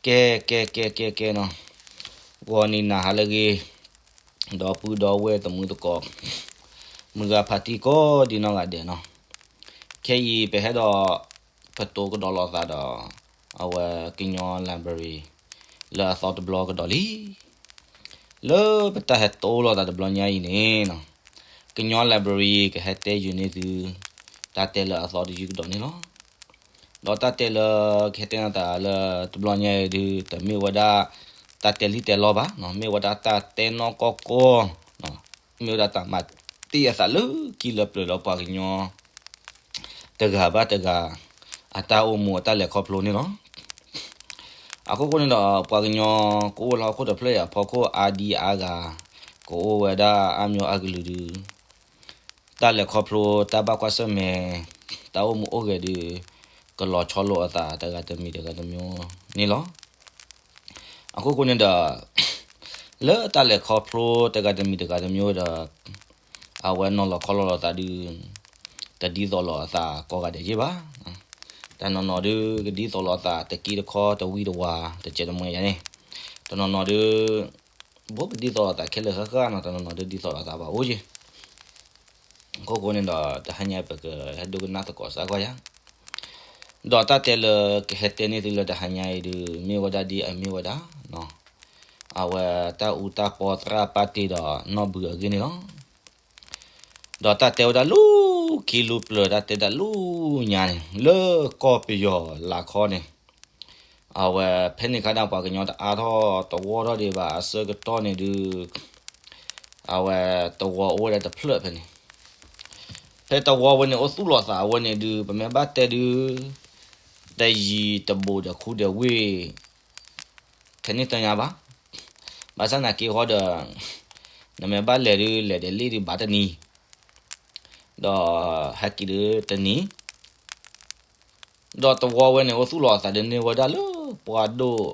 ကဲ ကဲ ကဲ ကဲ ကဲနီၤ, ဂီၤနံၤနၤဟါလၢအဂ့ၤ, ဒီပုၢ်ဒီဝဲၢ်သမုသကိး, မုၢ်ဂၤဖါတံၢ်ကိးဒံနီၢ်ဂၤဒဲးနီၤ, ခဲအံၤပဟဲဒီး ပတိကဒီးလိာ်သးဒီး အဝဲကညီ library လၢအသီတဘျီကဒီးလံ. လၢပတၢ်ဟဲတိလိာ်သးတဘျီညါအံၤန့ၣ်နီၤ, ကညီ library ကဟဲတဲယုာ်န့ၢ်သု တၢ်တဲလၢအသီတယုၢ်ကဒီးန့ၣ်လီၤ. ဒီးတၢ်တဲလၢကဟဲတဲန့ၢ်သးလၢတဘျီညါအံၤဒုး တမ့ၢ်ဝဲဒၣ် တၢ်တဲလံတဲလီဘၣ်, မ့ၢ်ဝဲဒၣ်တၢ်တဲနီၢ်ကီၢ်ကီၢ်, မ့ၢ်ဝဲဒၣ်တၢ်မၤတ့ၢ်အသးလၢခံလၢပျၢၤဒီးပှၤကညီ တဂၤဘၣ်တဂၤ အတၢ်အိၣ်မူအတၢ်လဲၤခီဖျိန့ၣ်လီၤ. အခိၣ်ဃိန့ၣ်ဒီး ပှၤကညီကအိၣ်လၢဟီၣ်ခိၣ်တဖျၢၣ်အံၤအဖီခိၣ်အါဒံအါဂၤ, ကအိၣ်ဝဲဒၣ်အါမံၤအါကလုာ်ဒုး တၢ်လဲၤခီဖျိ တၢ်ဘၣ်ကွၢ်ဆၢၣ်မဲာ် တၢ်အိၣ်မူအိၣ်ဂဲၤဒုး ကလီၤဆီလိာ်အသးတဂၤတမံၤတဂၤတမံၤန့ၣ်လီၤ. အခိၣ်ဃိန့ၣ်ဒီး လၢတၢ်လဲၤခီဖျိတဂၤတမံၤတဂၤတမံၤဒီး အဝဲနီၤလီၤခီလီၤလိာ်သးဒုး တဒ်သိးလိာ်အသးကိးဂၤဒဲးက့ဘၣ်. တနီၤနီၤဒုး ကဒ်သိးလိာ်အသးတက့တခီတဝံတဝါ တစဲးတမှဲယါန့ၣ်, တနီၤနီၤဒုး ဘိကဒ်သိးလိာ်သးခဲလၢာ်ဃၣ်ဃၣ်နီၤ, တနီၤနီၤဒုးဒ်သိးလိာ်သးဘၣ်အိၣ်က့. အခိၣ်ဃိန့ၣ်ဒီး တဟါညါပကဟဲဒိကနၣ်သကိးစၢ်ကွၢ်ယါ ဒီးတၢ်တဲလၢကဟဲတဲန့ၢ်သုလၢတဟါညါအံၤဒုး မ့ၢ်ဝဲဒၣ်ဒ်အမ့ၢ်ဝဲဒၣ် အဝဲတၢ်အူတၢ်ပီသရၣ်ပၢ်တ့ဒီးနီၢ်ဘုအဂ့ၢ်န့ၣ်လီၤ. ဒီးတၢ်တဲဝဲဒၣ်လၢခံလၢပျၢၤ တၢ်တဲဒၣ်လၢညါန့ၣ် လၢကီၢ်ပယီၤလၤခီန့ၣ် အဝဲဖဲန့ၣ်ခါဒၣ်ပှၤကညီတအါထီၣ်တဝီထီၣ်ဒံးဘၣ်အဆၢကတီၢ်န့ၣ်ဒုး အဝဲတဝီအိၣ်ဝဲဒၣ်တဖျၢၣ်ဖဲန့ၣ်, ဖဲတဝီဝဲန့ၣ်အိၣ်သူၣ်လီၤသးဝဲန့ၣ်ဒုး ပမ့ၢ်ဘၣ်တဲဒုး တယံၤတဘူးဒီးခူဒီးဝ့ၢ် ထဲန့ၣ်တညါဘၣ်. ဘၣ်ဆၣ်သနာ်က့ဃီဒီး နမ့ၢ်ဘၣ်လဲၤဒုး လဲၤဒီးလ့ၣ်ဒုးဘၣ်တနံၤ ဒီးဟဲက့ၤဒုးတနံၤ ဒီးတဝီဝဲန့ၣ် အိၣ်သူၣ်လီၤအသးဒုးန့ၢ်ဝဲဒၣ်လၢပှၢ်ဒိၣ်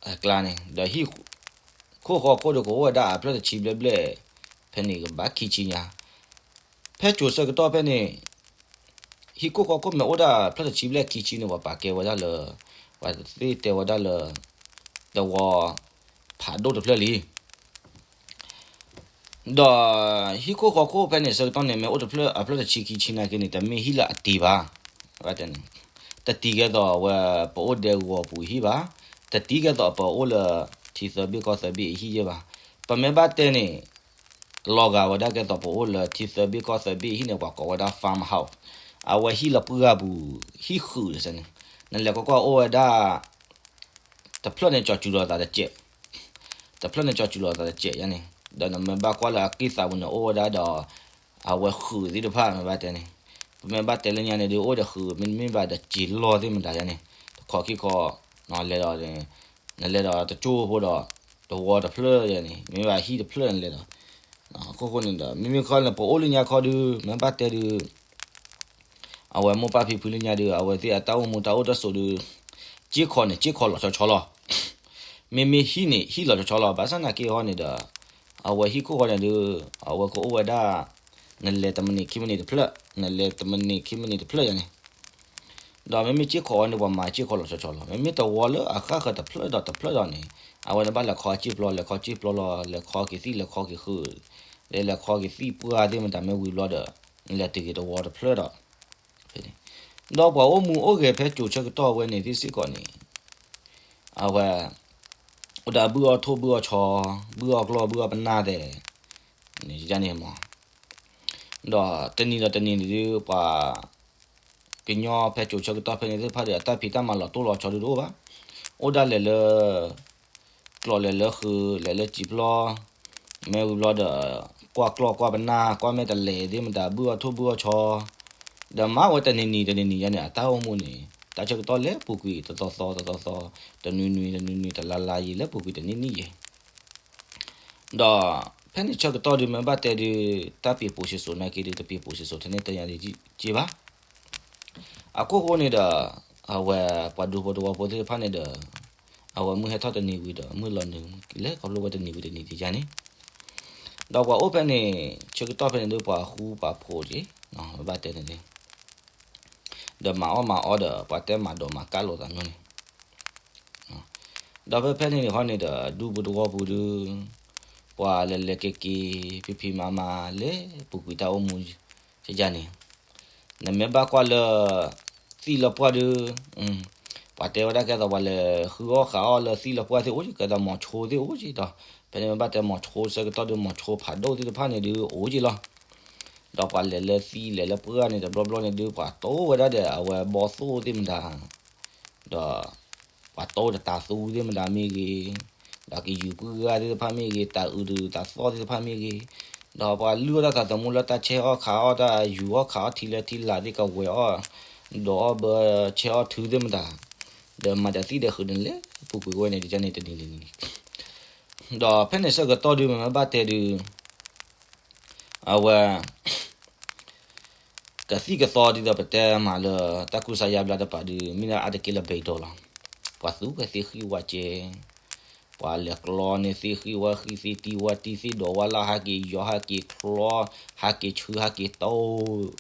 အကျါန့ၣ် ဒီးဟံၣ်ခိၣ်ဃီခိၣ်ဒုးကအိၣ်ဝဲဒၣ်အဖျၢၣ်တဆံဘျဲၣ်ဘျဲၣ် ဖဲန့ၣ်ကဘၣ်ခံဆံညါ ဖဲစိၤဆၢကတီၢ်ဖဲန့ၣ် ဟံၣ်ခိၣ်ဃီခိၣ်မ့ၢ်အိၣ်ဒၣ်ဖျၢၣ်တဆံဘျဲၣ်ခံဆံန့ၣ် ပှၤပာ်ကဲဝဲဒၣ်လၢ ပှၤသ့ၣ်တဲဝဲဒၣ်လၢ တဝီဖးဒိၣ်တဖျၢၣ်လံ. ဒီးဟံၣ်ခိၣ်ဃီခိၣ်ဖဲန့ၣ်ဆၢကတီၢ်န့ၣ် မ့ၢ်အိၣ်တဖျၢၣ်အဖျၢၣ်တဆံခံဆံနာ်က့န့ၣ် တမ့ၢ်ဟံၣ်လၢအတံၤဘၣ်. တံၤကဲသိးဝဲပအိၣ်ဒဲဂီၤပူၤဟံၣ်ဘၣ်, တတံၤကဲသိးပအိၣ်လၢထံသၢဘ့ၣ်ကီၢ်သၢဘ့ၣ်အဟံၣ်ယဲၢ်ဘၣ်. ပမ့ၢ်ဘၣ်တဲန့ၣ် လီၤဂာ်ဝဲဒၣ်ကဲသိးပအိၣ်လၢထံသၢဘ့ၣ်ကီၢ်သၢဘ့ၣ်အဟံၣ်န့ၣ် ပှၤကိးဝဲဒၣ် farmhouse, အဝဲဟံၣ်လၢပှၢ်ပူၤ ဟံၣ်ဃုာ်တစဲးန့ၣ် နလဲၤကွၢ်ကွၢ်အိၣ်ဝဲဒၣ် တဖျၢၣ်န့ၣ်ကၠီၤစူၤလီၤသးတစဲး, တဖျၢၣ်န့ၣ်ကၠီၤစူၤလီၤသးတစဲးယါန့ၣ်, ဒီးနမ့ၢ်ဘၣ်ကွၢ်လၢအကံၢ်သးပူၤန့ၣ် အိၣ်ဝဲဒၣ်ဒီး အဝဲဃုာ်သ့ၣ်တဖၣ်မ့ၢ်ဘၣ်တဲန့ၣ်, ပမ့ၢ်ဘၣ်တဲလၢညါန့ၣ်ဒုး အိၣ်ဒီးဃုာ် မ့တမ့ၢ်ဘၣ်ဒီးစံာ်လီၢ်သ့ၣ်မတၤယါန့ၣ်, တခီခံခီ လဲၤဒီး နလဲၤဒီးတကၠိဖိဒီး တဝီတဖျၢၣ်ယါန့ၣ် မ့ၢ်ဘၣ်ဟံၣ်တဖျၢၣ်လဲၤဒီး အခိၣ်ဃိန့ၣ်ဒီး မ့မ့ၢ်ခီလၢပအိၣ်လၢညါခီဒုး မ့ၢ်ဘၣ်တဲဒုး အဝဲမိၢ်ပၢ်ဖံဖုလၢညါဒုး အဝဲသ့ၣ်အတၢ်အိၣ်မူတၢ်အိၣ်တၢ်ဆိးဒုး က့ၢ်ခီန့ၣ်က့ၢ်ခီလီၤဆီဆီလီၤ. မ့မ့ၢ်ဟံၣ်န့ၣ် ဟံၣ်လီၤဆီဆီလီၤ. ဘၣ်ဆၣ်သနာ်က့ဟီန့ၣ်ဒီး အဝဲဟံၣ်ခိၣ်ဃီန့ၣ်ဒုး အဝဲကအိၣ်ဝဲဒၣ် နလဲၤတမံးနံးခံမံးနံးတဖျၢၣ်, နလဲၤတမံးနံးခံမံးနံးတဖျၢၣ်ယါန့ၣ် ဒီးမ့မ့ၢ်က့ၢ်ခီအီၤန့ၣ် ပှၤမၤက့ၢ်ခီလီၤဆီဆီလီၤ. မ့မ့ၢ်တဝီလၢအဃၣ်ဃၢၤတဖျၢၣ်ဒီးတဖျၢၣ်ဒီးန့ၣ် အဝဲန့ၣ်ဘၣ်လဲၤခီက့ၢ်ပျီ လဲၤခီက့ၢ်ပျီလီၤ လဲၤခီက့ၤသံၣ် လဲၤခီက့ၤဃုာ် လဲၤခီက့ၤသံၣ်ပှၢ်သ့ၣ်မတၤမ့ၢ်ဝံၤဘျီဒီး နလဲၤတုၤက့ၤတဝီတဖျၢၣ်ဒီး ဒီးပှၤအိၣ်မူအိၣ်ဂဲၤဖဲစိၤဆၢကတီၢ်ဝဲန့ၣ်သ့ၣ်စ့ၢ်ကီးန့ၣ် အဝဲ အိၣ်ဒီးဘုၣ်အီၣ်ထိၣ်ဘုၣ်အီၣ်ဆီ ဘုၣ်အီၣ်ကျီၢ်ဘုၣ်အီၣ်ပနၢ်သဲး န့ၣ်မး ဒီးတနံၤဒီးတနံၤန့ၣ်ဒုး ပှၤကညီဖဲစိၤဆၢကတီၢ်ဖဲန့ၣ်သ့ၣ်တဖၣ်ဒီး အတၢ်ဖံးတၢ်မၤလီၤတိၢ်လီၤဆီဒုးတအိၣ်ဘၣ်. အိၣ်ဒၣ်လဲာ်လၢ ကျီၢ်လဲၤလၢဃုာ် လဲၤလၢစံာ်ပျီ မ့ၢ်ဝံၤဘျီဒီး ကွၢ်ကျီၢ်ကွၢ်ပနၢ် ကွၢ်မဲာ်တဲးလဲးသ့ၣ်မတၤ ဘုၣ်အီၣ်ထိၣ်ဘုၣ်အီၣ်ဆီ ဒီးမၤဝဲတနံၤနံၤတနံၤနံၤယါန့ၣ် အတၢ်အိၣ်မူန့ၣ် တၢ်ဆၢကတီၢ်လဲၤပူၤကွံာ်တသီသီတသီသီ တနွံနွံတနွံနွံ တလါလါယံာ် လဲၤပူၤကွံာ်တနံၣ်နံၣ်ယဲၢ် ဒီးဖဲန့ၣ်ဆၢကတီၢ်ဒုး မ့ၢ်ဘၣ်တဲဒုး တၢ်ပံၤပူၤစံၣ်စိၤနာ်က့ဒုး တပံၤပူၤစံၣ်စိၤထဲန့ၣ်တယါဒုးက့ဘၣ်. အခိၣ်ဃိန့ၣ်ဒီး အဝဲပှၤဒူဖိတဝီဖိသ့ၣ်တဖၣ်န့ၣ်ဒီး အဝဲမုၢ်ဟဲထီၣ်တနံၤဝံၤဒီး မုၢ်လီၤနုာ် လဲၤခီဖျိဝဲတနံၤဝံၤတနံၤတယါန့ၣ် ဒီးပှၤအိၣ်ဖဲန့ၣ် ဆၢကတီၢ်ဖဲန့ၣ်ဒုး ပှၤဃူပှၤဖိးက့ၤ ဘၣ်တဲန့ၣ် ဒီးမၤအီၣ်မၤအီဒီး ပှၤတဲမၤဒိးမၤကၢ်လိာ်သးမီန့ၣ် ဒီးဖဲဖဲန့ၣ်န့ၣ်ခီန့ၣ်ဒီး ဒူပူၤသဝီပူၤဒုး ပှၤလဲၤလဲၤက့ၤက့ၤ ဖံးဖံးမၤမၤ လဲၤပူၤကွံာ်တၢ်အိၣ်မူ ယယၤန့ၣ် နမ့ၢ်ဘၣ်ကွၢ်လၢ သံၣ်လၢပှၢ်ဒုး ပှၤတဲဝဲဒၣ်ကဲသိးပှၤလဲၤဃုအီၣ်ဃးအီၣ်လၢသံၣ်လၢပှၢ်သ့ၣ်အိၣ်ကဲသိးမီၤဆိသ့ၣ်အိၣ်က့ဒီး ဖဲန့ၣ်မ့ၢ်ဘၣ်တဲမီၤဆိဆၢကတီၢ်ဒုး မီၤဆိဖးဒိၣ်သ့ၣ်တဖၣ်န့ၣ်ဒုးအိၣ်က့လီၤ. ဒီးပှၤလဲၤလၢသံၣ်လဲၤလၢပှၢ်န့ၣ်တဘျီဘျီန့ၣ်ဒုး ပှၤတိၢ်ဝဲဒၣ်ဒီးအဝဲဘီသိၣ်သ့ၣ်မတၤ ဒီး ပှၤတိၢ်တတၤသူသ့ၣ်မတၤမ့ၢ်ဂ့ၤ, ဒီးကယူၤပုၢ်ဂၤသ့ၣ်တဖၣ်မ့ၢ်ဂ့ၤ, တၤအုးဒုးတၤသီၣ်သ့ၣ်တဖၣ်မ့ၢ်ဂ့ၤ, ဒီးပှၤလုၢ်အီၣ်တၢ်သးသမူလၢတၢ်ဆဲးအီၣ်ခးအီၣ်တၢ်ယူၤအီၣ်ခးအီၣ်ထံလၢထံလာ်သ့ၣ် ကဝဲၤအီၣ် ဒိးအီၣ်ဘၢဆဲးအီၣ်ထုသ့ၣ်မတၤ, ဒီးမၤတၢ်သံၣ်ဒီးဃုာ်န့ၣ်လဲၤပူၤကွံာ်ဝဲန့ၣ် တကန့ၣ်တနံၤလံန့ၣ် ဒီးဖဲန့ၣ်ဆၢကတီၢ်ဒုး မ့ၢ်ဘၣ်တဲဒုး အဝဲ ကသံၣ်ကသီဒ်သိးပတဲမးလၢ တၢ်ကူစါယါဘျါတပၤဒုး မ့ၢ်ဒၣ်အါတက့ၢ်လၢဘ့ၣ်ဒိးလီၤ. ပှၤသူဝဲသ့ၣ်ဃံဝဲကဲ, ပှၤလဲၤကျီန့ၢ်သ့ၣ်ဃံဝဲဃံ သ့ၣ်တံၢ်ဝဲတံၢ် သ့ၣ်ဒိးဝဲလၢ် ဟးက့ၤယီၤ ဟးက့ၤချီ ဟးက့ၤဆူ ဟးက့ၤတိၢ်,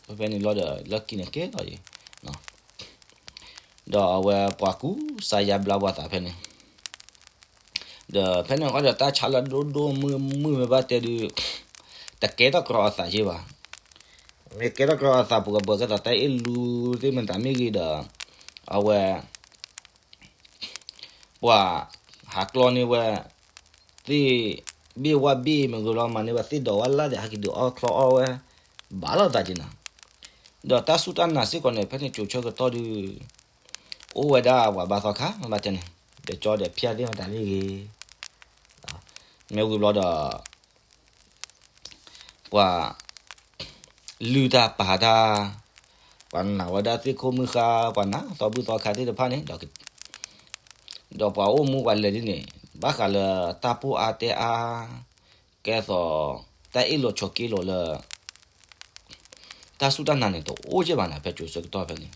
ဖဲဖဲန့ၣ်လီၤဒီး လၢခံန့ၣ်ကဲထီၣ်ယံၤ ဒီးအဝဲပှၤကူစါယါဘျါပှၤသးဖဲန့ၣ် ဒီးဖဲန့ၣ်ဃီဒီးတၢ်ဆါလၢဒိၣ်ဒိၣ်မုၢ်မုၢ်မ့ၢ်ဘၣ်တဲဒုး တကဲထီၣ်ကြီအသးယ့ၢ်ဘၣ်. မ့ၢ်ကဲထီၣ်ကြီအသးပူၤကပှဲၤကဲသိးတၢ်အ့ၣ်လူသ့ၣ်မတၤမ့ၢ်ဂ့ၤဒီး အဝဲ ပှၤဟးကျီန့ၢ်ဝဲ သ့ၣ်ဘ့ၣ်ဝၣ်ဘ့ၣ်မ့ၢ်ဂ့ၤလီၤ မၤန့ၢ်ဝဲသ့ၣ်ဒိးဝဲလၢ်ဒီး ဟဲက့ၤဒုးအီၣ်ချီအီၣ်ဝဲ ဘၣ်လိာ်သးက့ၤနၤ, ဒီးတၢ်စူၢ်တၢ်နာ်စ့ၢ်ကီးန့ၣ် ဖဲန့ၣ်ကၠိၤဆၢကတီၢ်ဒုး အိၣ်ဝဲဒၣ်ပှၤဘါသီခါ မ့ၢ်ဘၣ်တဲန့ၣ် ဒီးကၠီဒီးဖၠၣ်သ့ၣ်မတၤမ့ၢ်ဂ့ၤ, မ့ၢ်ဝံၤဘျီဒီး ပှၤ လုၢ်တၢ်ပာ်တၢ်, ပှၤနာ်ဝဲဒၣ်သ့ၣ်ခိၣ်မုၢ်ဃါ ပှၤနာ်သီဘူၣ်သီခါသ့ၣ်တဖၣ်န့ၣ် ဒီးပှၤအိၣ်မူပှၤလဲၤဒ်န့ၣ် ဘၣ်ဃးလၢတၢ်ပိၢ်အါတဲအါ ကဲသိး တၢ်အ့ၣ်လိာ်ဆိးက့လိာ်လၢ တၢ်စူၢ်တၢ်နာ်န့ၣ် တအိၣ်ကဲဘၣ်နၤ ဖဲကၠိၤဆၢကတီၢ်ဖဲန့ၣ်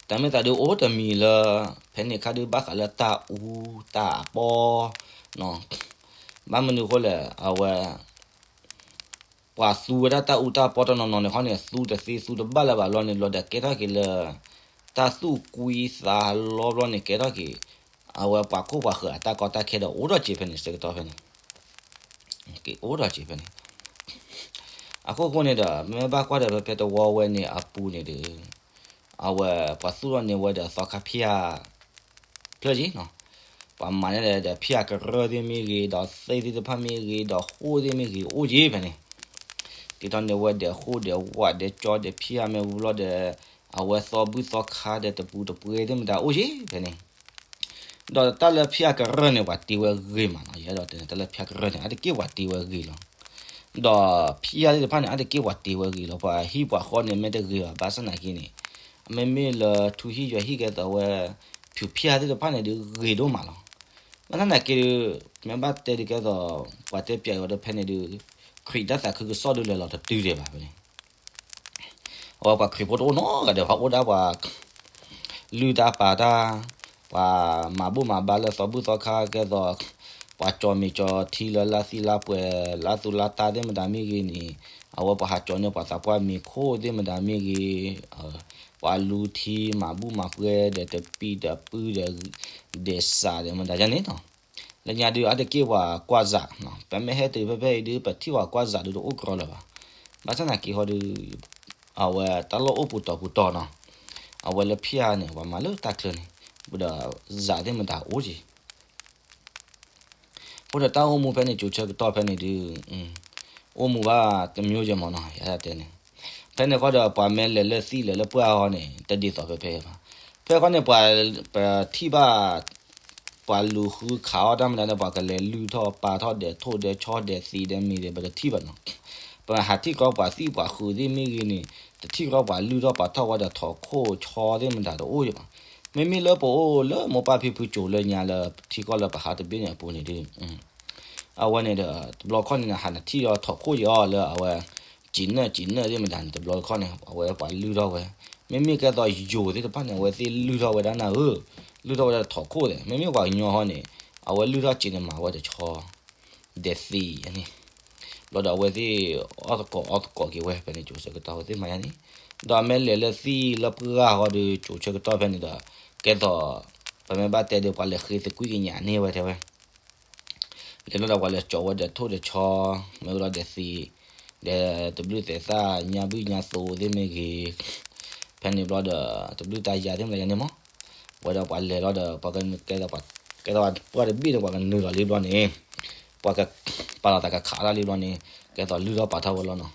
တၢ်မ့ၢ်သးဒုးအိၣ်တမံၤလၢ ဖဲန့ၣ်ခါဒုးဘၣ်ဃးလၢတၢ်အူတၢ်အပီ ဘၣ်မနုၤအဃိလဲၣ် အဝဲ ပှၤသူဝဲဒၣ်တၢ်အူတၢ်ပီတနီၤနီၤန့ၣ်ခီန့ၣ် သူတသ့သူတဘၣ်လၢၤဘၣ်ဘျီန့ၣ် လီၤဒီးကဲထီၣ်က့ၤလၢ တၢ်သူၣ်ကွံသးလီဘျီန့ၣ် ကဲထီၣ်က့ၤ အဝဲပှၤခိၣ်ပှၤဃၢၤအတၢ်ကီတၢ်ခဲဒီးအိၣ်ထီၣ်က့ၤဖဲန့ၣ် ဆၢကတီၢ်ဖဲန့ၣ် အိၣ်ထီၣ်က့ၤဖဲန့ၣ် အခိၣ်ဃိန့ၣ်ဒီး မ့ၢ်ဘၣ်ကွၢ်ဒီးဖဲဖဲတဝီဝဲန့ၣ်အပူၤန့ၣ်ဒီး အဝဲပှၤသူၣ်ထီၣ်န့ၢ်ဝဲဒီးသီခါဖၠၣ် ဖျၢၣ်က့ၤနီၤ, ပှၤမၤန့ၢ်ဒီးဖၠၣ်ကရၢၢ်သ့ၣ်မ့ၢ်ဂ့ၤ ဒီးသ့ၣ်သ့ၣ်တဖၣ်မ့ၢ်ဂ့ၤ ဒီးဃိၣ်သ့ၣ်မ့ၢ်ဂ့ၤ အိၣ်က့ၤဖဲန့ၣ် တ့ထီၣ်န့ၢ်ဝဲဒီးဃိၣ်ဒီးဝၣ်ဒီးကၠီဒီးဖၠၣ်မ့ၢ်ဝံၤဘျီဒီး အဝဲသီဘူၣ်သီခါဒီးတပူၤတပှဲၤသ့ၣ်မတၤအိၣ်က့ၤဖဲန့ၣ် ဒီးတၢ်လၢဖၠၣ်ကရၢၢ်န့ၣ် ပှၤတ့ဝဲဂ့ၤမးနီၤ, ယအဲၣ်ဒိးတဲန့ၣ် တၢ်လၢဖၠၣ်ကရၢၢ်န့ၣ် အါတက့ၢ်ပှၤတ့ဝဲဂ့ၤလီၤ. ဒီးဖၠၣ်သ့ၣ်တဖၣ်န့ၣ် အါတက့ၢ်ပှၤတ့ဝဲဂ့ၤလီၤ. ပှၤဟံၣ်ပှၤဃီန့ၣ် မ့ၢ်တဂ့ၤဘၣ် ဘၣ်ဆၣ်သနာ်က့န့ၣ် မ့မ့ၢ်လၢထူဟံၣ်ယွၤဟံၣ်ကဲသိးဝဲ ဖုဖၠၣ်သ့ၣ်တဖၣ်န့ၣ်ဒုးဂ့ၤဒိၣ်မးလီၤ. ဘၣ်ဆၣ်သနာ်က့ မ့ၢ်ဘၣ်တဲဒုးကဲသိး ပှၤတဲပၠးအီၤဒီးဖဲန့ၣ်ဒုး ခရံာ်တၢ်သးခုကစီၣ်ဒုးလဲၤလီၤတတုၤဒံးဘၣ်ဖဲန့ၣ် အဝဲပှၤခရံာ်ဖိတအိၣ်နီတဂၤဒီး ပှၤအိၣ်ဒၣ်ပှၤ လုၢ်တၢ်ပာ်တၢ်, ပှၤမၤဘူၣ်မၤဘါလၢသီဘူၣ်သီခါကဲသိး ပှၤကၠီၤမ့ၤကၠီၤထံလၢလၢ်သံလၢ်ပှဲၤ လၢသူၣ်လၢ်တၢ်သ့ၣ်မတၤမ့ၢ်ဂ့ၤန့ၣ် အဝဲပှၤဟးကၠီၤန့ၢ်ပှၤသးပှၢ်မ့ၤခိၣ်သ့ၣ်မတၤမ့ၢ်ဂ့ၤ, ပှၤလူၤထံမၤဘူၣ်မၤဘါဒီးတပံၤတပုၢ်ဒီး ဒဲးစးဒီးမတၤယါန့ၣ်နီၤ လၢညါဒုးအါတက့ၢ်ပှၤကွၢ်စး, ပမ့ၢ်ဟဲတုၤဖဲဖဲအံၤဒုး ပထံၣ်ပှၤကွၢ်စးဒုးတအိၣ်ကြီလၢၤဘၣ်. ဘၣ်ဆၣ်သနာ်က့ဟီဒုး အဝဲတၢ်လီၢ်အိၣ်ပူၤတီၤပူၤတီၤနီၤ, အဝဲလၢဖၠၣ်န့ၣ် ပှၤမၤလၢတၢ်ချၢန့ၣ်, ဒီးစးသ့ၣ်မတၤအိၣ်က့ၤ အဃိဒီးတၢ်အိၣ်မူဖဲန့ၣ် ကၠိၤဆၢကတီၢ်ဖဲန့ၣ်ဒုး အိၣ်မူဘၣ်တမျိုးယဲၢ်မးနီၤ ယတဲန့ၣ်, ဖဲန့ၣ်ဃီဒီးပှၤမ့ၢ်လဲၤလၢသံၣ်လဲၤလၢပှၢ်အဂီၢ်န့ၣ် တဒ်သိးဖဲဖဲဘၣ်. ဖဲဃီန့ၣ် ပှၤ ပထံၣ်ဘၣ် ပှၤလူၤဃုခးအီၣ်တၢ်မတၤန့ၣ် ပှၤကလဲၤလုၢ်ထီၣ်ပာ်ထီၣ်ဒီးထိၣ်ဒီးဆီဒီးသံးဒီးမ့ၤဒီး ပတထံၣ်ဘၣ်နီၤ. ပဟးထံၣ်ကီးပှၤသံၣ်ပှၤဃုာ်သ့ၣ်မ့ၢ်ဂ့ၤန့ၣ် တထံၣ်ကီးပှၤလုၢ်ထီၣ်ပာ်ထီၣ်ဝဲဒီးထိၣ်ခိၣ်ဆီသ့ၣ်မတၤတအိၣ်ဘၣ်. မ့မ့ၢ်လၢပအိၣ်လၢမိၢ်ပၢ်ဖံဖုကၠိၤလၢညါလၢထံကီၢ်လၢပဟးတဘ့ၣ်န့ၣ်အပူၤန့ၣ်ဒုး အဝဲန့ၣ်ဒီး တဘျီခီၣ်န့ၣ် ဟးနထံၣ်ဒီးထိၣ်ခိၣ်ယံၤအီၤလၢအဝဲ စံးနၢၣ်စံးနၢၣ်သ့ၣ်မတၤန့ၣ် တဘျီခီၣ်န့ၣ် အဝဲပှၤလုၢ်ထီၣ်ဝဲ, မ့မ့ၢ်ကဲသိးယိၤသ့ၣ်တဖၣ်န့ၣ် အဝဲသ့ၣ်လုၢ်ထီၣ်ဝဲဒၣ်နၤဧၢ, လုၢ်ထီၣ်ဝဲဒၣ်ထိၣ်ခိၣ်ဒီး မ့မ့ၢ်ပှၤကညီဟီန့ၣ် အဝဲလုၢ်ထီၣ်စံးန့ၣ်မၤဝဲဒီးဆီ ဒီးသံးအန့ၣ်, ဘျီဒီးအဝဲသ့ၣ် အီၣ်သကိးအီသကိးက့ၤဝဲဖဲန့ၣ် ကၠိၤဆၢကတီၢ်ဝဲသ့ၣ်မၤယါန့ၣ်, ဒီးအမ့ၢ်လဲၤလၢသံၣ်လၢပှၢ်ဃီဒီး ကၠိၤဆၢကတီၢ်ဖဲန့ၣ်ဒီး ကဲသိး ပမ့ၢ်ဘၣ်တဲဒီး ပှၤလဲၤဃ့သကွံၢ်ကညးန့ၢ်ဝဲတဲဝဲ လဲၤဘျီဒီးပှၤလဲၤကၠီဝဲဒီးထိၣ်ဒီးဆီ, မ့ၢ်ဝဲလီၤဒီးသံး, ဒီးတဘျုးသဲးသၣ်ညါဘုၣ်ညါသိးသ့ၣ်မ့ၢ်ဂ့ၤ, ဖဲန့ၣ်ဘျီဒီး တဘျုးတၢ်ယၤသ့ၣ်မ့ၢ်တၢ်ယၤန့ၣ်မး, ဝဲဒီးပှၤလဲၤလီၤဒီး ပှၤကကဲသိးပှၤတဘ့ၣ်န့ၣ် ပှၤကနုာ်လီၤလံဘျီန့ၣ်, ပှၤကပာ်လီၤသးကခးတၢ်လံဘျီန့ၣ်, ကဲသိးလုၢ်ထီၣ်ပာ်ထီၣ်ဝဲလီၤနီၤ.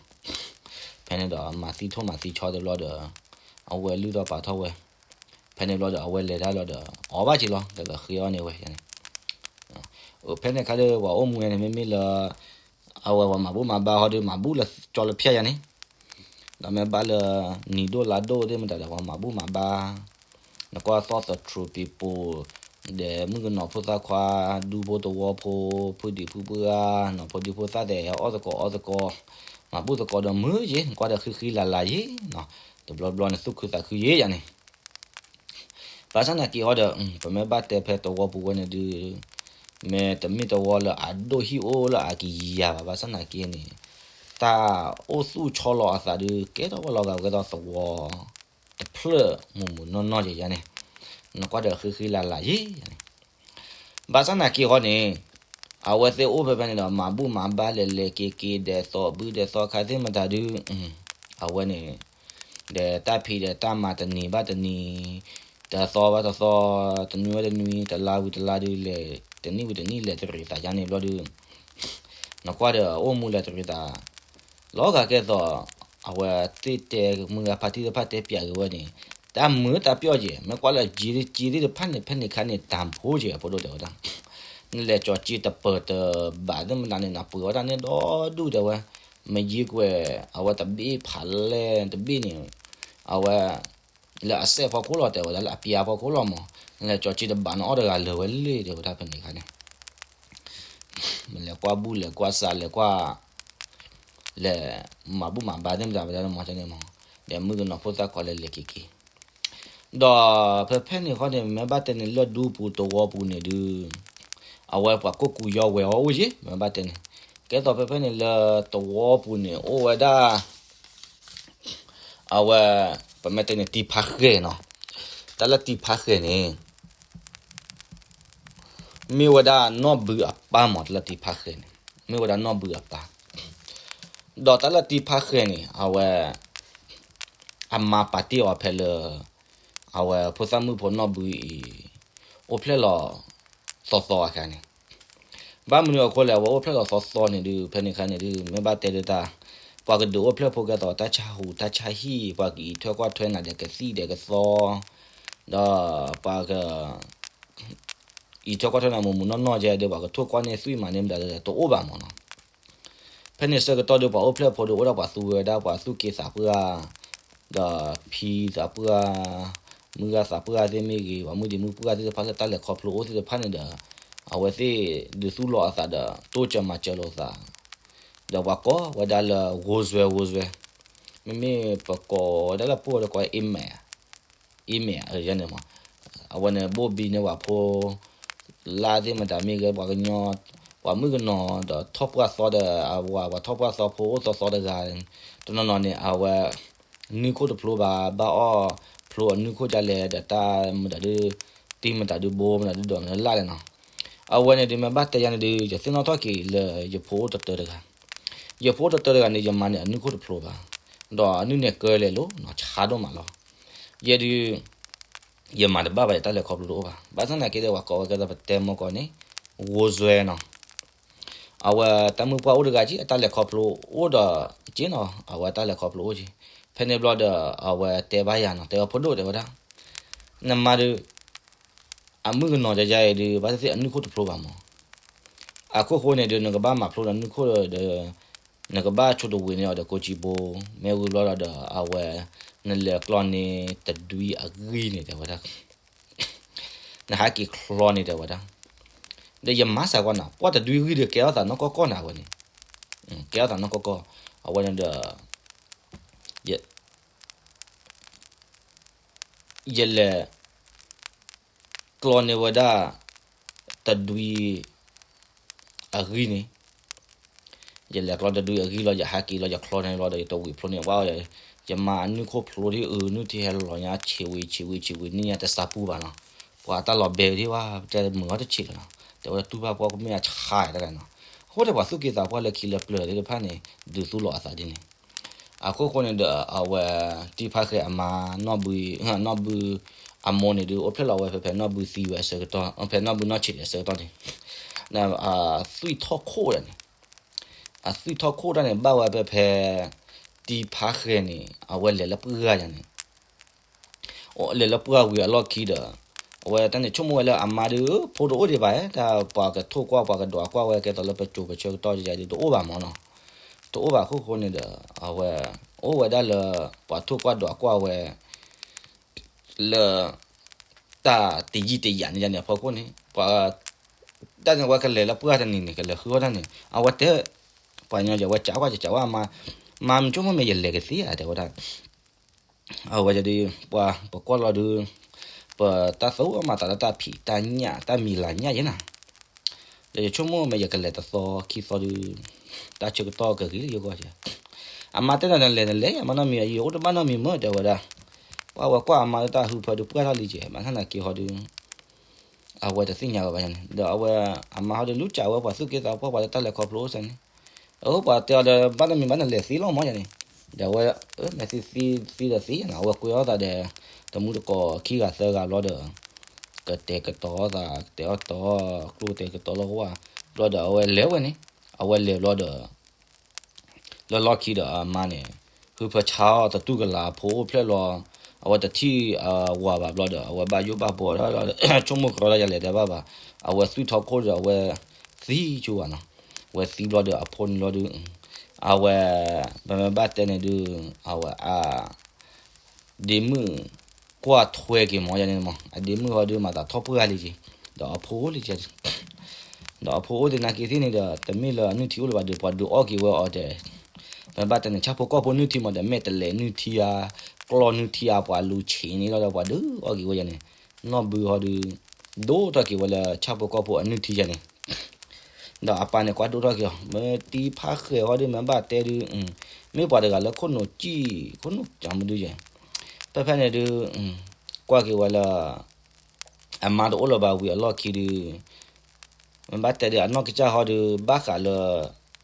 ဖဲန့ၣ်ဒီးမၤသံထိၣ်မၤသံဆီသ့ၣ်ဘျီဒီး အဝဲလုၢ်ထီၣ်ပာ်ထီၣ်ဝဲ, ဖဲန့ၣ်ဘျီဒီးအဝဲလဲၤတၢ်လီၤဒီး အီၣ်ဘၣ်က့ၤလီၤ ကဲသိးဃ့အီၣ်န့ၢ်ဝဲန့ၣ်, ဖဲန့ၣ်ခါဒီးပှၤအိၣ်မူဝဲန့ၣ် မ့မ့ၢ်လၢ အဝဲပှၤမၤဘူၣ်မၤဘါဟီဒီး မၤဘူၣ်လၢကၠီလၢဖၠၣ်ယၤန့ၣ်, ဒီးမ့ၢ်ဘၣ်လၢ နံၤဒိၣ်လါဒိၣ်သ့ၣ်မတၤဒီး ပှၤမၤဘူၣ်မၤဘါ, နကွၢ်သီၣ်သထြူးပံၤပူၤ, ဒီးမုၣ်ကနီၤဖိသၣ်ခွါ, ဒူဖိသဝီဖိ, ဖုဒံးဖုဘုၣ်ဧါ, နီၤဖိဒံဖိသၣ်သဲး အီၣ်သကိးအီသကိး, မၤဘူၣ်သကိးဒီးမုာ်ယ့ၣ် နကွၢ်ဒီးဃံဃံလၤလၤယ့ၣ်နီၤ, တဘျီဘျီန့ၣ်သူၣ်ခုသးခုယ့ၣ်ယၤန့ၣ် ဘၣ်ဆၣ်သနာ်က့အီၤဒီး ပမ့ၢ်ဘၣ်တဲဖဲသဝီပူၤဝဲန့ၣ်ဒုး, မ့ၢ်တမ့ၢ်သဝီလၢအဒိၣ်ဟံၣ်အိၣ်လၢအကယၤဘၣ်, ဘၣ်ဆၣ်သနာ်က့န့ၣ် တၢ်အိၣ်သူၣ်ဆီလီၤအသးဒုး ကဲထီၣ်ဝဲလီၤဂာ်ကဲသိးသဝီတဖျၢၣ်မုၢ်မုၢ်နီၢ်နီၢ်ယဲယဲန့ၣ်, နကွၢ်ဒီးဃံဃံလၤလၤယဲယဲန့ၣ် ဘၣ်ဆၣ်သနာ်က့အီၤန့ၣ် အဝဲသ့ၣ်အိၣ်ဖဲဖဲန့ၣ်ဒီး မၤဘူၣ်မၤဘါလဲၤလဲၤက့ၤက့ၤ ဒဲးသီးဘုဒဲးသီခါသ့ၣ်မတၤဒုး, အဝဲန့ၣ် ဒီးတၢ်ဖံးဒီးတၢ်မၤတနံၤဘၣ်တနံၤ, တသီဘၣ်တသီ, တနွံဝဲတနွံ, တလါဝံၤတလါဒုးလဲၤ, တနံၣ်ဝံၤတနံၣ်လဲၤတရံးသးယါန့ၣ်ဘျီဒုး, နကွၢ်ဒီးအိၣ်မူလဲၤတရံးသး လီၤဂာ်ကဲသိး အဝဲသ့ၣ်တဲမုၢ်ဂၤဖါတံၢ်တဖၣ်တဲပၠးက့ၤဝဲန့ၣ်, တၢ်မုာ်တၢ်ပျီၣ်က့ၤ မ့ၢ်ကွၢ်လၢကၠ့သ့ၣ်ကၠ့သ့ၣ်တဖၣ်န့ၣ် ဖဲန့ၣ်ခါန့ၣ် တၢ်ဖိက့ၤအဖိဒိၣ်တဲဝဲဒၣ်, နလဲၤကၠီၤကၠ့တပၢၤတဘးသ့ၣ်မတၤန့ၣ် နပှ့ၤဝဲဒၣ်န့ၣ်ဒီဒူၣ်တဲဝဲ, မ့ၢ်ယံၤကွဲး အဝဲတဘ့ၣ်ဖးလဲၢ်တဘ့ၣ်န့ၣ်, အဝဲ လၢအစဲးဖီခိၣ်လီၤတဲဝဲဒၣ် လၢအပျၢၤဖီခိၣ်လီၤမး, နလဲၤကၠီၤကၠ့တဘးန့ၣ် အီၣ်တဂၤလၢာ်ဝဲလံတဲဝဲဒၣ်ဖဲန့ၣ်ခါန့ၣ် လဲၤကွၢ်ဘူၣ်လဲၤကွၢ်စးလဲၤကွၢ် လဲၤမၤဘူၣ်မၤဘါသ့ၣ်မတၤဝဲဒၣ်မးန့ၣ်မး, ဒီးမုၣ်ကနီၤဖိသၣ်ခွါလဲၤလဲၤက့ၤက့ၤ, ဒီးဖဲဖဲန့ၣ်ဃီန့ၣ် မ့ၢ်ဘၣ်တဲန့ၣ် လၢဒူပူၤသဝီပူၤန့ၣ်ဒုး, အဝဲပှၤကိၢ်ကူယီဝဲၤအီၤအိၣ်ယ့ၣ် မ့ၢ်ဘၣ်တဲန့ၣ်, ကဲသိးဖဲဖဲန့ၣ်လၢသဝီပူၤန့ၣ် အိၣ်ဝဲဒၣ် အဝဲ ပမ့ၢ်တဲန့ၣ် တံၤဖါဃဲၤနီၤ, တၢ်လၢတံၤဖါဃဲၤန့ၣ် မ့ၢ်ဝဲဒၣ်နီၢ်ဘုအပၢ်မး တၢ်လၢတံၤဖါဃဲၤန့ၣ် မ့ၢ်ဝဲဒၣ်နီၢ်ဘုအပၢ်, ဒီးတၢ်လၢတံၤဖါဃဲၤန့ၣ် အဝဲ အမါပာ်တ့ၢ်အီၤဖဲလၢ အဝဲဖိသၣ်မုၣ်ဖိနီၢ်ဘုအံၤ အိၣ်ဖျဲၣ်လီၤသီသီအခါန့ၣ်, ဘၣ်မနုၤအဃိလဲၣ် အဝဲအိၣ်ဖျဲၣ်လီၤသီသီန့ၣ်ဒုး ဖဲန့ၣ်ခါန့ၣ်ဒုး မ့ၢ်ဘၣ်တဲဒုးတၢ်, ပှၤကဒုးအိၣ်ဖျဲၣ်ဖိကဲသိးတၢ်ဆါဟူးတၢ်ဆါဟံၣ် ပှၤကအံးထွဲကွၢ်ထွဲနၤဒီးကသံၣ်ဒီးကသီ, ဒီးပှၤက အံးထွဲကွၢ်ထွဲနၤမုၢ်မုၢ်နီၢ်နီၢ်ယဲဒီး ပှၤကထိၣ်ကွၢ်န့ၢ်သွံၣ်မၤန့ၢ်မတၤဒီးတအိၣ်ဘၣ်မးနီၤ. ဖဲန့ၣ်ဆၢကတီၢ်ဒီး ပှၤအိၣ်ဖျဲၣ်ဖိဒီး အိၣ်ဒၣ်ပှၤသူဝဲဒၣ် ပှၤသူၣ်က့သးပှၢ်, ဒီးဖံသးပှၢ်, မုၢ်ဂၤသးပှၢ်သ့ၣ်မ့ၢ်ဂ့ၤ, ပှၤမုၣ်ဒံးမုၣ်ပှၢ်သ့ၣ်တဖၣ်လၢတၢ်လဲၤခီဖျိအိၣ်သ့ၣ်တဖၣ်န့ၣ်ဒီး အဝဲသ့ၣ်ဒုးသူၣ်လီၤအသးဒီး တိစၢၤမၤစၢၤလိာ်သး, ဒီးပှၤကိးဝဲဒၣ်လၢ ဂိၢ်စွဲဂိၢ်စွဲ, မ့မ့ၢ်ပကိးဝဲဒၣ်လၢပှိၢ်ဒီးကိး အ့မဲာ် အ့မဲာ်န့ၣ်မး, အဝဲန့ၣ်ဘိၣ်ဘံန့ၢ်ပှၤဖိ လါသ့ၣ်မတၤမ့ၢ်ဂ့ၤ ပှၤကညီ, ပှၤမုၣ်ကနီၤဒီးထီၣ်ပှၢ်သီဒီး အဝဲပှၤထီၣ်ပှၢ်သီဖိအိၣ်သီသီတဂၤ, တနီၤနီၤန့ၣ် အဝဲ နွံခိၣ်တဖျိဘၣ် ဘၣ်အီၣ်ဖျိအနွံခိၣ်ဒ်လဲၣ်ဒီး တၢ်မတၤဒုး တံၤမတၤဒုးဘိ မတၤဒုးဒိးန့ၣ်လၢ်လဲၣ်နီၤ. အဝဲန့ၣ်ဒုးမ့ၢ်ဘၣ်တဲယၤန့ၣ်ဒုး ယသ့ၣ်နီၣ်ထီၣ်က့ၤလၢယဖိအိၣ်တတၢတဂၤ, ယဖိအိၣ်တတၢတဂၤန့ၣ် ယမၤန့ၢ်အနွံခိၣ်တဖျိဘၣ်, ဒီးအနွံန့ၣ်ကၢလဲၤလိၤနီၤ ဆါဒိၣ်မးလီၤ. ယဲဒုး ယမၤတဘၣ်ဘၣ် ယတၢ်လဲၤခီဖျိတအိၣ်ဘၣ်. ဘၣ်ဆၣ်သနာ်က့ဒီး ပှၤကိးဝဲကဲသိးပတဲမီၢ်ကီးန့ၣ် ဂိၢ်စွဲနီၤ. အဝဲတၢ်မုၣ်ပှၢ်အိၣ်တဂၤက့ အတၢ်လဲၤခီဖျိအိၣ်ဒီးက့နီၤ အဝဲတၢ်လဲၤခီဖျိအိၣ်က့. ဖဲန့ၣ်ဘျီဒီး အဝဲတဲဘၣ်ယၤနီၤ တဲအီၤဖိဒိၣ်တဲဝဲဒၣ် နမါဒုး အမုၣ်ကနီၤယၤယၤအံၤဒုး ဘၣ်သ့ၣ်သ့ၣ်အနွံခိၣ်တဖျိဘၣ်မး. အခိၣ်ဃိန့ၣ်ဒုး နကဘၣ်မၤဖျိဒီးနွံခိၣ်ဒီး နကဘၣ်ဆိတဝံၤန့ၢ်အီၤဒီးကိးကံဘိ, မ့ၢ်ဝံၤဘျီဒီး အဝဲ နလဲၤကျီန့ၢ်တဒွံအဂံၢ်န့ၣ်တဲဝဲဒၣ် နဟးက့ၤချီန့ၣ်တဲဝဲဒၣ်. ဒီးယမၤစၢၤကွၢ်နၤ ပှၢ်တဒွံဂံၢ်ဒီးကဲထီၣ်သးနီၢ်ကီၢ်ကီၢ်နၤဝဲန့ၣ်, ကဲထီၣ်သးနီၢ်ကီၢ်ကီၢ်, အဝဲန့ၣ်ဒီး ယလဲၤကျီန့ၢ်ဝဲဒၣ် တဒွံအဂံၢ်န့ၣ်, ယလဲၤကျီတဒွံအဂံၢ်လီၤ ယဟးက့ၤလီၤ ယချီန့ၣ်လီၤဒီး ယတဝံၤဖျိန့ၢ်ဝဲ ယမါအနွံခိၣ်ဖျိထံၣ်အုးနုၢ်ထံၣ်ဟဲလီၤညါ ဆံးဝံၤဆံးဝံၤဆံးဝံၤန့ၢ်ညါတစးပူၤဘၣ်နီၤ. ပှၤတၢ်လီၤဘဲဒ်ဝဲ တဲမုာ်အီၤတဆံးလီၤနီၤ, တဲဝဲဒၣ်တူၢ်ဘၣ်ပှၢ်ကမ့ၢ်အဆါတဂၤနီၤ, အဃိဒီးပှၤသူၣ်က့သးပှၢ်လၢခံလၢပျၢၤသ့ၣ်တဖၣ်န့ၣ် ဒုးသူလီၤအသးဒ်န့ၣ်, အခိၣ်ဃိန့ၣ်ဒီး အဝဲ တံၤဖါဃဲၤအမါ နီၢ်ဘု နီၢ်ဘု အမိၢ်န့ၣ်ဒုး အိၣ်ဖျဲၣ်လီၤဝဲဖဲ ဖဲနီၢ်ဘုသံဝဲအဆၢကတီၢ် ဖဲနီၢ်ဘုနီၢ်ဆံးအဆၢကတီၢ်န့ၣ်, အသွံၣ်ထီၣ်ခိၣ်ဒၣ်န့ၣ်, အသွံၣ်ထီၣ်ခိၣ်ဒၣ်န့ၣ် ဘၣ်ဝဲဖဲဖဲ တံၤဖါဃဲၤန့ၣ် အဝဲလဲၤလၢပှၢ်ယၤန့ၣ် လဲၤလၢပှၢ်ဝံၤအလီၢ်ခံဒီး အဝဲတၢ်န့ၣ်ဆိကမိၣ်ဝဲလၢအမါဒုး ဖိတအိၣ်ဒံးဘၣ်, တၢ်ပှၤကထိၣ်ကွၢ်ပှၤကဒွးကွၢ်ဝဲကဲသိးလၢပစိၤပဆၢကတီၢ်ယၤဒုးတအိၣ်ဘၣ်မၢ်နီၤ, တအိၣ်ဘၣ်အခိၣ်ဃိန့ၣ်ဒီး အဝဲ အိၣ်ဝဲဒၣ်လၢ ပှၤထိၣ်ကွၢ်ဒွးကွၢ်ဝဲ လၢ တၢ်တယံာ်တယၤန့ၣ်ယၤန့ၣ်အဖီခိၣ်န့ၣ် ပှၤ တၢ်န့ၣ်ဝဲကလဲၤလၢပှၢ်တနံၤန့ၣ် ကလဲၤဃုအီၣ်တၢ်န့ၣ် အဝဲတဲ ပှၤညီယဝဲကးကွၢ်ကးကွၢ်အမါ, မါမဆိကမိၣ်မ့ၢ်ယလဲၤကသ့ဧါ တဲဝဲဒၣ် အဝဲဒုး ပှၤပကွၢ်လီၤဒုး ပတၢ်သူအီၣ်မၤသးလၢတၢ်ဖံးတၢ်ညၣ်တၢ်မံၤလၤညၣ်ယဲနၤ, ဒီးယဆိကမိၣ်မ့ၢ်ယကလဲၤတသီခံသီဒုး တၢ်ဆၢကတီၢ်ကဂ့ၤလၢယဂီၢ်ယဲ, အမါတဲနၤနလဲၤနလဲၤ အမါနီတမံၤ ယအိၣ်တဘၣ်နီတမံၤမ့ၢ် တဲဝဲဒၣ်, ပှၤဝဲကွၢ်အမါလၢတၢ်ဟၢဖၢဒုးပှၢ်ထီၣ်လံကဲ ဘၣ်ဆၣ်သနာ်က့ဟီဒုး အဝဲတသ့ၣ်ညါဝဲဘၣ်န့ၣ် ဒီးအဝဲ အမါဟီဒုးလူၤကးဝဲပှၤသူၣ်က့သးပှၢ် ပှၤလၢတၢ်လဲၤခီဖျိအိၣ်စဲန့ၣ်, အပှၤတဲအီၤဒီး ဘၣ်တမံၤဘၣ်နလဲၤသ့လီၤမၢ်ယၤန့ၣ်, ဒီးအဝဲ မ့ၢ်သ့သ့ဒီးသ့ယၤနီၤ အဝဲကွဲအီၣ်သးဒီး တမူတကိးခံဂၤသၢဂၤဘျီဒီး ကတဲာ်ကတီၤအီၣ်သး ကတဲာ်အီၣ်တီၤ ကျိၣ်တဲာ်ကတီၤလီၤဝဲ ဘျီဒီးအဝဲလဲၤဝဲန့ၣ်, အဝဲလဲၤဘျီဒီး လၢလီၢ်ခံဒီးအမါန့ၣ် ဟုဖၢဆါအီၣ်သတူၢ်ကလာ်အဖိအိၣ်ဖျဲၣ်လီၤ, အဝဲတထံၣ်အဝၤဘၣ်ဘျီဒီး အဝဲဘၣ်ယိၣ်ဘၣ်ဘှီဒီး ဆိကမိၣ်ကရီဒၣ်ယၤလဲၤတဘၣ်ဘၣ်, အဝဲသွံၣ်ထီၣ်ခိၣ်ဒီးအဝဲသံဆိဝဲနီၤ, အဝဲသံဘျီဒီးအဖိန့ၣ်ဘျီဒုး အဝဲ ပမ့ၢ်ဘၣ်တဲန့ၣ်ဒုး အဝဲအ ဒ့မုၣ် ကွၢ်ထွဲက့ၤမၢ်ယၤန့ၣ်မး အဒ့မုၣ်ဟီဒုးမၤသးထီၣ်ပှၢ်လံက့ၤ, ဒီးအဖိအိၣ်လံက့ၤ, ဒီးအဖိအိၣ်သနာ်က့သ့ၣ်န့ၣ်ဒီး တမ့ၢ်လၢအနုၢ်ထံအိၣ်လၢၤဘၣ်ဒီး ပှၤဒုးအီၣ်က့ၤဝဲအီၤတဲ, ပမ့ၢ်ဘၣ်တဲန့ၣ် ဆၣ်ဖိကီၢ်ဖိနုၢ်ထံမး ဒီးမဲာ်တဲးလဲးနုၢ်ထံဧါ, ကျီၢ်နုၢ်ထံဧါ ပှၤလူၤဆံးန့ၣ်လီၤဒီး ပှၤဒုးအီၣ်က့ၤဝဲယၤန့ၣ်, နီၢ်ဘုဟီဒုး ဒိၣ်ထီၣ်က့ၤဝဲလၢဆၣ်ဖိကီၢ်ဖိအနုၢ်ထံယၤန့ၣ် ဒီးအပၢ်န့ၣ်ကွၢ်ဒိၣ်ထီၣ်က့ၤအီၤ မ့ၢ်တံၤဖါဃဲၤဟီဒုး မ့ၢ်ဘၣ်တဲဒုး မ့ၢ်ပှၤတဂၤလၢခိၣ်နူာ်စံၣ် ခိၣ်နူာ်ကမုဒုယဲၢ်, ဖဲဖဲန့ၣ်ဒုး ကွၢ်က့ၤဝဲလၢ အမါတအိၣ်လၢၤဘၣ်ဝံၤအလီၢ်ခံဒုး မ့ၢ်ဘၣ်တဲဒုး အနီၢ်ကစၢ်ဟီဒုး ဘၣ်ဃးလၢ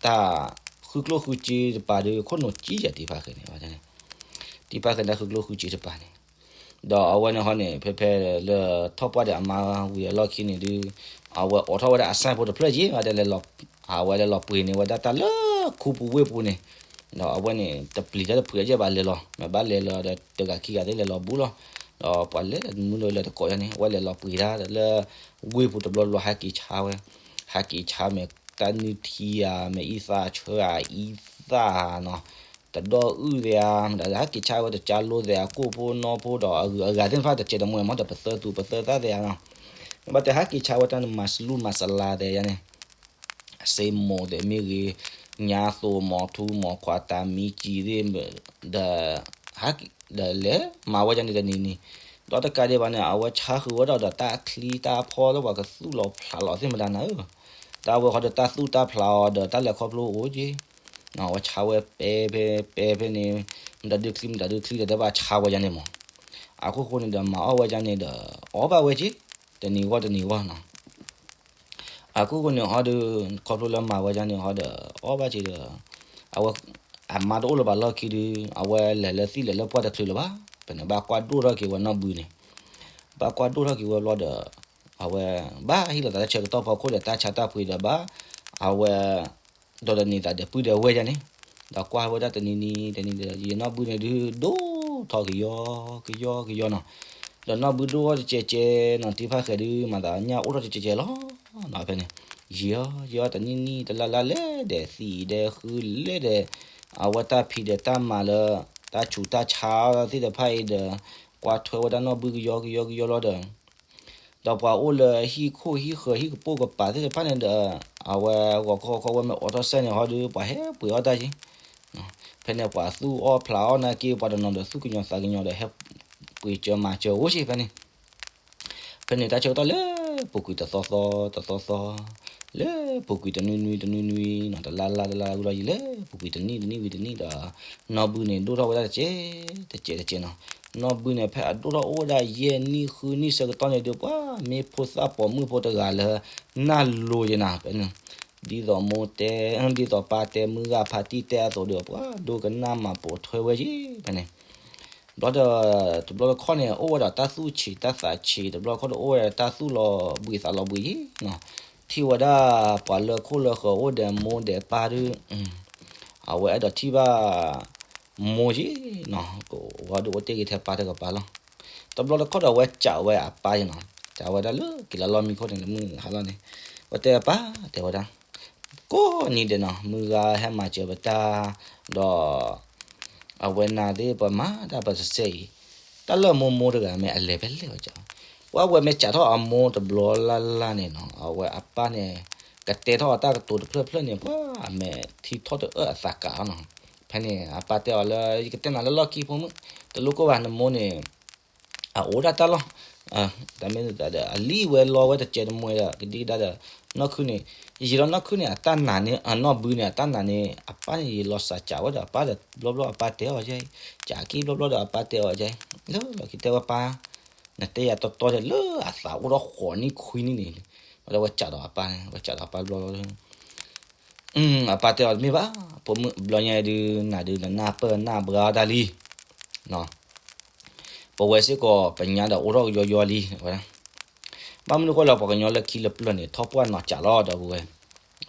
တၢ်ဃုကျိၣ်ဃုစ့တပၤဒုး ခိၣ်နူာ်စံၣ်ယဲၢ်တံၤဖါဃဲၤန့ၣ်, တံၤဖါဃဲၤန့ၣ် တၢ်ဃုကျိၣ်ဃုစ့တပၤန့ၣ် ဒီးအဝဲန့ၣ်ဟီန့ၣ် ဖဲဖဲလၢထီၣ်ပှၢ်ဒီးအမါဝံၤအလီၢ်ခံန့ၣ်ဒုး အဝဲအိးထီၣ်ဝဲဒၣ်အစၢ်ဖိတဖျၢၣ်က့ၤ တဲလဲၤ အဝဲလဲၤလီၤပှ့ၤန့ၢ်ဝဲဒၣ်တၢ်လၢခူပူၤဝ့ၢ်ပူၤန့ၣ်, ဒီးအဝဲန့ၣ် တပျံၤတၢ်တဖုးအယဲၢ်ဘၣ်လဲၤလီၤ မ့ၢ်ဘၣ်လဲၤလီၤဒီးတဂၤခံဂၤသ့ၣ်လဲၤလီၤဘူးလီၤ, ဒီးပှၤလဲၤမုၢ်လၢလၢတကိးယါန့ၣ် အဝဲလဲၤလီၤပှ့ၤတၢ်လၢ ဝ့ၢ်ပူၤတဘျီဘျီဟဲက့ၤဆါဝဲ, ဟဲက့ၤဆါမ့ၢ်တၢ်နုၢ်ထံဧါ မ့ၢ်အံသၣ်ဆၢဧါ အံသၣ်နီၤ တဒီအုၣ်သ့ဧါ မတၤဟဲက့ၤဆါဝဲတကၢလိသ့ဧါ ကိၣ်ဖိနီဖိဒီးအဂုၤအဂၤသ့ၣ်တဖၣ်တစဲးတမှဲမ့ၢ်ဒီးပသၢသူပသၢသၣ်သ့ဧါနီၤ, ဘၣ်တဲဟဲက့ၤဆါဝဲတၢ်နမၤစလူမၤစလါသ့ယါန့ၣ်, အစ့မိၢ်သ့ၣ်မ့ၢ်ဂ့ၤ, ညါသိၣ်မီၤထူမီၤခွါတၢ်မံကံၤသ့ၣ်, ဒီး ဒီးလဲၤမၤဝဲယါန့ၣ်တနံၤနံၤ, ဒီးတကးဒံးဘၣ်န့ၣ် အဝဲဆါဃုာ်ဝဲဒၣ်ဒီးတၢ်ချံတၢ်ဖီလၢပှၤကသူၣ်လီၤဖျးလီၤသ့ၣ်မတၤနၤဧၢ, တၢ်ဝဲဃီဒီးတၢ်သူၣ်တၢ်ဖျးအီၤဒီးတၢ်လဲၤခီဖျိအိၣ်က့ၤ အဝဲဆါဝဲပဲဖဲ ပဲဖဲန့ၣ် မတၤဒုချံမတၤဒုချံဒီးတဘၣ်ဆါဝဲယါန့ၣ်မး, အခိၣ်ဃိန့ၣ်ဒီးမၤအီၣ်ဝဲယါန့ၣ်ဒီး အီၣ်ဘၣ်ဝဲက့ၤ တနံၤဂီၢ်တနံၤဂီၢ်နီၤ, အခိၣ်ဃိန့ၣ်ဟီဒီး ခီဖျိလၢမၤဝဲယါန့ၣ်ဟီဒီး အီၣ်ဘၣ်က့ၤဒီး အဝဲ အမါတအိၣ်လၢၤဘၣ်လီၢ်ခံဒီး အဝဲလဲၤလၢသံၣ်လဲၤလၢပှၢ်တချုးလၢၤဘၣ်, ဖဲန့ၣ်ဘၣ်ကွၢ်ဒိၣ်ထီၣ်က့ၤဝဲနီၢ်ဘုန့ၣ်, ဘၣ်ကွၢ်ဒိၣ်ထီၣ်က့ၤဝဲဘျီဒီး အဝဲ ဘၣ်ဟ့ၣ်လီၤသးလၢဆၢကတီၢ်ဖီခိၣ်ဒီးတၢ်ဆါတၢ်ပှ့ၤဒီးဘၣ်, အဝဲ ဒီးတန့ၤသးဒီးပုၢ်ဒီးဝဲၢ်ယါန့ၣ်, ဒီးကွၢ်ဝဲဒၣ်တနံၤနံၤတနံၤဒီး ယနီၢ်ဘုန့ၣ်ဒုးဒိၣ်ထီၣ်ကယီကယီကယီနီၤ, ဒီးနီၢ်ဘုဒိၣ်ထီၣ်တကဲးကဲးနီၤ တံၤဖါဃဲၤဒုး မၤသးညၣ်အိၣ်ထီၣ်တကဲးကဲးလီၤ, ဖဲန့ၣ် ယံာ်အီၤ ယံာ်အီၤတနံၤနံၤတလါလါလဲၣ်ဒီး သံးဒီးဃုလဲၣ်ဒီး အဝဲတၢ်ဖံးဒီးတၢ်မၤလၢ တၢ်ဆူးတၢ်ဆါသ့ၣ်တဖၣ်အံၤဒီး ကွၢ်ထွဲဝဲဒၣ်နီၢ်ဘုကယီကယီကယီလီၤဒီး ဒီးပှၤအိၣ်လၢဟံၣ်ခိၣ်ဟံၣ်ဃၢၤဟံၣ်ကပိာ်ကပၤသ့ၣ်တဖၣ်န့ၣ်ဒီး အဝဲဂီၤခီဂီၤခီဝဲမ့ၢ်အိးထီၣ်စဲန့ၣ်ဟီဒီး ပှၤဟဲပှ့ၤအီၣ်တၢ်က့ၤ, ဖဲန့ၣ်ပှၤသူၣ်အီၣ်ဖျးအီၣ်နာ်က့ ပှၤတနီၤဒီးသူၣ်ကညီၤသးကညီၤဒီး ဟဲပှ့ၤစၢၤမၤစၢၤအိၣ်က့ၤဖဲန့ၣ်, ဖဲန့ၣ်တၢ်ဆၢကတီၢ်လၢပူၤကွံာ်တသီသီတသီသီ လၢ ပူၤကွံာ်တနွံနွံတနွံနွံနီၤ, တလါလါတလါလါဝံၤလီၤ ယံာ်လၢပူၤကွံာ်တနံၣ်တနံၣ်ဝံၤတနံၣ်ဒီး နီၢ်ဘုန့ၣ် ဒိၣ်ထီၣ်ဝဲဒၣ်တကဲး တကဲးတကဲးနီၤ. နီၢ်ဘုန့ၣ် ဖဲအဒိၣ်ထီၣ်အိၣ်ဝဲဒၣ်ယဲၢ်နံၣ်ဃုနံၣ်ဆၢကတီၢ်န့ၣ်ဒီး ပှၤမ့ၢ်ဖိသၣ်ပိာ်မုၣ်ဖိတဂၤလၢ နၢ်လိၤယဲနၤ ဖဲန့ၣ် ဒ်သိးမိၢ်တဲ ဒ်သိးပၢ်တဲ မုၢ်ဂၤဖါတံၢ်တဲအသိးဒီး ပှၤဒိကနၣ်မၤပိာ်ထွဲဝဲယံၤ ဖဲန့ၣ် ဘျီဒီး တဘျီတခီၣ်န့ၣ် အိၣ်ဝဲဒီးတၢ်သူၣ်ဆံးတၢ်သးဆံး, တဘျီတခီၣ်ဒီးအိၣ်ဝဲဒီးတၢ်သူၣ်လီၤဘှံးသးလီၤဘှံးယံၤနီၤ. ထံၣ်ဝဲဒၣ်ပှၤလၢခိၣ်လၢဃၢၤအိၣ်ဒီးမိၢ်ဒီးပၢ်ဒီး အဝဲအဲၣ်ဒိးထံၣ်ဘၣ်မိၢ်ယံၤနီၤ, ဝဲဒိးအိၣ်တ့ၢ်ဂ့ၤထဲပၢ်တကပၤလီၤ. တဘျီတခီၣ်ဒီးအဝဲစံးဝဲအပၢ်ယံၤနီၤ, စံးဝဲဒၣ်လၢက့ၤလၢလီၢ်မံခိၣ်န့ၣ် လၢမုၢ်ဟါလီၤန့ၣ်, ဝဲတဲပၢ် တဲဝဲဒၣ် ကိးနံၤဒဲးနီၤ မုၢ်ဂၤဟဲမၤစၢၤပတၢ် ဒီး အဝဲနၤသ့ၣ်ပမၤတၢ်ပတစဲးအံၤ, တၢ်လၢမိၢ်မိၢ်တဂၤမ့ၢ်အလဲၤဖဲလဲၣ်ဝဲစံး, ပှၤဝဲမ့ၢ်စံးထီၣ်အမိၢ်တဘျီလၢ်လၢ်န့ၣ်နီၤ, အဝဲအပၢ်န့ၣ် ကတဲထီၣ်အတၢ်ကတိၤတဖျၢၣ်ဖျၢၣ်န့ၣ် ပှၤအမဲာ်ထံထီၣ်တအၢၣ်အသးကးလီၤနီၤ. ဖဲန့ၣ် အပၢ်တဲအီၤလၢ ယကတဲနၤလၢလီၢ်ခံဖိမုၣ်, တလိၣ်ကိၢ်ဘၣ်နမိၢ်န့ၣ် အအိၣ်ဒၣ်တၢ်လီၤ, တၢ်မ့ၢ်ဒီး အလံၣ်ဝဲလီဝဲတစဲးတမှဲဒီး ကဒံကဒါဒီး နီၢ်ခုန့ၣ်, ယံာ်လီၤနီၢ်ခုန့ၣ် အတၢ်နာ်န့ၣ် နီၢ်ဘုန့ၣ် အတၢ်နာ်န့ၣ် အပၢ်န့ၣ် ယံာ်လီၤစးစံးဝဲဒီး အပၢ်ဒီးဘျီဘျီအပၢ်တဲအီၤယဲ, စံးက့ၤဘျီဘျီဒီးအပၢ်တဲအီၤယဲ, လၢလီၢ်ခံတဲဝဲပၢ်, နတဲယၤတီတီဒီး လၢအသးအိၣ်ထီၣ်ဃိးနံၣ်ခွံနံၣ်န့ၣ်, ဝဲဒၣ်ဝဲစံးဒီးအပၢ်န့ၣ် ဝဲစံးဒီးအပၢ်ဘျီဘျီ အပၢ်တဲအီၤတမ့ၢ်ဘၣ်, ဖိမုၣ်ဘျီညါအံၤဒုး နၤဒုးနနၢ်ပၢၢ်နၢ်ဘှါတၢ်လံ, ပဝဲစ့ၢ်ကီး ပညါဒီးအိၣ်ထီၣ်ကယီယီလံ, ဝဲဒၣ်, ဘၣ်မနုၤဃိလဲၣ် ပှၤကညီလၢခံလၢပျၢၤန့ၣ် ထီၣ်ပှၢ်နီၤစံးလီၤဒီပုၢ်ဝဲၢ်,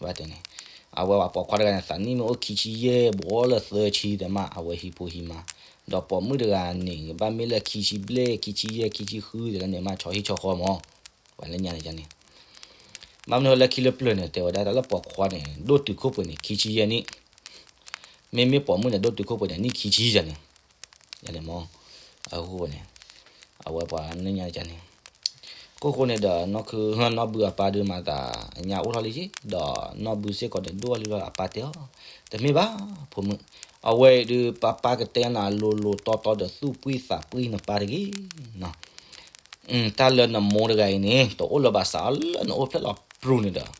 ဘၣ်တဲန့ၣ်, အဝဲပှၤပိာ်ခွါတဂၤန့ၣ် သးနံၣ်မ့ၢ်အိၣ်ခံဆံယဲၢ် ဘှီလၢသၢဆံတဲမး အဝဲဟံးဖိဟံးမါ, ဒီးပိာ်မုၣ်တဂၤန့ၣ် ဘၣ်မ့ၢ်လၢခံဆံဘျဲၣ် ခံဆံယဲၢ် ခံဆံဃုတဲလၢန့ၣ်မး ဆီဟံၣ်ဆီဃီမး, ပှၤလၢညါန့ၣ်န့ၣ် ဘၣ်မနုၤလၢခံလၢပျၢၤန့ၣ် တဲဝဲဒၣ်လၢပိာ်ခွါန့ၣ် ဒိၣ်တုာ်ခိၣ်ပှဲၤန့ၣ် ခံဆံယဲၢ်နံၣ်, မ့မ့ၢ်ပိာ်မုၣ်န့ၣ် ဒိၣ်တုာ်ခိၣ်ပှဲၤန့ၣ် နံၣ်ခံဆံယဲၢ်န့ၣ်, န့ၣ်မး, အဃိန့ၣ်, အဝဲပှၤလၢညါန့ၣ်, ခိၣ်ဃိန့ၣ်ဒီး နီၢ်ခု နီၢ်ဘုအပၢ်ဒုးမၤသးညါအိၣ်ထီၣ်လံက့ၤ ဒီးနီၢ်ဘုစ့ၢ်ကီးဒီးဒိၣ်ထီၣ်လံလီၤ အပၢ်တဲအီၤ, တမ့ၢ်ဘၣ်, ဖိမုၣ်, အဝဲအံၤဒုး ပၢ်ပၢ်ကတဲနၤလိၤလိၤတီတီဒီးသူၣ်ပှံၢ်သးပှံၢ်နပၢ်တဂ့ၤ, တၢ်လၢနမိၢ်တဂၤအံၤန့ၣ် တအိၣ်လၢၤဘၣ် စးထီၣ်လၢနအိၣ်ဖျဲၣ်လီၤပြူၤန့ၣ်ဒီး,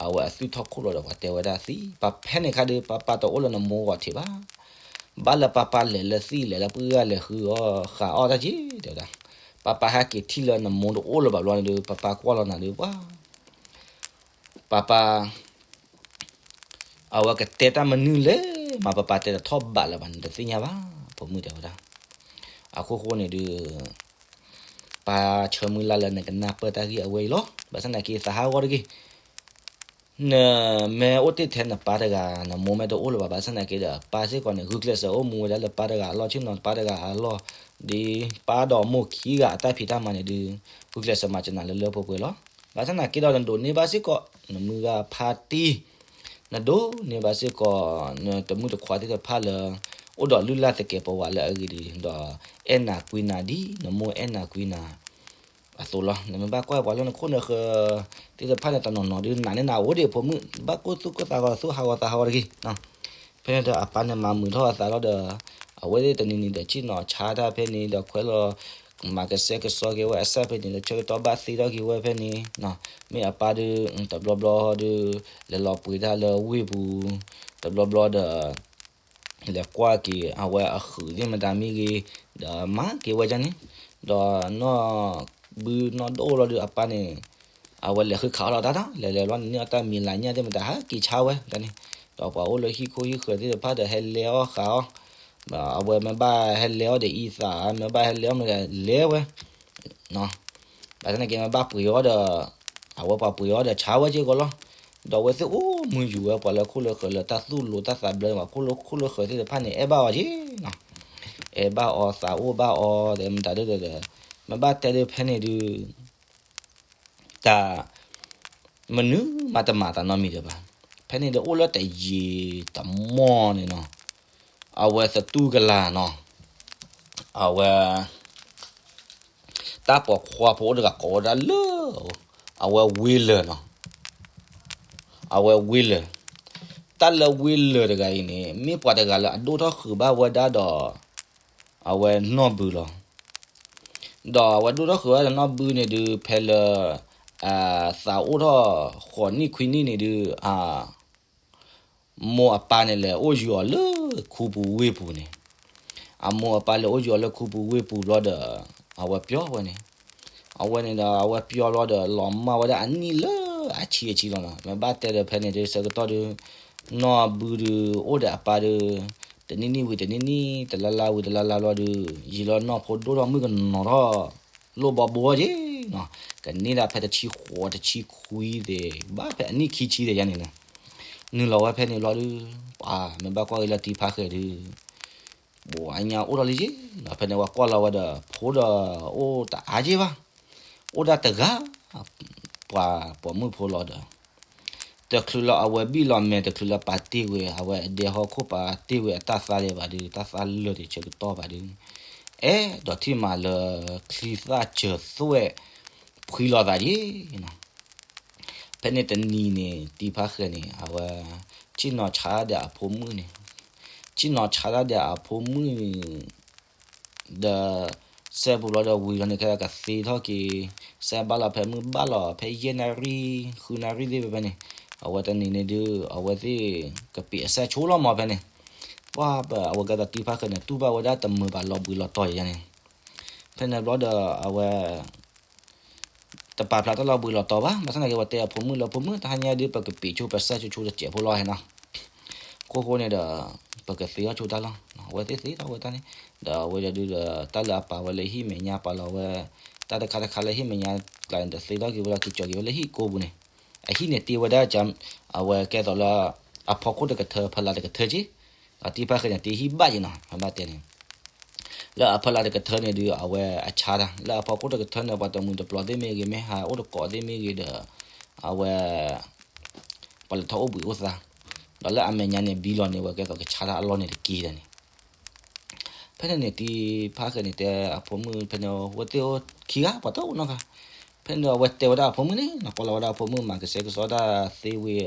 အဝဲအသွံၣ်ထီၣ်ခိၣ်လီၤဒီး ပှၤတဲဝဲဒၣ်သံ ပၢ်ဖဲန့ၣ်ခါဒုး ပၢ်ပၢ်တအိၣ်လၢနမိၢ်ဂီၤထံးဘၣ်, ဘၣ်လၢပၢ်ပၢ်လဲၤလၢသံၣ်လဲၤလၢပှၢ်ဂၤလဲၤဃုအီၣ်ဃုအီၣ်တၢ်က့ၤ တဲဝဲဒၣ်, ပၢ်ပၢ်ဟဲက့ၤထံၣ်လၢနမိၢ်တအိၣ်လၢၤဘၣ်ဘျီန့ၣ်ဒုး ပၢ်ပၢ်ကွၢ်လီၤနၤဒုး ပှၤ ပၢ်ပၢ် အဝဲကတဲတၢ်မနုၤလဲၣ်မး ပၢ်ပၢ်တဲတထီၣ်ဘးလၢၤဘၣ် နတသ့ၣ်ညါဘၣ် ဖိမုၣ်တဲဝဲဒၣ်, အခိၣ်ဃိန့ၣ်ဒုး ပၢ်ဆၢမုၢ်လၢ်လၢနကနၢ်ပၢၢ်တၢ်ဂ့ၢ်အဝဲအံၤလီၤ ဘၣ်ဆၣ်သနာ်က့သးဟးဂီၤတဂ့ၤ, နမ့ၢ်အိၣ်တ့ၢ်ထဲနပၢ်တဂၤ နမိၢ်မ့ၢ်တအိၣ်လၢၤဘၣ် ဘၣ်ဆၣ်သနာ်က့ဒီး ပၢ်စ့ၢ်ကီးန့ၣ် ဂုာ်ကျဲးစၢးအိၣ်မူဝဲဒၣ်လၢပၢ်တဂၤအလီၢ် ဆ့ၣ်နီၤပၢ်တဂၤအလီၢ်, ဒ်ပၢ်ဒီးမိၢ်ခံဂၤအတၢ်ဖံးတၢ်မၤန့ၣ်ဒုး ဂုာ်ကျဲးစၢးမၤစၢၤနၤလၢလၢပှဲၤပှဲၤလီၤ. ဘၣ်ဆၣ်သနာ်က့ဒီး နဒိးန့ၢ်ဘၣ်စ့ၢ်ကီး နမုၢ်ဂၤဖါတံၢ်, နဒိးန့ၢ်ဘၣ်စ့ၢ်ကီး နတမုၣ်တခွါသ့ၣ်တဖၣ်လၢ အိၣ်ဒီးလုၢ်လၢ်သကဲးပဝးလၢအဂ့ၤဒ် ဒီးအဲၣ်နၤကွံနၤဒ် နမိၢ်အဲၣ်နၤကွံနၤ အသိးလီၤ. နမ့ၢ်ဘၣ်ကွၢ်ပှၤလၢနခိၣ်နဃၢၤသ့ၣ်တဖၣ်န့ၣ် တနီၤနီၤဒုး နာ်န့ၢ်နၤအိၣ်ဒံးဖိမုၣ် ဘၣ်ကိၢ်သူၣ်ကိၢ်သးဂီၤ သူၣ်ဟးဂီၤသးဟးဂီၤတဂ့ၤ. ဖဲန့ၣ်ဒီးအပၢ်န့ၣ်မၤမုာ်ထီၣ်အသးလီၤဒီး အဝဲသ့ၣ်တနံၤနံၤဒီး ဆ့ၣ်နီၤဆါတၢ်ဖဲန့ၣ်ဒီး ခွဲးလီၤ မၤကစဲကစီက့ၤဝဲအစၢ်ဖဲန့ၣ်ဒီး ဆၢကတီၢ်ဘၣ်သ့ထီၣ်က့ၤဝဲဖဲန့ၣ်, မ့ၢ်အပၢ်ဒုး တဘျီဘျီဒုး လဲၤလီၤပှ့ၤတၢ်လၢဝ့ၢ်ပူၤ, တဘျီဘျီဒီး လဲၤကွၢ်က့ၤ အဝဲအဃုာ်သ့ၣ်မတၤမ့ၢ်ဂ့ၤ, ဒီးမၤက့ၤဝဲဒ်န့ၣ်, ဒီးနီၢ်ဘုနီၢ်ဒိၣ်လီၤဒုးအပၢ်န့ၣ်, အဝဲလဲၤဃုခးအီၣ်လီၤတၢ်ဒီး လဲၤလဲၤဘျီန့ၣ် န့ၢ်အီၣ်တၢ်မံၤလၤညၣ်သ့ၣ်မတၤ ဟဲက့ၤဆါဝဲဒ်န့ၣ်, ဒီးပှၤအိၣ်လၢဟံၣ်ခိၣ်ဟံၣ်ဃၢၤသ့ၣ်တဖၣ်ဒီး ဟဲလဲၤအီၣ်ဃုာ်အီၣ်, အဝဲမ့ၢ်ဘၣ်ဟဲလဲၤအီၣ်ဒီးအံသး မ့ၢ်ဘၣ်ဟဲလဲၤအီၣ်မ့ၢ်ဒီးလဲၤဝဲ ဘၣ်ဆၣ်သနာ်က့မ့ၢ်ဘၣ်ပှ့ၤအီၣ်ဒီး အဝဲပှၤပှ့ၤအီၣ်ဒီးဆါဝဲက့ၤကီးလီၤ. ဒီးအဝဲသ့ၣ်အိၣ်မုာ်ယူၤဝဲပှၤလၢခိၣ်လၢဃၢၤလၢတၢ်သူၣ်လိၤတၢ်သးဘျၢန့ၣ် ပှၤခိၣ်လၢခိၣ်လၢဃၢၤသ့ၣ်တဖၣ်န့ၣ် အဲၣ်ဘၣ်အီၤက့ၤနီၤ, အဲၣ်ဘၣ်အီၤသးအိၣ်ဘၣ်အီၤ တဲမတၤဒုဒီး မ့ၢ်ဘၣ်တဲဒုဖဲန့ၣ်ဒု တၢ် မနုၤမးတမၤတၢ်နီတမံၤဒံးဘၣ်. ဖဲန့ၣ်ဒီးအိၣ်လၢတယံာ်တမီၢ်န့ၣ်နီၤ, အဝဲသတူၢ်ကလာ်နီၤ, အဝဲ တၢ်ပိာ်ခွါဖိအိၣ်တဂၤကိးဝဲဒၣ်လၢ အဝဲဝ့လၢာ်နီၤ, အဝဲဝ့လၢာ်, တၢ်လၢဝ့လၢာ်တဂၤအံၤန့ၣ် မ့ၢ်ပှၤတဂၤလၢအဒိၣ်ထီၣ်ဃုာ်ဘၣ်ဝဲဒၣ်ဒီး အဝဲနီၢ်ဘုလီၤ. ဒီးအဝဲဒိၣ်ထီၣ်ဃုာ်ဝဲဒၣ်နီၢ်ဘုန့ၣ်ဒုး ဖဲလၢ သးအိၣ်ထီၣ်ဃိးနံၣ်ခွံနံၣ်န့ၣ်ဒုး အမိၢ်အပၢ်န့ၣ်လဲၤအိၣ်ယံၤအီၤလၢခူပူၤဝ့ၢ်ပူၤန့ၣ်, အမိၢ်အပၢ်လဲၤအိၣ်ယံၤအီၤလၢခူပူၤဝ့ၢ်ပူၤဘျီဒီး အဝဲပျီဝဲန့ၣ်, အဝဲန့ၣ်ဒီး အဝဲပျီဘျီဒီး လီၤမၢ်ဝဲဒၣ်အနံၣ်လၢအဆံအဆံလီၤနီၤ. မ့ၢ်ဘၣ်တဲဒီးဖဲန့ၣ်ဒုး ဆၢကတီၢ်ဒုး နီၢ်ဘုဒုး အိၣ်ဒီးအပၢ်ဒုး တနံၣ်နံၣ်ဝံၤတနံၣ်နံၣ် တလါလါဝံၤတလါလါဘျီဒုး ယံာ်လီၤနီၢ်ဖိဒိၣ်ထီၣ်မုၣ်ကနီၤထီၣ် လိၣ်ဘီဘိအီၤက့ၤနီၤ. ကန့ၢ်ဒၣ်ဖဲတဆံဃိးတဆံခွံသ့ၣ် ဘၣ်ဖဲအနံၣ်ခံဆံသ့ၣ်ယါန့ၣ်နီၤ. နုာ်လီၤဝဲဖဲန့ၣ်ဘျီဒုး ပှၤမ့ၢ်ဘၣ်ကွၢ်က့ၤလၢတံၤဖါဃဲၤဒုး ပှၤအညါအိၣ်ထီၣ်လံက့ၤနီၤ. ဖဲန့ၣ်ပှၤကွၢ်လီၤဝဲဒီး ဖိဒီးအိၣ်တအါက့ၤဘၣ်, အိၣ်ဒၣ်တဂၤ ပှၤပိာ်မုၣ်ဖိလီၤဒီး တချုးလၢအဝဲဘံၣ်လီၤမဲာ် တချုးလၢပာ်တ့ၢ်ဝဲ အဝဲအဒဲဟီၣ်ခိၣ်ပာ်တ့ၢ်ဝဲအတၢ်သးဒဲးဘၣ်ဒုး တၢ်သးလၢာ်တဆၢကတီၢ်ဘၣ်ဒုး အဲၣ်ဒိးထံၣ်မးလၢချံသၣ်စၢၤသွဲၣ်ဖှံလိာ်သးက့ၤနီၤ. ဖဲန့ၣ်တနံၤန့ၣ် တံၤဖါဃဲၤန့ၣ် အဝဲ ဆ့ၣ်နီၤဆါဒၣ်အဖိမုၣ်န့ၣ်, ဆ့ၣ်နီၤဆါဒၣ်အဖိမုၣ် ဒီး စဲပူၤလီၤဒီးဝံၤလီၤန့ၣ် ခဲကသ့ထီၣ်က့ၤ, စဲဘၣ်လီၤဖဲမုၢ်ဘၣ်လီၤဖဲယဲၢ်နၣ်ရံၣ် ဃုနၣ်ရံၣ်သ့ၣ်ဖဲဖဲန့ၣ်, အဝဲတနံၤန့ၣ်ဒုး အဝဲသ့ၣ်ကပ့ၤအစဲဆိလီၤမးဖဲန့ၣ်, ပှၤပအဝဲကဲသိးတံၤဖါဃဲၤန့ၣ် တူၢ်ဘၣ်ဝဲဒၣ်တမုာ်ဘၣ်လီၤဘှံးလီၤတီၤယါန့ၣ်, ဖဲန့ၣ်ဘျီဒီးအဝဲ တပာ်ဖျါတၢ်လီၤဘှံးလီၤတီၤဘၣ်, ဘၣ်ဆၣ်သနာ်က့ ပတဲအဖိမုၣ်လၢဖိမုၣ် တဟါညါဒုး ပကပ့ၤဆိပစဲဆိဆိတစဲးဖိလီၤဟဲနီၤ, အခိၣ်ဃိန့ၣ်ဒီး ပကသ့အီၤဆိတၢ်လီၤ, အဝဲသ့ၣ်သ့တၢ်ဝဲတၢ်န့ၣ်, ဒီးအဝဲဒၣ်ဒုးဒီး တၢ်လၢအပာ်ဝဲလၢဟံၣ်မဲာ်ညါပာ်လီၤဝဲ, တၢ်တခါတခါလၢဟံၣ်မဲာ်ညါကျါန့ၣ် တသ့ထီၣ်က့ၤဝဲဒီးက့ၤကၠီၤက့ၤဝဲလၢဟံၣ်ကိးပူၤန့ၣ်, အဟံၣ်န့ၣ်တ့ဝဲဒၣ် အဝဲကဲသိးလၢ အဖီခိၣ်တကထၢ ဖီလာ်တကထၢက့ၤ, ဒီးတံၤဖါဃဲၤန့ၣ် တ့ဟံၣ်ဘၣ်က့ၤနီၤ, မ့ၢ်ဘၣ်တဲန့ၣ် လၢအဖီလာ်တကထၢန့ၣ်ဒုး အဝဲအဆါတၢ်, လၢအဖီခိၣ်တကထၢန့ၣ် ပှၤတမှံၤတပျီၤသ့ၣ်မ့ၢ်ဂ့ၤ မ့ၢ်ဟးအိၣ်တကိးသ့ၣ်မ့ၢ်ဂ့ၤဒီး အဝဲ ပှၤလဲၤထီၣ်အိၣ်ဘှံးအိၣ်သါ, ဒီးလၢအမဲာ်ညါန့ၣ် ဘံလီၤန့ၣ် ဝဲကဲသိးကဆါတၢ်အလီၢ်န့ၣ်တက့ၢ်ဒၣ်န့ၣ်, ဖဲန့ၣ်န့ၣ် တံၤဖါဃဲၤန့ၣ်တဲအဖိမုၣ် ဖဲန့ၣ် ဝဲသ့ၣ်အိၣ်ခံဂၤ ပှၤတအိၣ်နီတဂၤ, ဖဲန့ၣ်ဒီးအဝဲတဲဝဲဒၣ်အဖိမုၣ်န့ၣ် နကွၢ်လီၤဝဲဒၣ်အဖိမုၣ်မၤကစဲကစီဒၣ်သ့ဝံၤ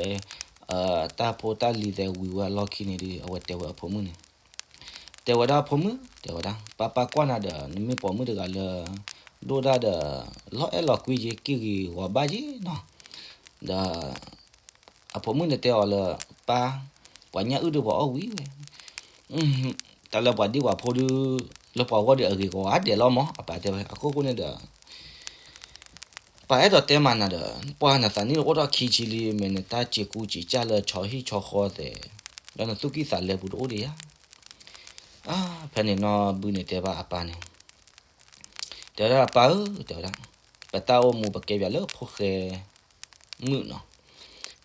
တၢ်ဖိတၢ်လံၤသဲးဝံၤဝဲအလီၢ်ခံန့ၣ်ဒီး အဝဲတဲဝဲအဖိမုၣ်န့ၣ်, တဲဝဲဒၣ်အဖိမုၣ် တဲဝဲဒၣ် ပၢ်ပၢ်ကွၢ်နၤဒီး နမ့ၢ်ပိာ်မုၣ်တဂၤလၢ ဒိၣ်ဒၣ်ဒီး လီၤအဲၣ်လီၤကွံက့ၤ က့ၢ်ဂ့ၤဂီၤဘၣ်က့ၤနီၤ, ဒီး အဖိမုၣ်န့ၣ်တဲအီၤလၢ ပၢ် ပှၤညၣ်အုၣ်ဒီးပှၤအီၣ်ဝံၤဝဲ, တၢ်လၢပှၤဒ့ၣ်ပှၤဖိဒုး လၢပှၤဂီၢ်ဒီးအဂ့ၤကိးဂၤဒဲးလီၤမး အပၢ်တဲဝဲ, အခိၣ်ဃိန့ၣ်ဒီး ပၢ်အဲၣ်ဒိးတဲမးနၤဒီး ပှၢ်နသးနံၣ်အိၣ်ထီၣ်ခံဆံလံ မ့ၢ်နတၢ်စံးကူစံးကၢ်လၢဆီဟံၣ်ဆီဃီသဲး လၢနသူၣ်ကံၢ်သးလဲပူၤတအိၣ်ဒံးဧါ. ဖဲန့ၣ်နီၢ်ဘုန့ၣ်တဲဘၣ်အပၢ်န့ၣ်, တဲဝဲဒၣ်ပၢ်ဧၢ တဲဝဲဒၣ်, ပတၢ်အိၣ်မူပကဲပၠးလၢဖိၣ်ဃဲမုၣ်နီၤ,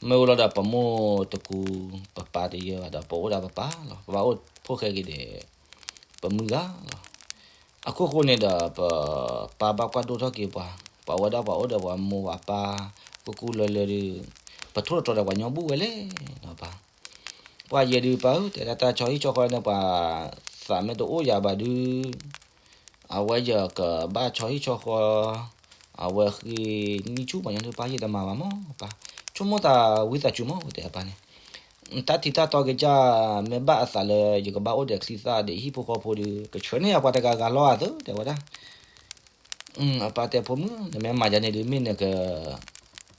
မ့ၢ်အိၣ်လီၤဒီးပမိၢ်တကူ ပပၢ်တယၢဘၣ်ဒီး ပအိၣ်ဒၣ်ပပၢ်လီၤ, ပဘၣ်အိၣ်ဖိၣ်ဃဲက့ၤဒီး ပမုၢ်ဂၤလီၤ. အခိၣ်ဃိန့ၣ်ဒီး ပပၢ်ဘၣ်ကွၢ်ဒိၣ်ထီၣ်က့ၤပှၤ, ပှၤဝဲဒၣ်ပှၤအိၣ်ဒီးပှၤမိၢ်ပှၤပၢ် ကူကူလၢလၢဒီး ပထိၣ်တတြီဒီးပှၤညီဘူၣ်ဝဲလဲၣ်နီၤပၢ်, ပှၤယဲဒုးပၢ်ဧၢ တဲဒၣ်တၢ်ဆီဟံၣ်ဆီဃီန့ၣ် ပှၤသးမ့ၢ်တအိၣ်ယၤဘၣ်ဒုး အဝဲယကဘၣ်ဆီဟံၣ်ဆီဃီ အဝဲဃ့နံၣ်ဆူၣ်ပှၤညီဒုး ပၢ်ယတမၤဘၣ်မးပၢ်, ဆိကမိၣ်သးဝံသးစူၤမး တဲအပၢ်န့ၣ်, တၢ်ထံတၢ်တီကစၢ် မ့ၢ်ဘၣ်အသးလၢယကဘၣ်အိၣ်ဒီးချံသၣ်ဒီးဟံၣ်ဖိဃီဖိဒီး ကဆှၢန့ၢ်ယၤပှၤတဂၤဂၤလီၤအသး တဲဝဲဒၣ် အပၢ်တဲဖိမုၣ် နမ့ၢ်မၤယၤန့ၣ်ဒုး မ့ၢ်နက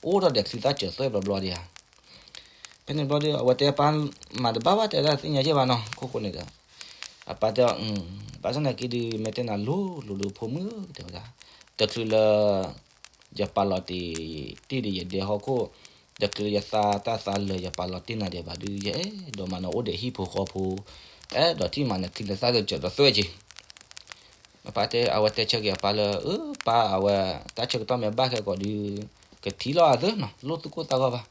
အိၣ်ထီၣ်ဒီးချံသၣ်စၢၤသွဲၣ်ဘျီဘျီဒံးဧါ. ဖဲန့ၣ်ဘျီဒီး အဝဲတဲပၢ် မၤတဘၣ်ဘၣ် တဲဝဲဒၣ်သ့ၣ်ညါယဲၢ်ဘၣ်နီၤ ခိၣ်ဃိန့ၣ်ဒီး အပၢ်တဲ ဘၣ်ဆၣ်သနာ်က့ဒုး မ့ၢ်တဲနၤလိၤလိၤဒုးဖိမုၣ်ဧၢ တဲဝဲဒၣ် တချုးလၢ ယပာ်လီၤတ့ၢ်တ့ၢ်ဒီးယဒဲဟီၣ်ခိၣ် တချုးလၢယသးတၢ်သးလၢာ် ယပာ်လီၤတ့ၢ်နၤဒဲးဘၣ်ဒုး ယအဲၣ်ဒိးမၤနၤအိၣ်ဒီးဟံၣ်ဖိဃီဖိ အဲၣ်ဒိးထံၣ်မၤနၤချံသၣ်စၢၤသွဲၣ်က့ၤ အပၢ်တဲ အဝဲတဲဆၢက့ၤအပၢ်လၢ အၢ ပၢ် အဝဲ တၢ်ဆၢကတီၢ်မ့ၢ်ဘၣ်ခဲကိာ်ဒုး ကထံၣ်လီၤအသးနီၤ လိၣ်သူၣ်ကိၢ်သးဂီၢ်ဘၣ်.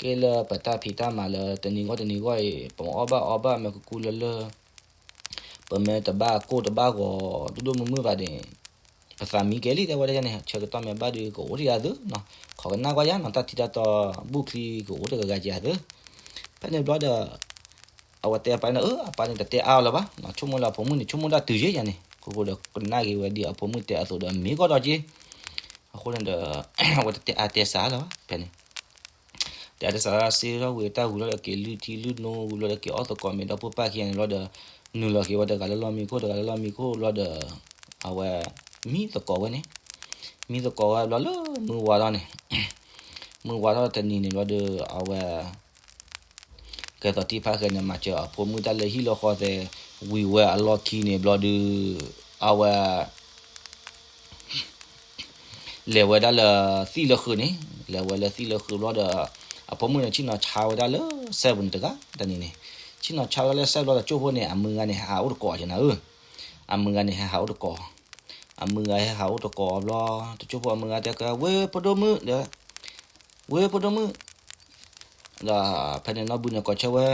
ကဲလၢပတၢ်ဖံးတၢ်မၤလၢတနံၤဂီၢ်တနံၤဂီၢ်အံၤ ပမ့ၢ်အီၣ်ဘၣ်အီဘၣ်မ့ၢ်ကူကူလၢလၢ ပမ့ၢ်တဘၣ်ကိၢ်တဘၣ်ဂီၤ ဒိၣ်ဒိၣ်မုၢ်မုၢ်ဘၣ်န့ၣ် ပသးမံကဲလံ တဲဝဲဒၣ်န့ၣ် ဆၢကတီၢ်မ့ၢ်ဘၣ်ဒုး ကအိၣ်တယၤသ့နီၤ ခိးကနၣ်ကွၢ်ယၤနီၤ တၢ်ထံတၢ်တီ ဘူၣ်ချံကအိၣ်တဂၤဂၤကယၤသ့. ဖဲန့ၣ်ဘျီဒီး အဝဲတဲအပၢ်န့ၣ် အၢ အပၢ်န့ၣ် တတဲအါအီၤလၢၤဘၣ်, ဆိကမိၣ်လၢအဖိမုၣ်န့ၣ် ဆိကမိၣ်ဒၣ်တုၤယဲၢ်ယၤန့ၣ် ခိၣ်ဃိဒီးကနၣ်က့ၤဝဲဒ်အဖိမုၣ်တဲအသိးဒီး မ့ၢ်ကီၢ်ဒီးက့ၤ အဃိန့ၣ်ဒီး အဝဲတတဲအါတဲစှၤလၢၤဘၣ် ဖဲန့ၣ် တဲအါတဲစှၤလၢၤ စ့ထီၣ်ဝံၤတၢ်ဝံၤလီၤဒီး က့ၤလုၢ်ထံလုၢ်နိဝံၤလီၤဒီး က့ၤအီၣ်သကိးမ့ၤဒီးဖိပၢ်ခံဂၤန့ၣ်လီၤဒီး နုာ်လီၤက့ၤဝဲတဂၤလၢလီၢ်မံခိၣ် တဂၤလၢလီၢ်မံခိၣ်လီၤဒီး အဝဲ မံသကိးဝဲန့ၣ် မံသကိးဝဲဘျီလၢမုၢ်ဝါထီၣ်န့ၣ် မုၢ်ဝါထီၣ်တနံၤန့ၣ်ဘျီဒီး အဝဲ ကဲသိးတံၢ်ဖးဃဲန့ၣ် မၤစၢၤအဖိမုၣ်တၢ်လၢဟံၣ်လၢဃီသဲး ဝံၤဝဲအလီၢ်ခံန့ၣ်ဘျီဒီး အဝဲ လဲၤဝဲဒၣ်လၢသံၣ်လၢဃုာ်န့ၣ်, လဲၤဝဲလၢသံၣ်လၢဃုာ်ဘျီဒီး အဖိမုၣ်န့ၣ် ဆ့ၣ်နီၤဆါဝဲဒၣ်လၢစဲပူၤန့ၣ်တဂၤတနံၤန့ၣ်, ဆ့ၣ်နီၤဆါဝဲဒၣ်လၢစဲဘျီဒီး ကၠိဖိန့ၣ် အမုၢ်ဂၤန့ၣ် ဟဲဟးအိၣ်တကိးက့ၤနၤဧၢ, အမုၢ်ဂၤန့ၣ် ဟဲဟးအိၣ်တကိး, အမုၢ်ဂၤဟဲဟးအိၣ်တကိးဘျီ တကၠိဖိအမုၢ်ဂၤတဲကဲ ဝ့ၢ်ဖိဒိၣ်မုၣ်ဒီး ဝ့ၢ်ဖိဒိၣ်မုၣ် ဒီးဖဲန့ၣ်နီၢ်ဘုန့ၣ်ကိးဆၢဝဲ,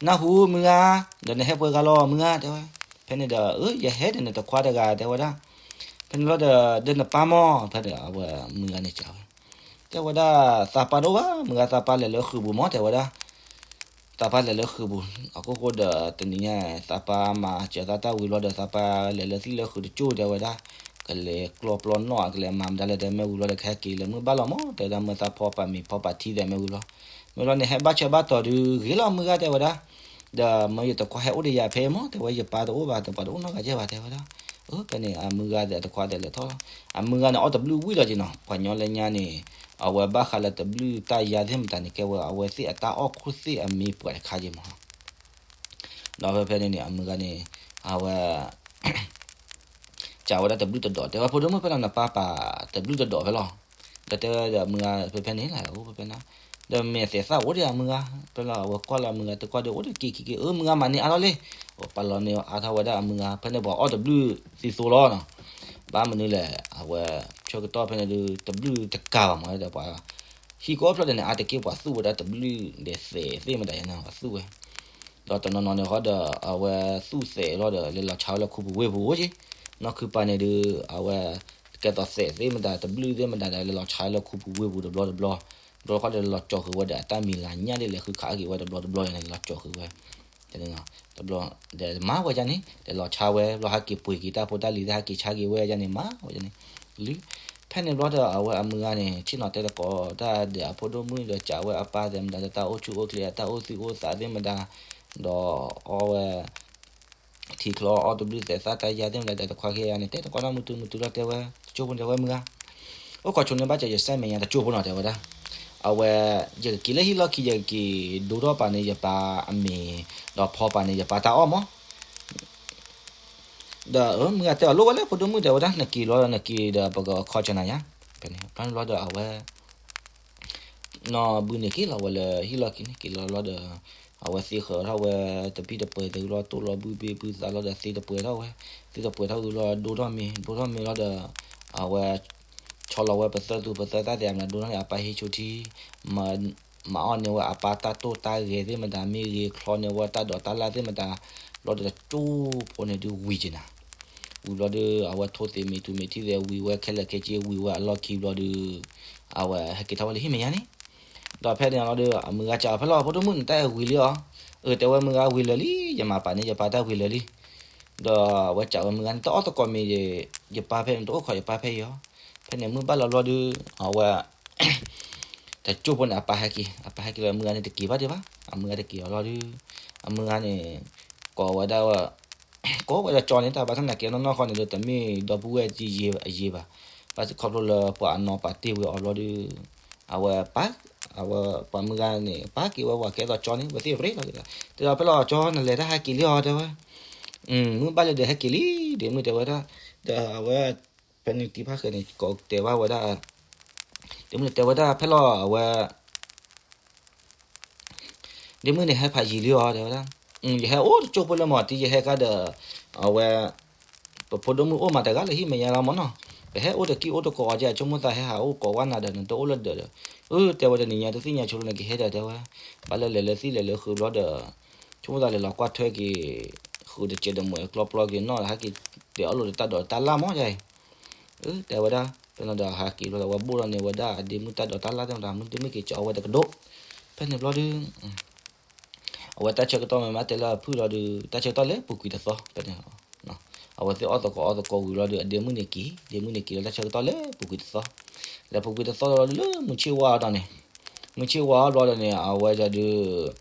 နၢ်ဟူမုၢ်ဂၤ, ဒီးနဟဲပှဲၤဂၤလီၤမုၢ်ဂၤ တဲဝဲ, ဖဲန့ၣ်ဒီး အၢ ယဟဲဒီးနတခွါတဂၤ တဲဝဲဒၣ်, ဖဲန့ၣ်လီၤဒီး ဒီးနပၢ်မီၢ် ဖဲန့ၣ်အဝဲမုၢ်ဂၤန့ၣ်စံးဝဲ, တဲဝဲဒၣ် သးပၢ်တအိၣ်ဘၣ် မုၢ်ဂၤ သးပၢ်လဲၤလၢဃုာ်ပူၤမီၢ် တဲဝဲဒၣ် သးပၢ်လဲၤလၢဃုာ်ပူၤ အခိၣ်ဃိဒီးတနံၤညါ သးပၢ်မၤစၢၤသးတၢ်ဝံၤလီၤဒီး သးပၢ်လဲၤလၢသံၣ်လၢဃုာ်တကၠိ တဲဝဲဒၣ်, ကလဲၤကျီပျီနီၣ် ကလဲၤမၤမတၤလဲၣ် တဲမ့ၢ်ဝံၤလီၤဒီး ကဟဲက့ၤလၢမုၢ်ဘၣ်လီၤမီၢ် တဲဝဲဒၣ် မ့ၢ်သးဖီပာ်မ့ၤဖီပာ်ထံ တဲမ့ၢ်ဝံၤလီၤ, မ့ၢ်လီၤန့ၣ် ဟဲဘၣ်ဆၢဘၣ်တီၤဒုး ဂ့ၤလီၤမုၢ်ဂၤ တဲဝဲဒၣ်, ဒီးမ့ၢ်ယတခွါဟဲအိၣ်ဒီးယၤဖဲမီၢ် တဲဝဲ ယပၢ်တအိၣ်ဘၣ် တပှၤတအိၣ်နီတဂၤယဲၢ်ဘၣ် တဲဝဲဒၣ်, အၢ ဖဲန့ၣ် အမုၢ်ဂၤဒီးအတခွါဒီးလဲၤထီၣ်လီၤ, အမုၢ်ဂၤန့ၣ် အီၣ်တဘျုးဝံၤလီၤက့ၤနီၤ ပှၤညီလၢညါန့ၣ် အဝဲဘၣ်ဃးလၢတဘျုးတၢ်ယါသ့ၣ်မတၤန့ၣ် ကဲဝဲအဝဲသ့ၣ်အတၢ်အီၣ်ခိၣ်သ့ၣ်အမ့ၢ်ပှၤတခါက့ၤမီၢ် ဒီးဖဲဖဲန့ၣ်န့ၣ် အမုၢ်ဂၤန့ၣ် အဝဲ စံးဝဲဒၣ်တဘျုးတဒီး တဲဝဲ ဖိဒိၣ်မုၣ် ဖဲလီၤနပၢ်ပာ်တဘျုးတဒီးဖဲလီၤ, ဒီးတဲဝဲဒီးမုၢ်ဂၤဖဲဖဲန့ၣ်လၢအိၣ်ဖဲဖဲန့ၣ်, ဒီးမဲာ်သဲးသၣ်အိၣ်ဒီးအမုၢ်ဂၤ ဖဲလီၤ အဝဲကွၢ်လၢအမုၢ်ဂၤ တကွၢ်ဒီးအိၣ်ဒီးက့ၤက့ၤက့ၤ အၢ မုၢ်ဂၤမၤန့ၢ်အါထီၣ်လံ, ပာ်လီၤန့ၢ်အါထီၣ်ဝဲဒၣ်အမုၢ်ဂၤ ဖဲန့ၣ်ပှၤအီၣ်တဘျုးသံသိလီၤနီၤ, ဘၣ်မနုၤလဲၣ် အဝဲဆၢကတီၢ်ဖဲန့ၣ်ဒုး တဘျုးတကးဘၣ်မီၢ်ဒီးပှၤ ဟံၣ်ကိးဖျၢၣ်ဒီးန့ၣ် အါတက့ၢ်ပှၤသူၣ်ဝဲဒၣ်တဘျုးဒီးသဲးသ့ၣ်မတၤယါန့ၣ် ပှၤသူၣ်ဝဲ ဒီးတနီၤနီၤန့ၣ်ဃီဒီး အဝဲသူၣ်သဲးလီၤဒီး လဲၤလီၤဆါဝဲလၢခူပူၤဝ့ၢ်ပူၤအိၣ်က့, နီၢ်ခုပၤန့ၣ်ဒုး အဝဲ ကဲသိးသဲးသ့ၣ်မတၤ တဘျုးသ့ၣ်မတၤဒီး လဲၤလီၤဆါဝဲလၢခူပူၤဝ့ၢ်ပူၤတဘျီတဘျီ, တဘျီဃီဒီးလဲၤလီၤကၠီၤဃုာ်ဝဲဒီး အတၢ်မံၤလၤညၣ်ဒ်လဲၣ်ဃုခးက့ၤဝဲတဘျီတဘျီန့ၣ် လဲၤလီၤကၠီၤဃုာ်ဝဲ တဘျီ ဒီးမၤဝဲဒ်န့ၣ် လဲၤလီၤဆါဝဲ ဘျီဟဲက့ၤပှ့ၤက့ၤတၢ်ဖိတၢ်လံၤသ့ၣ် ဟဲက့ၤဆါက့ၤဝဲဒ်န့ၣ် မၤဝဲဒ်န့ၣ်, လၢ ဖဲန့ၣ်ဘျီဒီး အဝဲအမုၢ်ဂၤန့ၣ် ဆ့ၣ်နီၤတဲသကိးတၢ်ဒီးအဖိဒိၣ်မုၣ်ဒီး စံးဝဲအပၢ်သ့ၣ်မတၤဒီး တၢ်အိၣ်ဆူၣ်အိၣ်ချ့ တၢ်အိၣ်သူၣ်အိၣ်သးသ့ၣ်မတၤ, ဒီးအီဝဲ ထံချီအီၣ်တဘျုးသဲးသၣ်တၢ်ယါသ့ၣ်မတၤဒီး တခွါခံဂၤန့ၣ် တဲသကိးတၢ်မုၢ်တုၤမုၢ်တုၤလီၤ တဲဝဲ တကၠိဖိန့ၣ် တဲဝဲမုၢ်ဂၤ အိၣ်ခိးဆိန့ၢ်ဘၣ်စၢၤယစဲမဲာ်ညါတကၠိဖိနီၤ တဲဝဲဒၣ်, အဝဲ ယကက့ၤလၢဟံၣ်လီၢ်ခံ ယကက့ၤဒိထီၣ်ပာ်န့ၢ်ယပၢ်အမ့ၤ ဒီးဖီပာ်န့ၢ်ယပၢ်တၢ်အီၣ်မီၢ် ဒီးမုၢ်ဂၤတဲအီၤ လိၣ်ဝဲလၢ ဖိဒိၣ်မုၣ် တဲဝဲဒၣ် နက့ၤလီၤဒီးနက့ၤဒီး ပကခီဆၢနၤယါ, ဖဲန့ၣ်ဘျီဒီးအဝဲ နီၢ်ဘုန့ၣ်က့ၤလီၤဝဲလၢဟံၣ်လီၢ်ခံန့ၣ် က့ၤလီၤလီၤဒီး အဝဲသ့ဃၢၤထီၣ်ဝဲ တပံၢ်တပှဲၤသ့ဝံၤလီၤ တိၢ်လီၤဘုဘ့ဘုသးလီၤဒီးသ့တပှဲၤထီၣ်ဝဲ, သ့တပှဲၤထီၣ်ဝံၤလီၤ ဒိထီၣ်မ့ၤ ဒိထီၣ်မ့ၤလီၤဒီး အဝဲ ဆီလီၤဝဲပသၢသူပသၢသၣ်သ့ၣ် အမနၤဒိထီၣ်န့ၣ် အပၢ်ဟ့ၣ်ဆိထံ မၤအီၣ်န့ၢ်ဝဲအပၢ်တၢ်တိၢ်တၢ်ဂဲၤသ့ၣ်မတၤ မ့ၢ်ဂ့ၤချီန့ၢ်ဝဲတၢ်ဒိးတၢ်လၣ်သ့ၣ်မတၤ, ဘျီဒီးတကၠိဖိန့ၣ်ဒုးဝံၤက့ၤနၤ, ဝံၤဘျီဒီး အဝဲထိသ့ၣ်မ့ၢ်ထူမ့ၢ်ထံသ့ၣ် ဝံၤဝဲခဲလၢာ်ခဲဆ့ ဝံၤဝဲအလီၢ်ခံဘျီဒီး အဝဲဟဲက့ၤထီၣ်ဝဲလၢဟံၣ်မဲာ်ညါန့ၣ်, ဒီးဖဲန့ၣ်လီၤဒီး အမုၢ်ဂၤစံးအီၤ ဖဲလီၤ ဖိဒိၣ်မုၣ် နတၢ်အဲၣ်ဝံၤလံအီၤ, အၢ တဲဝဲမုၢ်ဂၤဝံၤလၢာ်လံ ယမၤပာ်န့ၢ်ယပၢ်တၢ်ဝံၤလၢာ်လံ, ဒီးအဝဲစံးဝဲမုၢ်ဂၤန့ၣ် တအီၣ်သကိးမ့ၤ ယပၢ်ဖဲန့ၣ် တအိၣ်ခိးယပၢ်ဖဲအံၤအီၤ, ဖဲန့ၣ်မုၢ်ဘၣ်လီၤဘျီဒီး အဝဲ တကၠိဖိန့ၣ် အပၢ်ဟဲက့ၤ အပၢ်ဟဲက့ၤလီၤ အမုၢ်ဂၤန့ၣ်တက့ၤဘၣ်ဒံးဘၣ် အမုၢ်ဂၤတက့ၤအီၤလီၤဒီး အမုၢ်ဂၤန့ၣ် ကိးဝဲဒၣ် ကိးဝဲဒီးကၠီန့ၣ် တၢ်ဘၣ်ဆၣ်သနာ်က့နီၢ်နီၢ်ဃီန့ၣ်ဒီး တမ့ၢ်ဒီပုၢ်ဝဲၢ်တယံၤအယံၤဘၣ်, ဘၣ်ဆၣ်ခီဖျိလၢပှၤအနီၢ်ပာ်တ့ၢ်ဝဲအီၤဘျီဒီး အဝဲပၢ် အဝဲပှၤမုၢ်ဂၤန့ၣ် ပၢ်က့ၤဝဲဝဲကဲသိးကၠီန့ၣ် ဝဲသ့ၣ်ရ့လီၤက့ၤဒီး တဲဒီးဖဲလီၤကၠီ နလဲၤတၢ်ဟဲက့ၤလံအီၤ တဲဝဲ မုၢ်ဘၣ်လၢဒီးဟဲက့ၤလံ ဒ့မုၣ်တဲဝဲဒၣ်, ဒီးအဝဲ ဖဲန့ၣ်တံၤဖးဃဲန့ၣ် ကိးတဲဘၣ်ဝဲဒၣ် ဒ့မုၣ်န့ၣ်တဲဝဲဒၣ်ဖဲလီၤအဝဲ ဒ့မုၣ်န့ၣ်ဟဲဖးယံာ်လံအီၤ တဲဝဲဒၣ်, ယဟဲအိၣ်တကၠိဖိလၢမီၢ်တံၤ ယဟဲကါဒီး အဝဲ ပဖိဒိၣ်မုၣ်အိၣ်မးတဂၤလၢဟံၣ်မဲာ်ညါလီၤမီၢ်နီၤ, ပဟဲအိၣ်တကံၢ်အိၣ်တကိးအီၤကဲ ဆိကမိၣ်သးဟဲဟးအိၣ်ကိးဝဲနၤဒီး နတအိၣ်လၢဒၢးဒီး, အၢ တဲဝဲတနံၤညါတသ့ၣ်ညါဆိလၢနကဟဲဒီး တဲဝဲ, ဘၣ်လၢလဲၤလၢသံၣ်လဲၤလၢဃုာ်ဘျီဒီး ဆိကမိၣ်သးလဲၤလီၤကွၢ်ထွဲက့ၤ ဃုာ်တစဲးဒီးမုၢ်ကျီပျီက့ၤနီၢ် ဟဲက့ၤတဲအီၣ်လိာ်ဒီးတၢ်ဒိးတၢ်လၣ်မီၢ်ယါအံၤ အၢ တဲဝဲဒၣ် ဖဲန့ၣ်ဒီးဟးက့ၤဘျီဒီး အဝဲဘိၣ်ထီၣ်န့ၢ်ဝဲဒၣ်အဒ့မုၣ်တၢ်ဒိးတၢ်လၣ်သ့ၣ်မတၤ မုၢ်တမ့ၢ်က့ၤကၠီအီၣ်ဝဲတကဒိၣ်, ဖဲန့ၣ်ဘျီဒီး အဝဲတၢ်ဆၢကတီၢ်မ့ၢ်မးတဲလၢအဖုၣ်လီၤဒီး တၢ်ဆၢကတီၢ်လဲၤပူၤကွံာ်တသီ ဖဲန့ၣ် အဝဲသ့ၣ်အီၣ်သကိးအီသကိးဝံၤလီၤဒီး အဒ့မုၣ်န့ၣ်က့ၤ ဒ့မုၣ်န့ၣ်က့ၤလီၤ တၢ်ဆၢကတီၢ်လဲၤပူၤကွံာ်တသီ, လဲၤပူၤကွံာ်တသီလီၤဒီးလၢမုၢ်ဆ့ၣ်ဝါအီၤဒီးန့ၣ်, မုၢ်ဆ့ၣ်ဝါအီၤဘျီဒီးန့ၣ် အဝဲဒီး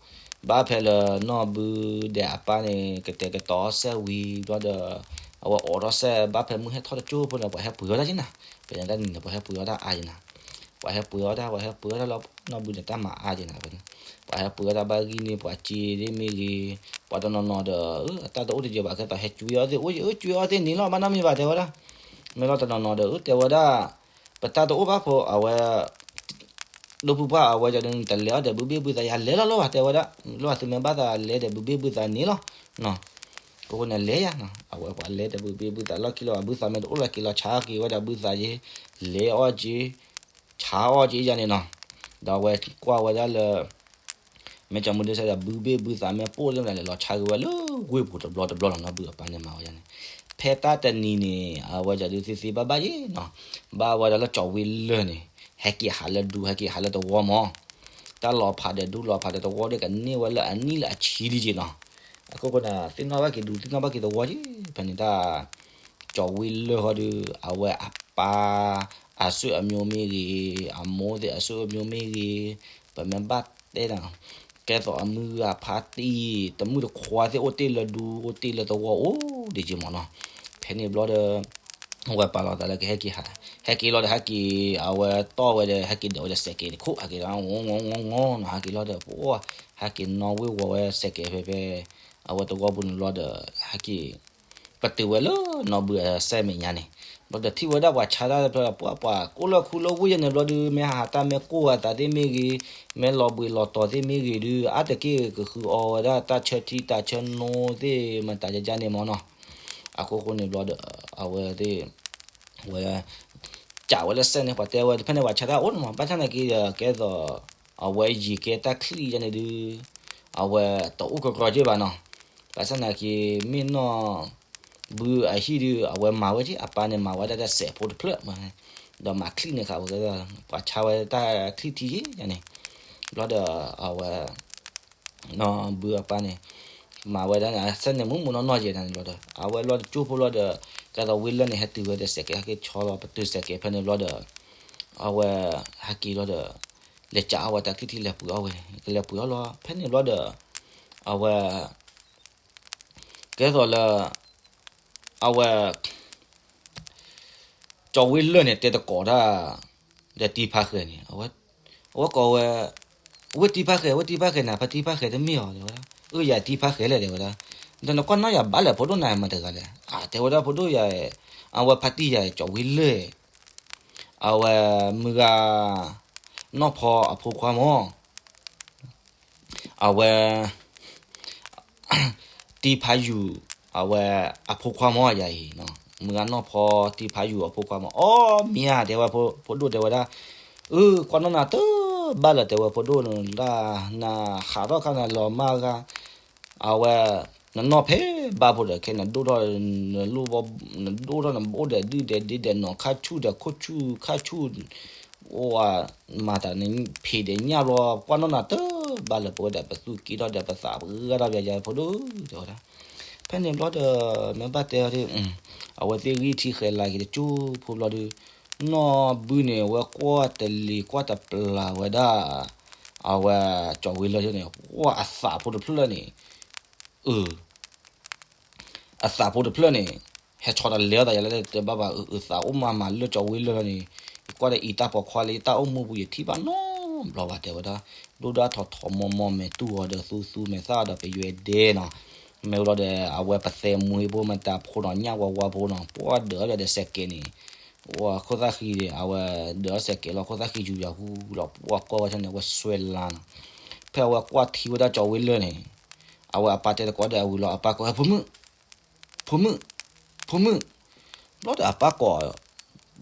ဘၣ်ဖဲလၢနီၢ်ဘုဒဲးအပၢ်န့ၣ် ကတဲာ်ကတီၤအီၣ်စဲးဝံၤဘျီဒီး အဝဲအိးထီၣ်စဲး ဘၣ်ဖဲမုၢ်ဟဲထီၣ်တကၠိဖိန့ၣ် ပှၤဟဲပှ့ၤဝဲဒၣ်က့နၤ, ဖဲန့ၣ်တၢ်နံၤန့ၣ် ပှၤဟဲပှ့ၤဝဲဒၣ်အါက့နၤ, ပှၤဟဲပှ့ၤအီၣ်တၢ် ပှၤဟဲပှ့ၤအီၣ်တၢ်လီၤ နီၢ်ဘုန့ၣ်တၢ်မၤအါက့ၤနၤဖဲန့ၣ်, ပှၤဟဲပှ့ၤအီၣ်တၢ်ဘၣ်ဂံၢ်န့ၣ် ပှၤစ့သ့ၣ်မ့ၢ်ဂ့ၤ, ပှၤတနီၤနီၤဒီး အတၢ်တအိၣ်တယၢၤဘၣ် ကဲသိးဟဲကွံအီၣ်သ့ၣ်အိၣ် ကွံအီၣ်သ့ၣ်န့ၣ်လီၤ ဘၣ်နီတမံၤဘၣ် တဲဝဲဒၣ်, မ့ၢ်လီၤတနီၤနီၤဒီး တဲဝဲဒၣ် ပတၢ်တအိၣ်ဘၣ်ဖိ အဝဲ ဒိၣ်ဖုပှၢ်အဝဲဒၣ်ဒီး တလဲၤအီၣ်ဒီးဘုဘ့ၣ်ဘုသး ယလဲၤလီၤလီၤဘၣ် တဲဝဲဒၣ်, လၢအသုမ့ၢ်ဘၣ်သးလဲၤဒီးဘုဘ့ၣ်ဘုသးန့ၣ်လီၤ, အဃိန့ၣ်လဲၤယါ, အဝဲပှၤလဲၤဒီးဘုဘ့ၣ်ဘုသးလီၢ်ခံလီၤ ဘုသးမ့ၢ်တအိၣ်လီၤက့ၤလီၤ ဆါက့ၤဝဲဒၣ်ဘုသးယ့, လဲၤအီၣ်က့ၤ, ဆါအီၣ်က့ၤယါန့ၣ်နီၤ, ဒီးအဝဲကွၢ်ဝဲဒၣ်လၢ မ့ၢ်ကၠီမုၢ်ဒုးစဲဒီး ဘုဘ့ၣ်ဘုသးမ့ၢ်ပိၢ်လၢလဲၤလီၤဆါက့ၤဝဲလၢဝ့ၢ်ပူၤတဘျီတဘျီလီၤနီၤ ဘုအပၢ်န့ၣ်မၤဝဲဒၣ်န့ၣ်, ဖဲတၢ်တနံၤန့ၣ် အဝဲဒၣ်ဒုးသ့သ့ဘၣ်ဘၣ်ယ့နီၤ, ဘၣ်ဝဲဒၣ်လၢကၠီဝ့လၢၢ်န့ၣ် ဟဲက့ၤဟးလၢဒူ ဟဲက့ၤဟးလၢတဝီမး, တၢ်လီၤဖးဒီးဒူလီၤဖးဒီးတဝီဒီးကန့ၢ်ဝဲလၢအနံၣ်လၢအဆံလံက့နီၤ, အခိၣ်ဃိန့ၣ် သ့ၣ်နီၣ်ဘၣ်က့ၤဒူ သ့ၣ်နီၣ်ဘၣ်က့ၤတဝီက့, ဖဲန့ၣ်တၢ် ကၠီဝ့လၢၢ်ဃီဒီး အဝဲအပၢ် အဆွေမျိုးမ့ၢ်ဂ့ၤ, အမိၢ်သ့ၣ်အဆွေမျိုးမ့ၢ်ဂ့ၤ, ပမ့ၢ်ဘၣ်တဲနီၤ, ကဲသိးအမုၢ်ဂၤဖါတံၢ် တမုၣ်တခွါသ့ၣ်အိၣ်တ့ၢ်လၢဒူ အိၣ်တ့ၢ်လၢတဝီအိၣ်ဒံးက့မးနီၤ, ဖဲန့ၣ်ဘျီဒီး အဝဲပာ်လီၤသးလၢကဟဲက့ၤဟး, ဟဲက့ၤလီၤဒီးဟဲက့ၤ အဝဲတီၢ်ဝဲဒီး ဟဲက့ၤဒၢးဝဲဒီးစဲးကဲးတခိၣ် ဟဲက့ၤဒီး ငီငီငီနီၤ ဟဲက့ၤလီၤဒီး ပှၤ ဟဲက့ၤနီၣ်ဝ့ၢ်ဝီၤဝဲစဲးကဲးဖဲဖဲ အဝဲတဝီပူၤန့ၣ်ဘျီဒီး ဟဲက့ၤ ပတုာ်ဝဲလၢနီၢ်ဘုအစဲးမဲာ်ညါန့ၣ်, ဘျီဒီးထံၣ်ဝဲဒၣ်ပှၤဆါတၢ်တဖျၢၣ် ပှၤပှၤကိၣ်လၢခူလၢဝ့ၢ်ယဲန့ၣ်ဘျီဒီး မ့ၢ်ဟးဟးတၢ်မ့ၢ်ကိၢ်အသးသ့ၣ်မ့ၢ်ဂ့ၤ, မ့ၢ်လီၤဘှံးလီၤတီၤသ့ၣ်မ့ၢ်ဂ့ၤဒီး အါတက့ၢ်ကဃုအီဝဲဒၣ်တၢ်ဆၢထံတၢ်ဆၢနိသ့ၣ်မတၤယါန့ၣ်မးနီၤ, အဃိဃိန့ၣ်ဘျီဒီး အဝဲသ့ၣ် ဝဲ ကးဝဲလၢစဲးန့ၣ် ပှၤတဲဝဲဖဲန့ၣ် ပှၤဆါတၢ်အိၣ်န့ၣ်မး ဘၣ်ဆၣ်သနာ်က့ဒီး ကဲသိး အဝဲယံာ်ကဲတၢ်ချံၣ်ယါန့ၣ်ဒုး အဝဲတအိၣ်ကကြီးက့ဘၣ်နီၤ, ဘၣ်ဆၣ်သနာ်က့ မ့ၢ်နီၢ်ဘုအဟံၣ်ဒုး အဝဲမၤဝဲက့ အပၢ်န့ၣ်မၤဝဲဒၣ်တၢ်စဲးဖိတဖျၢၣ်မး, ဒီးမၤချံၣ်န့ၣ်ဃာ်ဝဲ ပှၤဆါဝဲတၢ်ချံၣ်ထံယါန့ၣ်, ဘျီဒီး အဝဲ နီၢ်ဘုအပၢ်န့ၣ် မၤဝဲဒၣ်န့ၣ် အစဲးန့ၣ်မူးမူးနီၢ်နီၢ်ယဲၢ်န့ၣ်ဘျီဒီး အဝဲလီၤတကၠိဖိလီၤဒီး ကဲသိးဝ့ၢ်လၢၢ်န့ၣ် ဟဲတုၤဝဲဒီးစဲးကဲး ဟဲက့ၤဆီလီၤ ပတုာ်စဲးကဲးဖဲန့ၣ်ဘျီဒီး အဝဲ ဟဲက့ၤလီၤဒီး လဲၤကးအီၣ်ဝဲတၢ်ချံၣ်ထံ လဲၤပှ့ၤအီၣ်ဝဲန့ၣ် ကလဲၤပှ့ၤအီၣ်လီၤ ဖဲန့ၣ်ဘျီဒီး အဝဲ ကဲသိးလၢ အဝဲ ကၠီဝ့ၢ်လၢၢ်န့ၣ် တဲတကိးတၢ် ဒီးတံၤဖါဃဲၤန့ၣ် အဝဲကိးဝဲ ဝ့ၢ်တံၤဖါဃဲၤ ဝ့ၢ်တံၤဖါဃဲၤန့ၣ် ဖါတံၤဖါဃဲၤတမ့ၢ်အီၤ တဲဝဲဒၣ် အၢ ယၤတံၤဖါဃဲၤလဲၣ် တဲဝဲဒၣ် ဒီးနကွၢ်နီၣ်ယၤဘၣ်လဲၣ် ဖိဒိၣ်နၤမတၤတဂၤလဲၣ် တဲဝဲဒၣ်ဖိဒိၣ်ယၤ အဝဲဖါတံၢ်ယၤ ကၠီဝ့ၢ်လၢၢ် အဝဲ မုၢ်ဂၤ နီၢ်ဖီအဖိခွါမး အဝဲ တံၤဖါယုၢ် အဝဲအဖိခွါမးယၤအံၤ မုၢ်ဂၤနီၢ်ဖီတံၤဖါယုၢ်အဖိခွါမး အီ မ့ၢ်ဧါ တဲဝဲ ဖိဒိၣ်တဲဝဲဒၣ် အၢ ကွၢ်နီၣ်နၤတဘၣ်လၢၤ တဲဝဲ ဖိဒိၣ်နၤ နဟးထီၣ်ခါနၤလီၤမၢ်ဂၤ အဝဲ နနီၢ်ဖဲဘၣ်ဖိဒီး ခဲနဒိၣ်ထီၣ် နဒိၣ်ထီၣ်နဘိၣ်ဒီးဒုၣ်ဒီးဒ့ဒီးနီၤ ခါဆူၣ်ဒီးခိၣ်ဆူၣ် ခါဆူၣ် အိၣ်ဝဲ မၤတၢ်န့ၣ် ဖံးဒီးညၣ်ဘျီ ကွၢ်နီၣ်နၤတဘၣ်လၢၤ ပဝဲဒၣ်ပသူၣ်က့ထီၣ်ဒီးပသးပှၢ်ထီၣ်ပယၤယၤဖိဒိၣ် တဲဝဲဒၣ် ဖဲန့ၣ်ဘျီဒီး မ့ၢ်ဘၣ်တဲအီၤဒ် အဝဲသ့ၣ်ဂံၢ်ထံးဃဲၤလၤက့ၤတကၠိဖိဘျီဒီး နီၢ်ဘုန့ၣ် အဝဲကွၢ်တလံၤကွၢ်တပျၢ်ဝဲဒၣ် အဝဲကၠီဝ့ၢ်လၢၢ်န့ၣ် ကွၢ်အသးဖိတဖျၢၣ်န့ၣ် အၢ အသးဖိတဖျၢၣ်န့ၣ် ဟဲဆီတလဲအသးယၤလၢတဲဘၣ်ဘၣ် အၢ အသးအိၣ်မးမးလၢကၠီဝ့ၢ်လၢၢ်န့ၣ် ယကွၢ်ဒီးအံၤတၢ်ပိာ်ခွါလၢယတၢ်အိၣ်မူပူၤယထံၣ်ဘၣ်နီတဘျီဘၣ် တဲဝဲဒၣ် ဒိၣ်ဒၣ်ထီၣ်ထီၣ်မီၢ်မီၢ်မဲာ်တူၢ်အီၤဒီးသူသူမဲာ်သၣ်ဒီးပယွဲဒဲနီၤ မ့ၢ်ဘျီဒီး အဝဲပသဲမွ့ဖိမတၤဖိနီၤ ညၣ်ဝါဝါဖိနီၤ ပှၢ်ဒၢးဒီးစဲးကဲးန့ၣ် အဝဲခိၣ်သၣ်ဃံဒီး အဝဲဒၢးစဲးကဲးလီၤ ခိၣ်သၣ်ဃံယူၤယၤဟူလီၤ ပှၢ်ကွၢ်ဝဲန့ၣ် အဝဲစွဲလါနီၤ ဖဲအဝဲကွၢ်ထံဝဲဒၣ်ကၠီဝ့ၢ်လၢၢ်န့ၣ် အဝဲအပၢ်တဲတကိးဒီးအဝံၤလီၤ အပၢ်ကိး ဖိမုၣ် ဖိမုၣ် ဖိမုၣ် ဘျီဒီးအပၢ်ကိး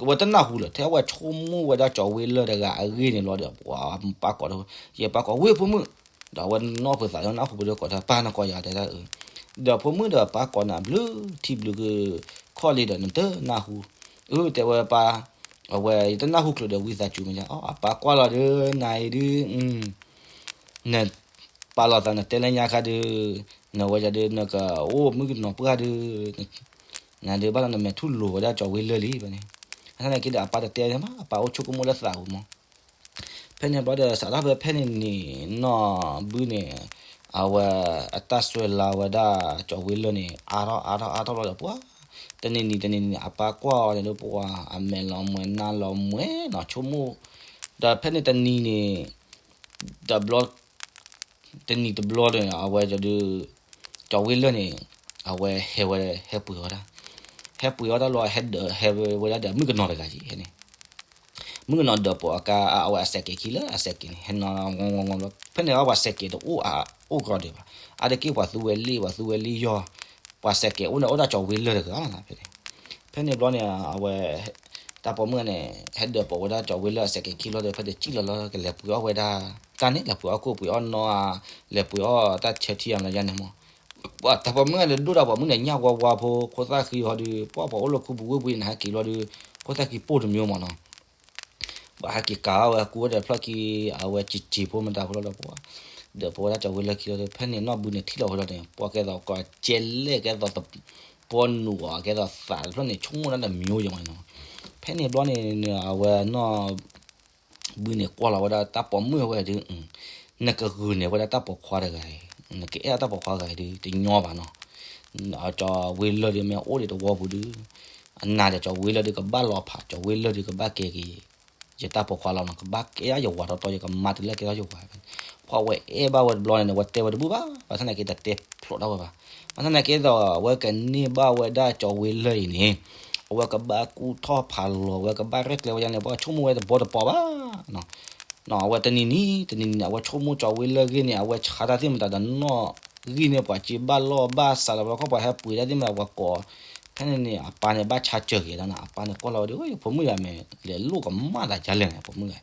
ဝဲတနၢ်ဟူလၢၤ ထဲအဝဲဆိကမိၣ်ဝဲဒၣ်ကၠီဝ့ၢ်လၢၢ်တဂၤအဂ့ၢ်န့ၣ်ဘျီဒီး ပှၤပၢ်ကိး ယပၢ်ကိး ဝ့ၢ်ဖိမုၣ် ဒီးအဝဲနီၢ်ဖိသးဒီးနၢ်ဟူပဒိၣ်ကိးတၢ် ပၢ်နကိးယၤတဲဒၣ် ဒီးဖိမုၣ်ဒီးပၢ်ကိးနၤဘျုးထံဘျုးကီၢ်လံဒီးနတနၢ်ဟူ အၢ တဲဝဲပၢ် အဝဲယတနၢ်ဟူချုးဒီး ဝံသးစူၤမး အပၢ်ကွၢ်လီၤဒီး နၤအံၤဒုး နပာ်လီၤသးနတဲလၢညါခါဒီး နဝဲယၤဒီး နကအိၣ်မုၣ်ကနီၤပှၢ်ဒီး နၤဒီးဘၣ်လီၤနမဲာ်ထူၣ်လိာ်ဝဲဒၣ်ကၠီဝ့ၢ်လၢၢ်လံဘၣ်န့ၣ် အဆၣ်န့ၣ်က့ဒီး အပၢ်တတဲမး အပၢ်အိၣ်ဆိကမိၣ်လၢသးပူၤမး ဖဲန့ၣ်ဘျီဒီး စးထီၣ်ဖဲဖဲန့ၣ်န့ၣ် နီၢ်ဘုန့ၣ် အဝဲအတၢ်စွဲလါဝဲဒၣ်ကၠီဝ့ၢ်လၢၢ်န့ၣ် အါထီၣ်အါထီၣ်အါထီၣ်ဘျီဒီး ပှၤ တနံၤနံၤတနံၤနံၤန့ၣ် အပၢ်ကွၢ်အီၤန့ၣ်ဒီး ပှၤအမဲာ်လီၤမှဲၤနါလီၤမှဲၤနီၤ ဆိကမိၣ် ဒီးဖဲန့ၣ်တနံၤန့ၣ် တဘျီ တနံၤတဘျီန့ၣ် အဝဲဒုး ကၠီၤဝ့လၢၢ်န့ၣ် အဝဲဟဲဝဲ ဟဲပှ့ၤဝဲဒၣ်, ဟဲပှ့ၤဝဲဒၣ်လီၤ ဟဲဒၢးဟဲဝဲဒၣ်ဒီး မုၣ်ကနီၤတဂၤက့ၤန့ၣ်, မုၣ်ကနီၤဒၢးပိာ်အကါ အဝဲအစဲးကဲၤခံလၢအစဲးကဲၤန့ၣ် ဟဲနီၤ ဝီဝီဝီလီၤ ဖဲန့ၣ်အဝဲစဲးကဲၤတအိၣ် အအိၣ်ကရီဒံးဘၣ်, အါတက့ၢ်ပှၤသူဝဲလ့ၣ် ပှၤသူဝဲလ့ၣ်ယီၢ်, ပှၤစဲးကဲၤအိၣ်န့ၣ် အိၣ်ဒၣ်ကၠီၤဝ့လၢၢ်တဂၤလီၤဖဲန့ၣ်, ဖဲန့ၣ်ဘျီန့ၣ် အဝဲ တၢ်ပိာ်မုၣ်န့ၣ် ဟဲဒၢးပိာ်ဝဲဒၣ်ကၠီၤဝ့လၢၢ်အစဲးကဲၤခံလီၤဒီး ဖဲတစံၣ်လီၤလီၤ ကလဲၤပှ့ၤအီၣ်ဝဲဒၣ် တၢ်န့ၣ် လဲၤပှ့ၤအီၣ်ကိၣ်ပှ့ၤအီၣ်နီၢ်ဧါ, လဲၤပှ့ၤအီၣ်တၢ်ဆၢထံဧါမနုၤယါန့ၣ်မး, တၢ်ပိာ်မုၣ်န့ၣ် ဒိၣ်ဒီးပိာ်မုၣ်န့ၣ် ညၣ်ဝါဝါဖိ ခိၣ်သၣ်ဃံဟီဒီး ပှၤပှၤအိၣ်လၢခူပူၤဝ့ၢ်ပူၤန့ၣ် ဟဲက့ၤလီၤဒီး ခိၣ်သၣ်ဃံပိၢ်တမံၤမးနီၤ ဘၣ်ဟဲက့ၤကၤဝဲကူဝဲဒီးဖျီၣ်ခံ အဝဲစံးစံးဖိမတၤဖိလီၤဒီးပှၤ ဒီးပဝဲဒၣ်ကၠီၤဝ့လၢၢ်ခံလီၤဒီး ဖဲန့ၣ်နီၢ်ဘုန့ၣ်ထံၣ်လီၤဝဲလီၤန့ၣ် ပှၤကဲသိးကီးကဲလဲၣ်ကဲသိး ပှၤနုာ်အီၤကဲသိးသးတဖျၢၣ်န့ၣ် ဆိကမိၣ်ဒၣ်တမံၤယဲၢ်မးနီၤ, ဖဲန့ၣ်ဘျီန့ၣ် အဝဲနီၢ် ဘုန့ၣ်ကွၢ်လီၤဝဲဒၣ်တၢ်ပိာ်မုၣ်ဝဲဒုး နကဂုာ်န့ၢ်ဝဲဒၣ်တၢ်ပိာ်ခွါတဂၤအံၤ နကအဲၣ်တၢ်ပိာ်ခွါတဂၤအံၤဒုး တညီဘၣ်နီၤ, ကၠီၤဝ့လၢၢ်ဒုးမ့ၢ်အိၣ်ဒံးတဝီပူၤဒုး အနၤဒီးကၠီၤဝ့လၢၢ်ဒုးကဘၣ်လီၤဖး ကၠီၤဝ့လၢၢ်ဒုးကဘၣ်ကဲက့ၤ ယတၢ်ပိာ်ခွါလီၤနီၤ ကဘၣ်ကဲယဝၤတီတီ ယကမၤတလၢကဲထီၣ်ယဝၤဖဲန့ၣ်, ပှၤဝဲအဲၣ်ဘၣ်ဝဲတဘျီန့ၣ် ဝဲတဲဝဲတဘူၣ်ဘၣ် ဘၣ်ဆၣ်သနာ်က့တတဲဖျိးထီၣ်ဝဲဘၣ်, ဘၣ်ဆၣ်သနာ်က့ဒီး အဝဲကန့ၢ်ဘၣ်ဝဲဒၣ်ကၠီၤဝ့လၢၢ်အံၤန့ၣ် အဝဲကဘၣ်ကူၣ်ထီၣ်ဖးလီၤ အဝဲကဘၣ်ရဲၣ်ကျဲၤဝဲဒၣ်န့ၣ် ပှၤဆိကမိၣ်ဝဲတဘီတပီဘၣ် အဝဲတနံၤနံၤ တနံၤနံၤန့ၣ် အဝဲဆိကမိၣ်ကၠီၤဝ့လၢၢ်ဂ့ၢ်န့ၣ် အဝဲဆါတၢ်သ့ၣ်မတၤဒီးနီၢ်ဂံၢ်န့ၢ်ပှၤစ့ဘၣ်လီၢ်ဘၣ်စးလီၤ ပှၤခီၣ်ပှၤဟဲပှ့ၤတၢ်သ့ၣ်မတၤပှၤကိး ဖဲန့ၣ်န့ၣ် အပၢ်န့ၣ်ဘၣ်ဆါစၢၤက့ၤဒီးနီၤ အပၢ်န့ၣ်ကွၢ်လီၤဝဲဒီး ဖိမုၣ်ဂၤမ့ၢ်လဲၤလိၣ်ကမၣ်သးဒ်လဲၣ်န့ၣ် ဖိမုၣ်ဂၤ,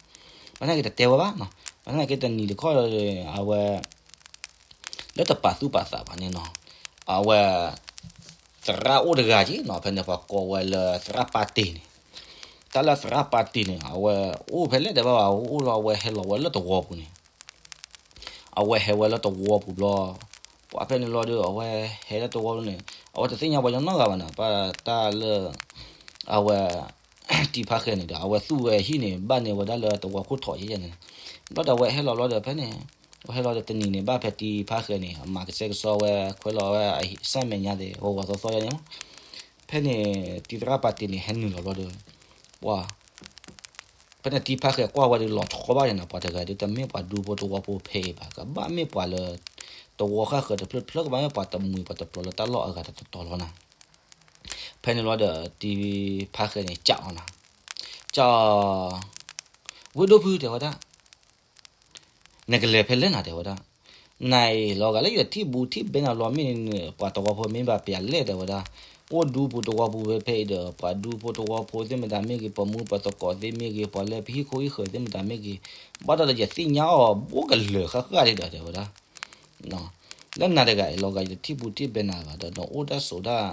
ဘၣ်ဆၣ်သနာ်က့တတဲဝဲဘၣ်နီၤ ဘၣ်ဆၣ်သနာ်က့တနံၤတခီဒီး အဝဲ လၢတပာ်သူၣ်ပာ်သးဘၣ်န့ၣ်နီၤ, အဝဲ သရၣ်အိၣ်တဂၤက့ၤနီၤ ဖဲန့ၣ်ပှၤကိးဝဲလၢသရၣ်ပၢ်တ့ၢ်န့ၣ်, တၢ်လၢသရၣ်ပၢ်တ့ၢ်န့ၣ် အဝဲအိၣ်ဖဲလဲၣ်တဲဘၣ်ဘၣ် အအိၣ်လီၤ အဝဲဟဲလီၤဝဲလၢတဝီပူၤန့ၣ် အဝဲဟဲဝဲလၢတဝီပူၤဘျီ, ပှၤဖဲန့ၣ်လီၤဒီး အဝဲဟဲလၢတဝီပူၤန့ၣ် အဝဲတသ့ၣ်ညါပှၤကညီနီတဂၤဘၣ်န့ၣ် ပှၤတၢ်လၢ အဝဲ တံၤဖါဃဲၤန့ၣ်ဒီး အဝဲသူၣ်ဝဲဟံၣ်န့ၣ် ဘၣ်န့ၢ်ဝဲဒၣ်လၢတဝီခိၣ်ထိးယဲၢ်န့ၣ်, ဘျီဒီးအဝဲဟဲလီၤဘျီဒီးဖဲန့ၣ်, အဝဲဟဲလီၤဒီးတနံၤန့ၣ် ဘၣ်ဖဲတံၤဖါဃဲၤန့ၣ် အမၤကစဲကစီဝဲ ခွဲးလီၤဝဲအစၢ်မဲာ်ညါသ့ၣ် ဂီၤဂီၤသီသီယဲၢ်န့ၣ်မး, ဖဲန့ၣ် တံၤသရၣ်ပၢ်တ့ၢ်န့ၣ် ဟဲနုာ်လီၤဘျီဒီး ပှၤ ဖဲန့ၣ်တံၤဖါဃဲၤကွၢ်ဝဲဒီးလီၤဆီဘၣ်ယဲၢ်န့ၣ် ပှၤတဂၤဒီး တမ့ၢ်ပှၤဒူဖိတဝီဖိဖဲအံၤဘၣ် ကဘၣ်မ့ၢ်ပှၤလၢ တဝီဃၣ်ဃၢၤတဖျၢၣ်တဖျၢၣ် ကဘၣ်မ့ၢ်ပှၤတမှံၤပှၤတပျီၤလၢတၢ်လီၢ်အဂၤတတီၤလီၤနၤ, ဖဲန့ၣ်လီၤဒီး တံၤဖါဃဲၤန့ၣ် ကးအီၤနၤ, ကး ဝ့ၢ်ဒိၣ်ဖု တဲဝဲဒၣ် နကလဲၤဖဲလဲၣ်နၤ တဲဝဲဒၣ်, နၤအံၤ လီၤဂာ်လၢယထံၣ်ဘူးထံၣ်ဘဲနၤလီၤမ့ၢ်န့ၣ် ပှၤတဝီဖိမ့ၢ်ဘၣ်ပျဲလဲၣ် တဲဝဲဒၣ်, အိၣ်ဒူပူၤတဝီပူၤဖဲဖဲအံၤဒီး ပှၤဒူဖိတဝီဖိသ့ၣ်မတၤမ့ၢ်ဂ့ၤ ပှၤမူပှၤသကိးသ့ၣ်မ့ၢ်ဂ့ၤ ပှၤလၢပဟံၣ်ခိၣ်ဟံၣ်ဃၢၤသ့ၣ်မတၤမ့ၢ်ဂ့ၤ, ဘၣ်ဒီးယသ့ၣ်ညါအီၤ ဘူးကလၢာ်ဃၣ်ဃၣ်ဒံးဒီး တဲဝဲဒၣ် လၢနၤတဂၤအံၤ လီၤဂာ်ယတထံၣ်ဘူးထံၣ်ဘဲနၤဘၣ်ဒီး နအိၣ်တၢ်စိးတၢ်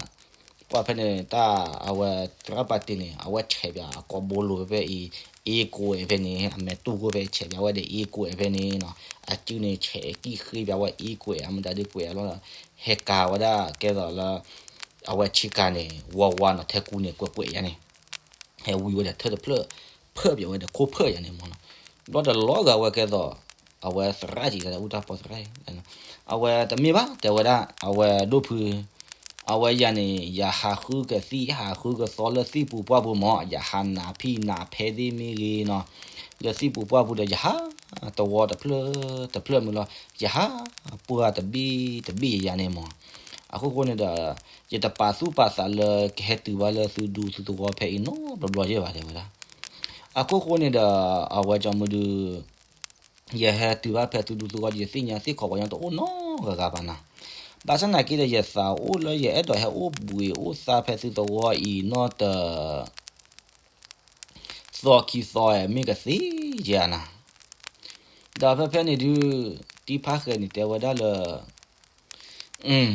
ပှၤဖဲန့ၣ်တၢ် အဝဲသရၣ်ပၢ်တ့ၢ်န့ၣ် အဝဲဆဲးပၠးအကိာ်ဘိလိၤဖဲဖဲအံၤ အ့ကိးဝဲဖဲန့ၣ် အမဲာ်တူၢ်ကိၢ်ဖဲဆဲးပၠးဝဲဒီးအ့ကိးဝဲဖဲန့ၣ်နီၤ အစုန့ၣ် ဆဲးကံၣ်ဃ့ပၠးဝဲအ့ကိးအမတၤဒုးကွဲးအလီၢ် ဟဲကၤဝဲဒၣ်ကဲသိးလၢ အဝဲဆ့ကၤန့ၣ် ဝါဝါနီၤ ထဲကူန့ၣ် ကွဲးကွဲးယါန့ၣ် ဟဲဝံဝဲဒီးထၢၣ်တဖျၢၣ် ဖၢၣ်ပၠးဝဲဒီးခိၣ်ဖၢၣ်ယါန့ၣ်မးနီၤ, ဘျီဒီးလီၤဂာ်ဝဲကဲသိး အဝဲသရၣ်ကံၤတၢ်ဒီး အူတၢ်ပီသရၣ် အဝဲတမ့ၢ်ဘၣ် တဲဝဲဒၣ် အဝဲဒိၣ်ဖု အဝဲယၤန့ၣ် ယဟးဃုကသံၣ် ဟးဃုကသီလၢသံၣ်ပူၤပှၢ်ပူၤမး ယဟးနးဖံးနးဖဲသ့ၣ်မ့ၢ်ဂ့ၤနီၤ, လၢသံၣ်ပူၤပှၢ်ပူၤဒီး ယဟးတဝီတဖျၢၣ်တဖျၢၣ်မုၢ်လီၤ ယဟးပှၢ်တဘ့ၣ်တဘ့ၣ်ယၤန့ၣ်မး, အခိၣ်ဃိန့ၣ်ဒီး ယတပာ်သူၣ်ပာ်သးလၢကဟဲတုၤဘၣ်လၢသုဒူသုသဝီဖဲအံၤနီတဘျီယဲၢ်ဘၣ် တဲဝဲဒၣ်, အခိၣ်ဃိန့ၣ်ဒီး အဝဲကၠီမုၢ်ဒုး ယဟဲတုၤဘၣ်ဖဲသုဒူသုသဝီဒီး ယသ့ၣ်ညါသ့ၣ်ခီပှၤညီတအိၣ်နီတဂၤဂၤဘၣ်နၤ, ဘၣ်ဆၣ်သနာ်က့ဒီး ယသးအိၣ်လၢယအဲၣ်ဒိးဟဲအိၣ်ဘှံးအိၣ်သါဖဲသုသဝီအံၤနီတ သီခံသီမ့ၢ်ကသ့ယဲၢ်နၤ, ဒီးဖဲဖဲန့ၣ်ဒုး တံၤဖါဃဲၤန့ၣ်တဲဝဲဒၣ်လၢ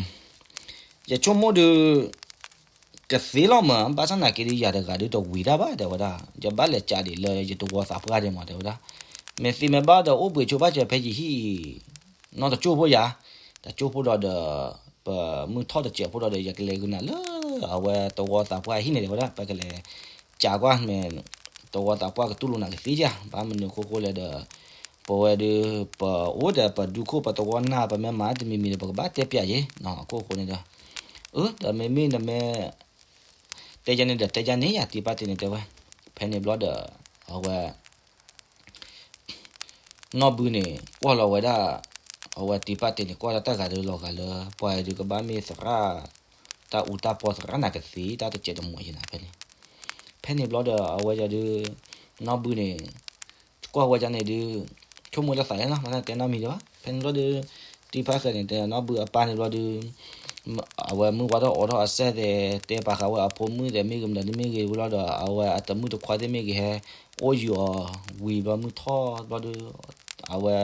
ယဆိကမိၣ်ဒုး ကသ့လီၤမး ဘၣ်ဆၣ်သနာ်က့ဒုး ယၤတဂၤဒုးတဝံၤတၢ်ဘၣ် တဲဝဲဒၣ်, ယဘၣ်လဲၤကးဒံးလၢယတဝီသးပှၢ်ဒံးမး တဲဝဲဒၣ်, မ့ၢ်သ့မ့ၢ်ဘၣ်ဒီး အိၣ်ဘှံးဆိဘၣ်စၢၤဖဲယဟံၣ် နီတကၠိၢ်ဖိယၤ, တကၠိၢ်ဖိဒီးဒီး ပမုၢ်ထီၣ်တစဲးဖိဒီးဒီး ယကလဲၤဂုာ်နၤလၢအဝဲတဝီသးပှၢ်ဟံၣ်န့ၣ် တဲဝဲဒၣ်, ပကလဲၤကးကွၢ်မ့ၢ် တဝီသးပှၢ်ကတူၢ်လိာ်နၤကသ့ဧါ, ဘၣ်မနုၤအခိၣ်ဃိလဲၣ်ဒီး ပဝဲဒုး ပအိၣ်ဒီးပဒူခိၣ်ပတဝီနၢ် ပမ့ၢ်မၤတမံၤမံၤဒီး ပကဘၣ်တဲပျးယဲ အခိၣ်ဃိန့ၣ်ဒီး, အၢ ဒီးမ့မ့ၢ်နမ့ၢ် တဲယၤန့ၣ်ဒီး တဲယၤန့ၣ်ယၤ တံၤဖါဃဲၤန့ၣ်တဲဝဲ, ဖဲန့ၣ်ဘျီဒီး အဝဲ နီၢ်ဘုန့ၣ် ကွၢ်လီၤဝဲဒၣ် အဝဲတံၤပၢ်တ့ၢ်န့ၣ် ကွၢ်ဒၣ်တၢ်ဂၤဒီးလီၤဂာ်လၢ ပှၤအံၤဒုးကဘၣ်မ့ၢ်သရၣ် တၢ်အူတၢ်ပီသရၣ်နၤကသ့ တၢ်တစဲးတမူအံၤနၤဖဲန့ၣ်, ဖဲန့ၣ်ဘျီဒီး အဝဲဒုး နီၢ်ဘုန့ၣ် ကွၢ်ဝဲဒၣ်န့ၣ်ဒုး ဆိကမိၣ်လၢသးလဲၣ်နီၤ ဘၣ်ဆၣ်တဲနီတမံၤဒံးဘၣ်. ဖဲန့ၣ်ဘျီဒီး တံၤဖါဃဲန့ၣ်တဲနီၢ်ဘုအပၢ်န့ၣ်ဘျီဒီး အဝဲမုၢ်ဝါထီၣ်အိးထီၣ်အစဲၢ်သဲး တဲပာ်ဃာ်ဝဲအဖိမုၣ်သဲးမ့ၢ်ဂ့ၤ မတၤဒ်မ့ၢ်ဂ့ၤဝံၤလီၤဒီး အဝဲအတမုၣ်တခွါသ့ၣ်မ့ၢ်ဂ့ၤ ဟဲအိၣ်ယံၤအီၤဝံၤဘျီမုၢ်ထီၣ်ဘျီဒီး အဝဲ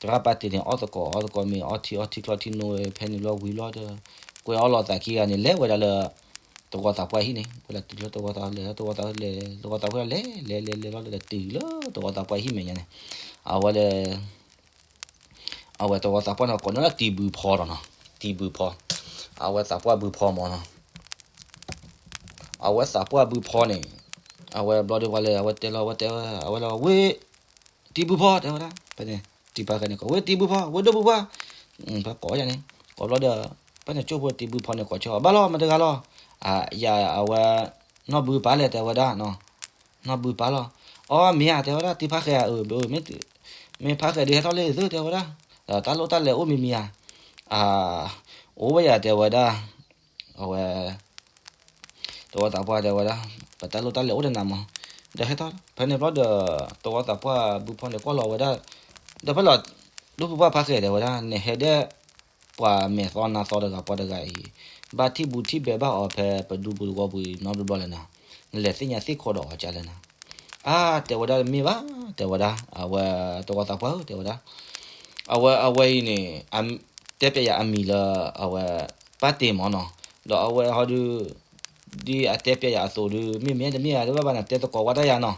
သရၣ်ပၢ်တ့ၢ်န့ၣ် အီၣ်သကိးအီသကိးမ့ၤ အီထံအီထံချီထံနိဝဲ ဖဲန့ၣ်ဘျီဝံၤလီၤဒီး ကွဲးအီၣ်လိာ်သးခံဂၤန့ၣ် လဲၤဝဲဒၣ်လၢ တဝီသးပှၢ်ဟံၣ်န့ၣ် ဝဲဒၣ်တုၤလၢတဝီသးလဲၤ တဝီသးလဲၤ တဝီသးပှၢ်လဲၤလဲၤလဲၤလဲၤလီၤဒီးတုၤလၢတဝီသးပှၢ်ဟံၣ်မဲာ်ညါန့ၣ် အဝဲလၢ အဝဲတဝီသးပှၢ်န့ၣ် ကိးန့ၢ်လၢတံၤဘုဖီဒီးနီၤ, တံၤဘုဖီ, အဝဲသးပှၢ်ဘုဖီမၢ်နီၤ, အဝဲသးပှၢ်ဘုဖီန့ၣ် အဝဲဘျီဒီးပှၤလဲၤ အဝဲတဲလီၤ အဝဲတဲဝဲ အဝဲလီၤဝ့ၢ် တံၤဘုဖီတဲဝဲဒၣ် ဖဲန့ၣ် တံၤဖါဃဲန့ၣ် ကိးဝ့ၢ်တံၤဘုဖီ ဝ့ၢ်ဒိၣ်ဘုဖီ ဖဲကိးယၤန့ၣ် ကိးဘျီဒီး ဖဲန့ၣ်ကၠိဖိတံၤဘုဖီန့ၣ် ကိးဆၢအီၤ ဘၣ်လီၤ မတၤတဂၤလီၤ, ယၤအဝဲ နီၢ်ဘုပၢ်လဲၣ် တဲဝဲဒၣ်, နီၢ်ဘုပၢ်လီၤ, အီ မ့ၢ်ဧါ တဲဝဲဒၣ် တံၤဖါဃဲဧါ, မ့ၢ်ဖါဃဲဒုးဟဲထီၣ်လၢသု တဲဝဲဒၣ်, တၢ်လိၣ်တၢ်လဲၤအိၣ်မံၤမံၤဧါ, အိၣ်ဝဲယၤ တဲဝဲဒၣ်, အဝဲ တဝီသးပှၢ်တဲဝဲဒၣ်, ပတၢ်လိၣ်တၢ်လဲၤအိၣ်တနၤမး, ဒီးဟဲထီၣ် ဖဲန့ၣ်ဘျီဒီး တဝီသးပှၢ်ဘုဖီန့ၣ် ကွၢ်လီၤဝဲဒၣ်, ဒီးဖဲလီၤ ဒိၣ်ဖုပှၢ်ဖါဃဲတဲဝဲဒၣ် နဟဲဒဲး ပှၤမဲာ်သီနါသီတဂၤ ပှၤတဂၤအံၤ, ဘၣ်ထံၣ်ဘူးထံၣ်ဘဲဘၣ်အီၤဖဲပဒူပူၤတဝီပူၤအံၤ နီတဘျီဘျီလၢၤနၤ, နလဲၤသ့ၣ်ညါသ့ၣ်ခိးဒီးအီၤကလဲၣ်နၤ, အါ တဲဝဲဒၣ်တမ့ၢ်ဘၣ် တဲဝဲဒၣ်, အဝဲ တဝီသးပှၢ်ဧၢ တဲဝဲဒၣ်, အဝဲ အဝဲအံၤန့ၣ် တဲပျဲယၤအမံၤလၢ အဝဲ ပၢ်တ့ၢ်မၢ်နီၤ, ဒီးအဝဲဟီဒုး ဒ်အတဲပျဲယၤအသိးဒုး မ့ၢ်မ့ၢ်တမ့ၢ်ဧါ တဘၣ်ဘၣ်န့ၣ် တဲသကိးဝဲဒၣ်ယၤနီၤ,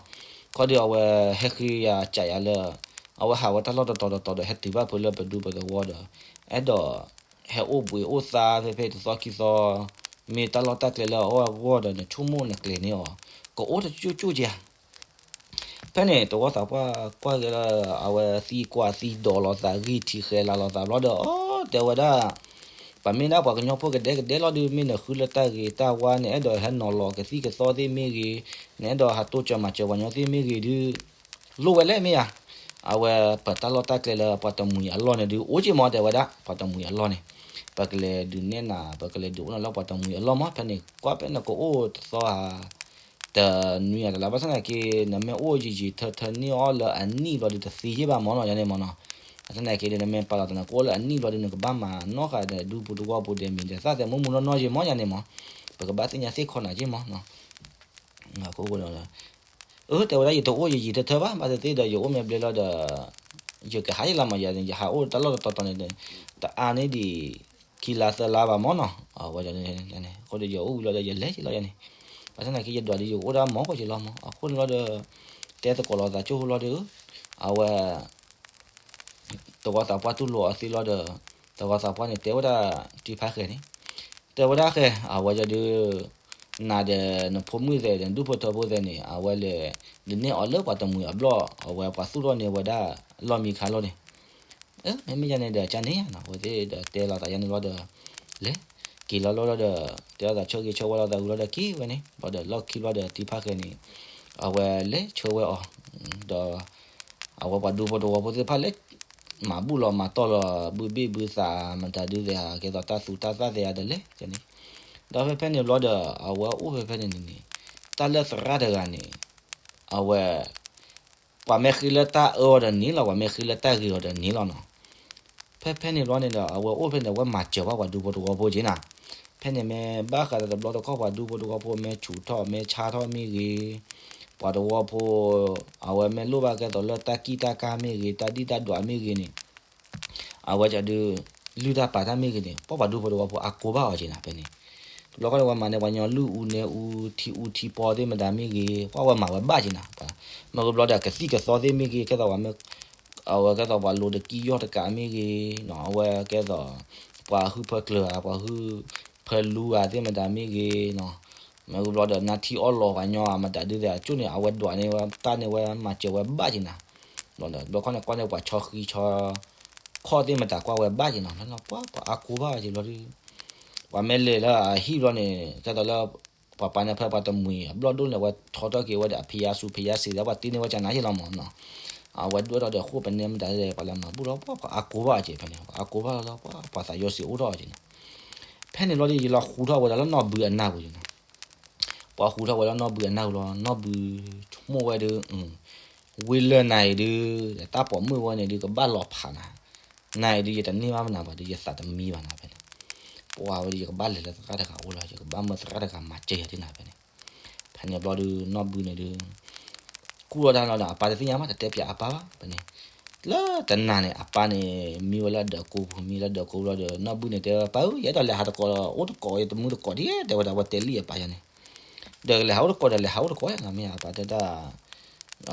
ခီဒုးအဝဲဟဲဃ့ယၤကးယၤလၢ အဝဲဟးဝဲတၢ်လီၢ်တတီၤတတီၤဒီး ဟဲတုၤဘၣ်ဖဲလၢပဒူပသဝီဒီး အဲၣ်ဒိး ဟဲအိၣ်ဘှံးအိၣ်သါဖဲဖဲတသီခံသီ, မ့ၢ်တၢ်လီၢ်တၢ်ကျဲလၢအအိၣ်အဂီၢ်ဒီး နဆိကမိၣ်နကျဲၤန့ၢ်အီၤ, ကအိၣ်တကၠိၣ်ကၠိၣ်က့ဧါ ဖဲန့ၣ် တဝီသးပှၢ်ကွၢ်က့ၤလၢ အဝဲသံကွၢ်သံဒိးလိာ်သး ဂံၢ်ထံးဃဲၤလၤလိာ်သးဘျီဒီး အီ တဲဝဲဒၣ်, ပမ့ၢ်ဒၣ်ပှၤကညီဖိကဒဲကဒဲလီၤဒုး မ့ၢ်နဃုလၢတၢ်ဂ့ၤတၢ်ဝါ နအဲၣ်ဒိးဟဲနီၤလီၤကသံၣ်ကသီသ့ၣ်မ့ၢ်ဂ့ၤ, နအဲၣ်ဒိးဟးတိစၢၤမၤစၢၤပှၤကညီသ့ၣ်မ့ၢ်ဂ့ၤဒုး လိၣ်ဝဲလဲၣ်မ့ၢ်ဧါ, အဝဲပတၢ်လီၢ်တၢ်ကျဲလၢပှၤတမှံၤအလီၢ်န့ၣ်ဒုး အိၣ်က့မး တဲဝဲဒၣ်, ပှၤတမှံၤအလီၢ်န့ၣ်, ပကလဲၤဒုးနဲၣ်နၤ ပကလဲၤဒုးအိၣ်နၤလၢပှၤတမှံၤအလီၢ်မး, ဖဲန့ၣ် ကွၢ်ဖဲန့ၣ်ကအိၣ်တသီဧါ တနွံအတလါ ဘၣ်ဆၣ်သနာ်က့ နမ့ၢ်အိၣ်ယံာ်ယံာ်ထၢထၢန့ၢ်အီၤလၢအနံၣ်ဘျီဒုး တသံယ့ၢ်ဘၣ်မၢ်နီၤ ယၤန့ၣ်မၢ်နီၤ, ဘၣ်ဆၣ်သနာ်က့ဒီး နမ့ၢ်ပာ်လီၤသးန့ၣ် ကအိၣ်လၢအနံၣ်ဘျီဒုး နကဘၣ်မၤနီၣ်ဃာ်ဒီး ဒူပူၤတဝီပူၤဒီး မံၤဒီးသၣ်သဲးမူမူနီၢ်နီၢ်ယ့ၢ်မၢ် ယၤန့ၣ်မၢ်, ပကဘၣ်သ့ၣ်ညါသ့ၣ်ခီနၤယ့ၢ်မၢ်နီၤ အဃိဒီး အၢ တဲဝဲဒၣ် ယတအိၣ်ယံာ်ယံာ်ထၢထၢဘၣ်, ဘၣ်သ့ၣ်သ့ၣ်ဒီး ယအိၣ်မ့ၢ်ဘျဲလီၤဒီး ယကဟးယလီၤမး ယၤန့ၣ် ယဟးအိၣ်တၢ်လီၢ်တတီၤတီၤန့ၣ် တအါန့ၢ်ဒံး ခံလါသၢလါဘၣ်မၢ်နီၤ, အဝဲန့ၣ် အဃိဒီး ယအိၣ်ဝံၤလီၤဒီး ယလဲၤယလီၤယၤန့ၣ်, ဘၣ်ဆၣ်သနာ်က့ ယဒွးဒီး ယအိၣ်ဒၣ်မၢ်ကီၢ်ယလီၤမၢ်, အဃိန့ၣ်လီၤဒီး တဲသကိးလိာ်သးကၠိဖိလီၤဒီး အဝဲ တဝီသးပှၢ်တူၢ်လိာ်အီၤသ့လီၤဒီး တဝီသးပှၢ်န့ၣ် တဲဝဲဒၣ်တံၤဖါဃဲန့ၣ်, တဲဝဲဒၣ်ဃဲ အဝဲဒၣ်ဒုး နၤဒီးနဖိမုၣ်သဲးဒီး နဒူၣ်ဖိထၢဖိသဲးန့ၣ် အဝဲလဲၤဒုးနဲၣ်အီၤလၢပှၤတမှံၤအဘျီၣ် အဝဲပှၤသူၣ်ထီၣ်န့ၢ်ဝဲဒၣ်လီၢ်မံခါလီၢ်န့ၣ်, မ့မ့ၢ်ယၤန့ၣ်ဒီး ကန့ၣ်ယါနီၤ အဝဲသ့ၣ်ဒီးတဲလိာ်သးယၤန့ၣ်လီၤဒီး လဲၤက့ၤလီၤလီၤလီၤဒီး တဲလိာ်သးဆိၣ်ဂ့ၤဆိၣ်ဝါလိာ်သးဝံၤလီၤဒီးက့ၤဝဲန့ၣ် ဘျီဒီးလီၢ်ခံဘျီဒီးတံၤဖါဃဲန့ၣ် အဝဲလဲၤဆှၢဝဲအီၤ ဒီး အဝဲပှၤဒူဖိတဝီဖိသ့ၣ်တဖၣ်လၢ မၤဘူၣ်လီၤမၤတီၢ်လီၤ ဘုဘ့ၣ်ဘုသး မတၤဒုးသ့ၣ်ဧါ ကဲသိးတၢ်သူတၢ်သၣ်သ့ၣ်ဧါဒီးလဲၤန့ၣ်, ဒီးဖဲဖဲန့ၣ်ဘျီဒီး အဝဲအိၣ်ဖဲဖဲန့ၣ်န့ၣ်န့ၣ် တၢ်လၢသရၣ်တဂၤန့ၣ် အဝဲ ပှၤမ့ၢ်ဃ့လၢတၢ်အၢအီၤဒီးန့ၣ်လီၤ ပှၤမ့ၢ်ဃ့လၢတၢ်ဂ့ၤအီၤဒီးန့ၣ်လီၤနီၤ ဖဲဖဲန့ၣ်ဘျီန့ၣ်ဒီး အဝဲအိၣ်ဖဲန့ၣ် အဝဲမၤစၢၤဘၣ်ပှၤဒူဖိတဝီဖိက့ၤနၤ, ဖဲန့ၣ်မ့ၢ်ဘၣ်ဃးဒီးတဘျီတခီၣ်ပှၤဒူဖိတဝီဖိမ့ၢ်ဆူးထီၣ် မ့ၢ်ဆါထီၣ်မ့ၢ်ဂ့ၤ, ပှၤတဝီဖိ အဝဲမ့ၢ်လိၣ်ဘၣ်ကဲသိးလၢတၢ်ကံၣ်တၢ်ကါမ့ၢ်ဂ့ၤ တၢ်ဒံၣ်တၢ်ဒွးမ့ၢ်ဂ့ၤန့ၣ် အဝဲဒၣ်ဒုး လုၢ်တၢ်ပာ်တၢ်မ့ၢ်ဂ့ၤန့ၣ် ပှၤပှၤဒူဖိတဝီဖိအကိးဘၣ်အီၤက့ၤနၤဖဲန့ၣ်, တဘျီခီန့ၣ် ပှၤမၤန့ၢ်ပှၤကညီလုၢ်အူနဲအူ ထံအူထံပီသ့ၣ်မတၤမ့ၢ်ဂ့ၤ ပှၤဝဲမၤဝဲဘၣ်က့ၤနၤ, မ့ၢ်ဂ့ၤဘျီဒီးကသံၣ်ကသီသ့ၣ်မ့ၢ်ဂ့ၤ ကဲသိးပှၤမ့ၢ် အဝဲကဲသိးပှၤလိၤတကံယီၢ်တကးမ့ၢ်ဂ့ၤ, အဝဲကဲသိး ပှၤဟုၣ်ဖၢကျၢၤဧါ ပှၤဟုၣ်ဖၢလူဧါသ့ၣ်မတၤမ့ၢ်ဂ့ၤ, မ့ၢ်ဂ့ၤဘျီဒီး နါထံအီၣ်လီၤပှၤကညီဧါ မတၤဒုးသ့ၣ် အကၠိၣ်န့ၣ် အဝဲဒွးန့ၢ်ဝဲတၢ်န့ၢ်ဝဲမၤစၢၤဝဲဘၣ်က့ၤနၤ, ဘျီဒီး ဘျီခီန့ၣ် ကွၢ်န့ၢ်ပှၤဆီဃံဆီ ခီၣ်သ့ၣ်မတၤကွၢ်ဝဲဘၣ်က့ၤနၤ, ပှၤပှၤအကိးဘၣ်က့ၤဘျီဒီး ပှၤမ့ၢ်လဲၤလၢအဟံၣ်ဘျီန့ၣ် ကဲသိးလၢ ပှၤပာ်န့ၢ်ဖဲပှၤတမှံၤအဘျီၣ်ဒိၣ်န့ၣ် အဝဲထီထီၣ်က့ၤဝဲဒီးအဖံးယါစူၤဖံးယါစံးဒီး ပှၤတ့န့ၢ်ဝဲကနၤယ့ၢ်လီၤမၢ်နီၤ, အဝဲဒွဲၣ်ထီၣ်ဒီးဃိၣ်ပနဲမတၤဒီး ပှၤလၢနီၢ်ဘူၣ်လီၤ ပှၤအကိးဘၣ်အီၤက့ၤဖဲန့ၣ် အကိးဘၣ်လီၤလီၤ ပှၤ ပှၤသးယီၤစံးအိၣ်ထီၣ်အီၤက့ၤန့ၣ်, ဖဲန့ၣ်ဘျီဒီး ယလီၤဃူထီၣ်ဝဲဒၣ်လၢနီၢ်ဘူၣ်အနၢ်ပူၤန့ၣ်နီၤ, ပှၤဃူထီၣ်ဝဲလၢနီၢ်ဘူၣ်အနၢ်ပူၤလီၤ နီၢ်ဘူၣ်ဆိကမိၣ်ဝဲဒုး ဝံၤလၢနၤအံၤဒုး တၢ်ပိာ်မုၣ်ဝဲန့ၣ်ဒုး ကဘၣ်လီၤဖးနၤ, နၤအံၤဒုး ယတန့ၢ်ဘၣ်နၤဘၣ်ဒီး ယသးတမံဘၣ်နၤဖဲန့ၣ်, ပှၤဝဲဒုး ယကဘၣ်လဲၤလၢသရၣ်တဂၤအိၣ်လီၤ ယကဘၣ်မၢသရၣ်တဂၤမၤစၢၤယၤဒ်နၤဖဲန့ၣ်, ဖဲန့ၣ်ဘျီဒုး နီၢ်ဘူၣ်န့ၣ်ဒုး ကူၣ်လီၤတၢ်လီၤဒီး အပၢ်တသ့ၣ်ညါဘၣ် တတဲပၠးအပၢ်ဘၣ်ဖဲန့ၣ်, လၢတနၤန့ၣ် အပၢ်န့ၣ် မံဝဲလၢအဒၢးကိးပူၤ မံလၢအဒၢးကိးပူၤလီၤဒီး နီၢ်ဘူၣ်န့ၣ်တဲဝဲ ပၢ်ဧၢ ယအဲၣ်ဒိးလဲၤဟးတကိး အိၣ်တကိး ယတမုာ်တကိးဒ်တဲဝဲဒၣ် အဝဲတဲလံအပၢ်ယၤန့ၣ်, ဒီးလဲၤဟးအိၣ်တကိးဒီး လဲၤဟးအိၣ်တကိးယၤနီၤ မ့ၢ်အပၢ်တဲဒၣ်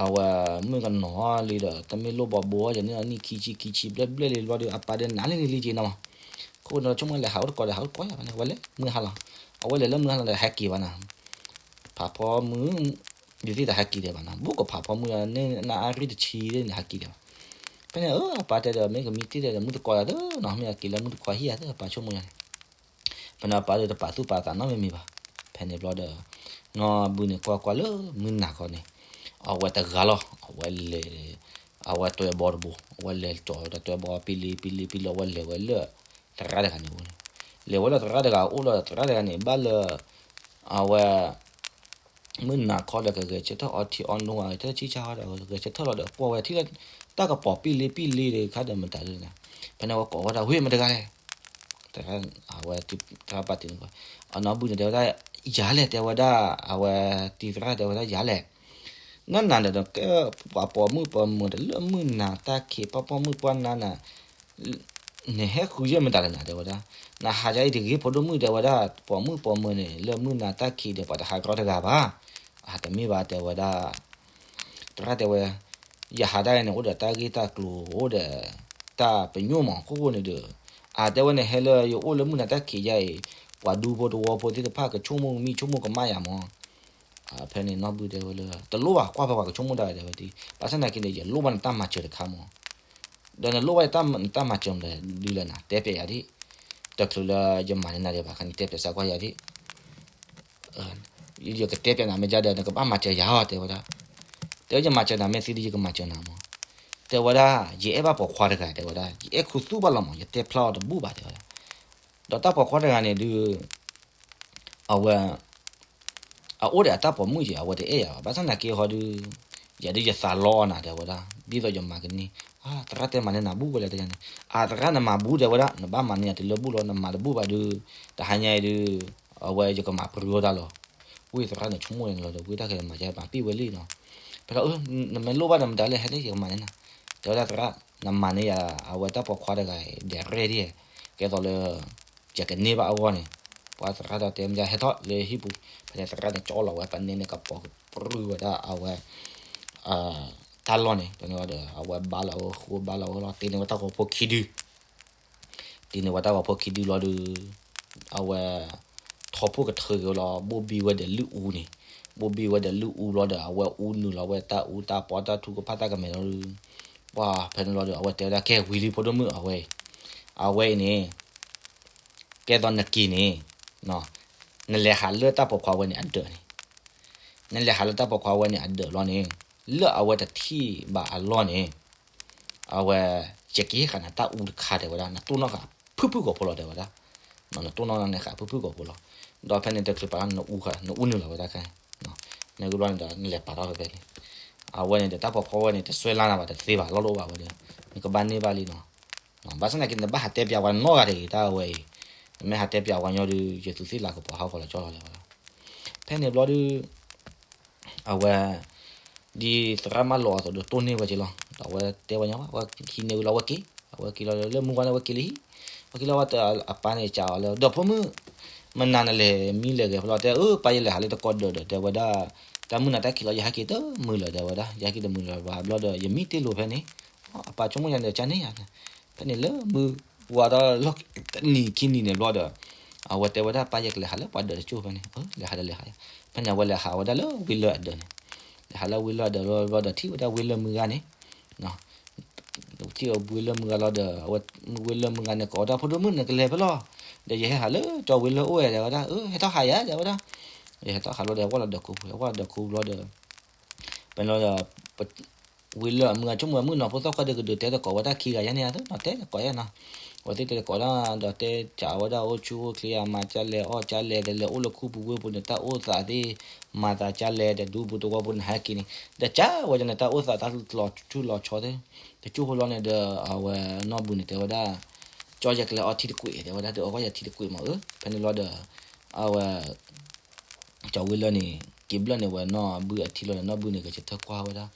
အဝဲမုၣ်ကနီၤလံဒီး တမ့ၢ်လိၣ်ဘီဘိယၤန့ၣ် နံၣ်ခံဆံခံဆံဘျဲၣ်ဘျဲၣ်လံဘျီဒီး အပၢ်ဒီးနၤလံန့ၣ်လံက့ၤနီၤ, ခိၣ်ဒီးဆိကမိၣ်လဲၤဟးအိၣ်တကိးဒီး ဟးအိၣ်တကိးယၤဖဲန့ၣ် အဝဲလဲၤမုၢ်ဟါလီၤ, အဝဲလဲၤလၢမုၢ်ဟါလီၤဒီး ဟဲက့ၤဘၣ်နၤ ဖးဖီမုၢ် ဒုးသ့ၣ်တဟဲက့ၤဒံးဘၣ်နီၤ ဘူးကဖးဖီမုၢ် နအါရံၣ်တဆံန့ၣ် ဟဲက့ၤဒံးဘၣ်, ဖဲန့ၣ် အပၢ်တဲဒီး မ့ၢ်ကမံတ့ၢ်ဒီး မုၢ်တကိးယၤသနီၤ မ့ၢ်အက့ၤလၢမုၢ်တခွါဟံၣ်ယၤသ အပၢ်ဆိကမိၣ်ယၤန့ၣ်, ဖဲန့ၣ်အပၢ်ဒီးတပာ်သူၣ်ပာ်သးနီတမံၤမံၤဘၣ်, ဖဲန့ၣ်ဘျီဒီး နီၢ်ဘူၣ်န့ၣ်ကွၢ်ကွၢ်လၢမုၢ်နၤခီန့ၣ်, အဝဲတဂၤလီၤ အဝဲလဲၤ အဝဲတွဲဘီတဘိ အဝဲလဲၤကၠီၤဒီးတွဲဘီပံလံပံလံပံလံ အဝဲလဲၤဝဲလၢ သရၣ်တဂၤန့ၣ်အိၣ်န့ၣ်, လဲၤဝဲလၢသရၣ်တဂၤအိၣ်လီၤ သရၣ်တဂၤန့ၣ် ဘၣ်လၢ အဝဲ မုၢ်နၤခီဒီးကဂဲၤဆၢထၢၣ်အီထံအီနိအီ တၢ်ဆံၣ်ဆါဟီဒီး ကဂဲၤဆၢထၢၣ်လီၤဒီး ကွၢ်ဝဲထံၣ်လၢ တၢ်ကပီၤပံလံပံလံဒီး ခါဒီးမတၤဒ်န့ၣ်, ဖဲန့ၣ်ဝဲကိးဝဲဒၣ် ဝ့ၢ်မတဂၤလဲၣ်, အဝဲသရၣ်ပာ်တ့ၢ်န့ၣ် အနီၢ်ဘူၣ်န့ၣ်တဲဝဲဒၣ် ယၤလဲၣ်တဲဝဲဒၣ် အဝဲတံၤသရၣ်တဲဝဲဒၣ်ယၤလဲၣ်, နနၤဒီးကဲ ပှၤပိာ်မုၣ်ပိာ်မၢၤဒီးလၢမုၢ်နၤတၢ်ခံး ပှၤပိာ်မုၣ်ပှၤနါနၤ နဟဲဃုယဲၢ်မတၤလဲၣ်နၤတဲဝဲဒၣ်, နဟးယၤအံၤတဂ့ၤဖိဒိၣ်မုၣ်တဲဝဲဒၣ် ပိာ်မုၣ်ပိာ်မၢၤန့ၣ် လၢမုၢ်နၤတၢ်ခံးဒီး ပှၤတဟးကြီတဂၤဘၣ်, အတမ့ၢ်ဘၣ်တဲဝဲဒၣ်, သရၣ်တဲဝဲ, ယဟးဒၣ်အံၤန့ၣ် အိၣ်ဒီးတၢ်ဂ့ၢ်တၢ်ကျိၤ အိၣ်ဒီး တၢ်ပညိၣ်မး ခိၣ်ဃိန့ၣ်ဒီး, အတဲဝဲန့ၣ် ဟဲလၢယအိၣ်လၢမုၢ်နၤတၢ်ခံးယါအံၤ, ပှၤဒူဖိတဝီဖိသ့ၣ်တဖၣ် ကဆိကမိၣ်မံဆိကမိၣ်ကမၣ်ယၤမး ဖဲန့ၣ်နီၢ်ဘူၣ်တဲဝဲလၢ တလိၣ်ဘၣ်ကွၢ်ဖဲပှၤကဆိကမိၣ်ဒၣ်ဝဲတဲဝဲဒၣ်, ဘၣ်ဆၣ်သနာ်က့န့ၣ် ယလိၣ်ဘၣ်နတၢ်မၤစၢၤတခါမး, ဒီးနလိၣ်ဘၣ်နတၢ်မၤစၢၤမနုၤလဲၣ် တဲပျဲယၤဒ်, တချုးလၢယမၤန့ၢ်နၤဒံးဘၣ်ခါန့ၣ် တဲပျဲစၢ်ကွၢ်ယၤဒ် ယကတဲပျဲနၤမ့ၢ်ဒ်ဒီး နကဘၣ်မၤစၢၤယၤအီၤတဲဝဲဒၣ်, တဲဝဲယမၤစၢၤနၤမ့ၢ်သ့ဒီး ယကမၤစၢၤနၤမး, တဲဝဲဒၣ် ယအဲၣ်ဘၣ်ပိာ်ခွါတဂၤတဲဝဲဒၣ် ယအဲၣ်ခူသူၣ်ဘၣ်လီၤမး ယတဲဖျါအီၤတဘူၣ်ဘၣ်တဲဝဲဒၣ်, ဒီးတၢ်ပိာ်ခွါတဂၤန့ၣ်ဒုး အဝဲ အအိၣ်ဒီးအတၢ်ပိာ်မုၣ်က့ၤ အဝဲတအဲၣ်ယၤဘၣ် ဘၣ်ဆၣ်သနာ်က့ဟီဒုး, ယၤဒုးယသးလီအီၤနၤတဲဝဲဒၣ် ဒ်သိးယမၤကန့ၢ်, သရၣ်တဲမၤန့ၢ်နၤဘူးဝဲလဲၣ်တဲန့ၣ်, အသရၣ်နမၤဘူးတဲဝဲဒၣ် နဘၣ်မၤန့ၢ်ယၤတုၤလၢဘူၣ်လီၤ နမၤတဘူၣ်ဘၣ်ဒုး, တဟါညါအံၤဒုး, အဝဲယကမၤပြူၤအီၤတၢ်လီၤ, ဝံသရၣ်န့ၣ်ဆိကမိၣ်န့ၣ်လီၤဒီး ဝံတၢ်ခဲမၤယၤမၤပံၣ်ဝဲလံနီၤ, ဖဲလီၤ နမ့ၢ်လိၣ်ဘၣ်ဒီးမတၤလဲၣ် ဟဲလၢယကမၤန့ၢ်နၤ, တဲဝဲဒၣ်သရၣ်, နမၤန့ၢ်ယၤ အဝဲတၢ်ပိာ်ခွါတဂၤအံၤ ဒဲးရဲၣ်ဒ်, ကဲသိးလၢ ယကန့ၢ်ဘၣ်အဂီၢ်န့ၣ်, ပှၤသရၣ်ဒီးတဲမ့ၢ်ဟဲထီၣ်လၢဟံၣ်ပူၤ, ဖဲန့ၣ်သရၣ်န့ၣ်ကၠီလီၤဝဲ ပနဲန့ၣ်ကပီၤပြူၤဝဲဒၣ်အဝဲ တၢ်လီၢ်န့ၣ်, ဖဲန့ၣ်ဒီး အဝဲဘါလီၤဝဲဃိဘါလီၤဝဲလီၤ တ့န့ၢ်ဝဲတၢ်ဂီၤဖိခံဒု, တ့န့ၢ်ဝဲတၢ်ဂီၤဖိခံဒုလီၤဒီး, အဝဲ ထီၣ်ဖိၣ်ကထၢက့ၤဝဲလီၤ ဘိၣ်ဘံၣ်ဝဲဒီးလုၢ်အူန့ၣ်, ဘိၣ်ဘံၣ်ဝဲဒီးလုၢ်အူဘျီဒီး အဝဲအူနုာ်လီၤဝဲတၢ်အူတၢ်ပီတၢ်ထူကဖၣ်တၢ်ကမဲာ်လီၤဒီး, ပှၤဖဲန့ၣ်လီၤဒီး အဝဲတဲဝဲဒၣ်ကဲဝံၤလံဖိဒိၣ်မုၣ်အဝဲအံၤ, အဝဲအံၤန့ၣ် ကဲသိးနက့ၤန့ၣ်, နလဲၤဟးလၢတၢ်ပိာ်ခွါဝဲန့ၣ်အဒၢးန့ၣ်, နလဲၤဟးလၢတၢ်ပိာ်ခွါဝဲန့ၣ်အဒၢးလီၤန့ၣ်, လၢအဝဲတထံၣ်ဘၣ်အလီၢ်န့ၣ်, အဝဲ ယကဟ့ၣ်ဃာ်နၤတၢ်အူတခါတဲဝဲဒၣ် နတိၢ်နီၣ်ဃာ်ဖုၣ်ဖုၣ်ကိာ်ဖိလီၤတဲဝဲဒၣ်, နတိၢ်နီၣ်န့ၣ်ဃာ်ဖုၣ်ဖုၣ်ကိာ်ဖိလီၤ, ဒီးဖဲန့ၣ်တချုးပာ်လီၤ နအူနုာ်လီၤဝဲဒၣ်ခဲ, မ့ၢ်ဂ့ၤဘျီန့ၣ်ဒီး နလဲၤပာ်ထီၣ်ဖဲဖဲန့ၣ်, အဝဲန့ၣ်ဒီးတၢ်ပိာ်ခွါဝဲန့ၣ် တစွဲလၢနၤဘၣ်တသ့ဘၣ် လီၢ်လၢအိၣ်ဘၣ်ဝဲဒီး, နကဘၣ်န့ၢ်ဘၣ်လံနီၤ, ဘၣ်ဆၣ်သနာ်က့ နဘၣ်ဟးတဲပျးဝဲနီတဂၤတဂ့ၤ တၢ်အဝဲအံၤ, နမ့ၢ်ဟးတဲပျးဝဲညီဒီး ယသူးသ့ၣ်လၤကပီၤဟးဂီၤလီၤကၠီလီၤတဲဝဲဒၣ်, ဖဲန့ၣ်ဘျီဒီး အဝဲ ဒ်သရၣ်မၢလီၤအသိးဒီးတိၢ်န့ၢ်ဝဲက့ၤလီၤ, ဒီးအဝဲတဲဝဲညီဘၣ် အဝဲဟံးန့ၢ်ဝံၤလီၤအဝဲက့ၤ, အဝဲက့ၤလီၤလၢမုၢ်ဝါန့ၣ် အဝဲက့ၤလၢဟံၣ်, အဝဲက့ၤလီၤဝဲ အပၢ်န့ၣ်စံးအီၤလၢ ဒီဖိမုၣ်, မနၤနလဲၤမံလဲၤဂဲၤဖဲလီၤ တဲအၢ ပၢ်ယလဲၤဟးလၢတကိးဒၢးဒီး တဲဝဲဒၣ်, တၢ်မုၢ်နၤတၢ်ခံးလီၤ ယဟဲက့ၤတမုာ်လၢၤ တဲဝဲဒၣ် ယဟဲက့ၤတမုာ်လၢၤဘၣ်ဘျီဒီး ယမံတ့ၢ်လိာ်ဖဲန့ၣ်, အပၢ်ဆိကမိၣ်ယၤန့ၣ် ကန့ၢ်ယၤ, ဖဲန့ၣ်လၢမုၢ်ဝါဒီးလီၢ်တနံၤခံနံၤန့ၣ်ဘျီဒီး အဝဲတဲဝဲဒၣ် ပၢ်ယကလဲၤဟးလၢပှၤဒၢးတစိၢ်ဖဲန့ၣ်, လဲၤဟးဒီးလဲၤဟး, ဖဲန့ၣ်အဝဲလဲၤဟးဝဲဒၣ်လၢဝ့ၢ်လၢအဒၢးန့ၣ်, လဲၤဟးလၢဝ့ၢ်လၢအဒၢးဘျီဒီးထံၣ်ဝဲဒၣ်ဝ့ၢ်လၢမုၢ်ဂၤန့ၣ်, ထံၣ်ဝ့ၢ်လၢမုၢ်ဂၤလီၤဒီး ဝ့ၢ်လၢမုၢ်ဂၤန့ၣ် ကိးဝဲဒၣ် ဖိဒိၣ်မုၣ်နကလဲၤဖဲလဲၣ်, ဒီးယဟဲဟးလၢကၠီဝ့ၢ်လၢအိၣ်ဝဲ တဲဝဲဒၣ်, ဟဲထီၣ်ဟးယၤ တဲဝဲဒၣ်, ယဟဲထီၣ်ဟးလီၤဒီး ဟဲဝဲလီၤဒၢးခိပူၤ ဟဲဝဲလီၤဒၢးခိပူၤလီၤဒီး ပန့ၣ်လီၤဒီး ဝ့ၢ်လၢအမုၢ်ဂၤဆိကမိၣ်ဝဲမုၣ်နီၤ ဖိသၣ်ခွါဒီးကဒုးတဲသကိးဝဲဒၣ်ခံဂၤယါန့ၣ်အသိးနီၤ တဲသကိးယါနီၤ, အဝဲသ့ၣ်တဲသကိးဒၣ် ဒီးတဲကးဝဲဒၣ်အိၣ်ဆူၣ်အိၣ်ချ့ အမၤကလဲၤအီၣ်ကလဲၤ ဒီးလဲၤအိၣ်လၢခူပူၤဝ့ၢ်ပူၤန့ၣ် တၢ်အိၣ်သးသ့ၣ် မၤသးကလဲၤ ဒီးဒူပူၤသဝီပူၤန့ၣ် ဟဲက့ၤန့ၣ် ဒီးကးဝဲဒၣ်န့ၣ် တၢ်အိၣ်သးတၢ်လီၤထူလီၤဆီသ့ၣ် တကၠိဖိလီၤန့ၣ်ဒီး အဝဲနီၢ်ဘုန့ၣ်တဲဝဲဒၣ် ကၠီယကလဲၤအီထံတကွံာ် တဲဝဲဒၣ် ဒီးအီၣ်ကီၢ်ယၤထံတကွံာ်မးဧၢ ဖဲန့ၣ်ဘျီဒီး အဝဲ ကၠီၤဝ့လၢၢ်န့ၣ် က့ၤဘျၢၣ်န့ၢ်ဝဲနီၢ်ဘုအထံလီၤဒီး နီၢ်ဘုန့ၣ် ဂဲၤဆၢထၢၣ်ကွၢ်ဝဲဒၣ်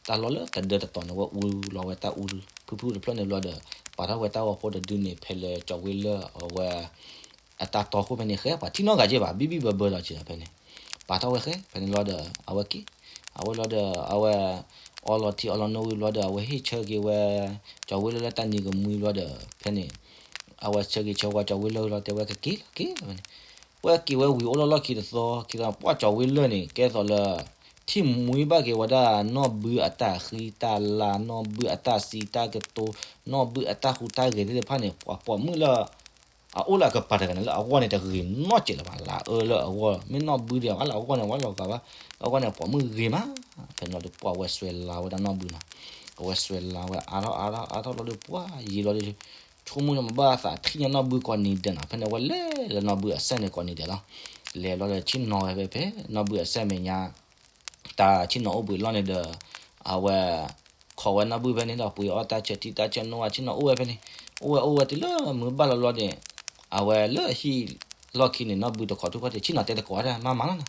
တၢ်လီၢ်လၢတဒၢတတီၤန့ၣ် ဝဲအူလီၤဝဲတၢ်အူ ဖုၣ်ဖုၣ်တဖျၢၣ်န့ၣ်ဘျီဒီး ပာ်ထီၣ်ဝဲတၢ်ဂီၤဖိတဒုန့ၣ် ဖဲလၢကၠီၤဝ့လၢၢ်အဝဲ အတၢ်တီခိၣ်ဖဲန့ၣ် ဃဲပှၤထံၣ်နီတဂၤက့ဘၣ် ဘံၣ်ဘံၣ်ဘၢဘၢလီၤက့ဖဲန့ၣ် ပာ်ထီၣ်ဝဲဃဲ ဖဲန့ၣ်ဘျီဒီး အဝဲက့ၤ အဝဲလီၤဒီး အဝဲ အီလီၤထံအီလီၤနိဝံၤဘျီဒီး အဝဲဟ့ၣ်ဆၢက့ၤဝဲ ကၠီၤဝ့လၢၢ်လၢတၢ်နံၤကမှံဘျီဒီး ဖဲန့ၣ် အဝဲဆၢဂ့ၤဆၢဝါကၠီၤဝ့လၢၢ်လီၤ တဲဝဲကက့ၤလီၤက့ၤလီၤဖဲန့ၣ် ဝဲက့ၤဝဲဝံၤအိၣ်လီၢ်လီၢ်ခံတသီ ခံသီ ပှၢ်ကၠီၤဝ့လၢၢ်န့ၣ် ကဲသိးလၢ ထံၣ်မှံဘၣ်က့ၤဝဲဒၣ်နီၢ်ဘုအတၢ်ဃံတၢ်လၤ နီၢ်ဘုအတၢ်စံးတၢ်ကတိၤ နီၢ်ဘုအတၢ်ဟူးတၢ်ဂဲၤသ့ၣ်တဖၣ်န့ၣ် ပှၤပိာ်မုၣ်လၢ အအိၣ်လၢအကပၤတဂၤန့ၣ် လၢအဂီၢ်န့ၣ် တဂ့ၤနီတစဲးလၢၤဘၣ် လၢအအၢလၢအဂီၢ် မ့ၢ်နီၢ်ဘုဒံးဘၣ်လၢအဂီၢ်န့ၣ် ဝဲလီၤဂာ်ဘၣ် အဂီၢ်န့ၣ် ပိာ်မုၣ်ဂ့ၤမး ဖဲန့ၣ်လီၤဒီး ပှၢ်ဝဲစွဲလၤဝဲဒၣ်နီၢ်ဘုနီၤ အဝဲစွဲလၤဝဲအါထီၣ်အါထီၣ်အါထီၣ်လီၤဒီး ပှၢ်ယံာ်လီၤဒီး ဆိကမိၣ်မ့ၢ်ဘၣ်သးထံၣ်ညါနီၢ်ဘုကိးနံၤဒဲးနီၤ ဖဲန့ၣ် ဝဲလဲၤလၢနီၢ်ဘုအစဲၣ်န့ၣ်ကိးနံၤဒဲးလီၤ လဲၤလီၤဒီးဆ့ၣ်နီၤဝဲဖဲဖဲ နီၢ်ဘုအစဲၣ်မဲာ်ညါ တၢ်ဆ့ၣ်နီၤအိၣ်ဘှံးလီၢ်န့ၣ်ဒီး အဝဲ ခိးဝဲနီၢ်ဘုဖဲန့ၣ်ဒီး ပှ့ၤအီၣ်တၢ်ဆၢထံတၢ်ဆၢနိဝဲ ဆ့ၣ်နီၤအိၣ်ဝဲဖဲန့ၣ် အိၣ်ဝဲအိၣ်ဝဲတုၤလၢမုၢ်ဘၣ်လီၤလီၤန့ၣ် အဝဲလၢဟံၣ်လီၢ်ခံန့ၣ် နီၢ်ဘုတခိးထူၣ်ခီၣ်ထံး ဆ့ၣ်နီၤတဲသကိးတၢ်မၤမၤလီၤနီၤ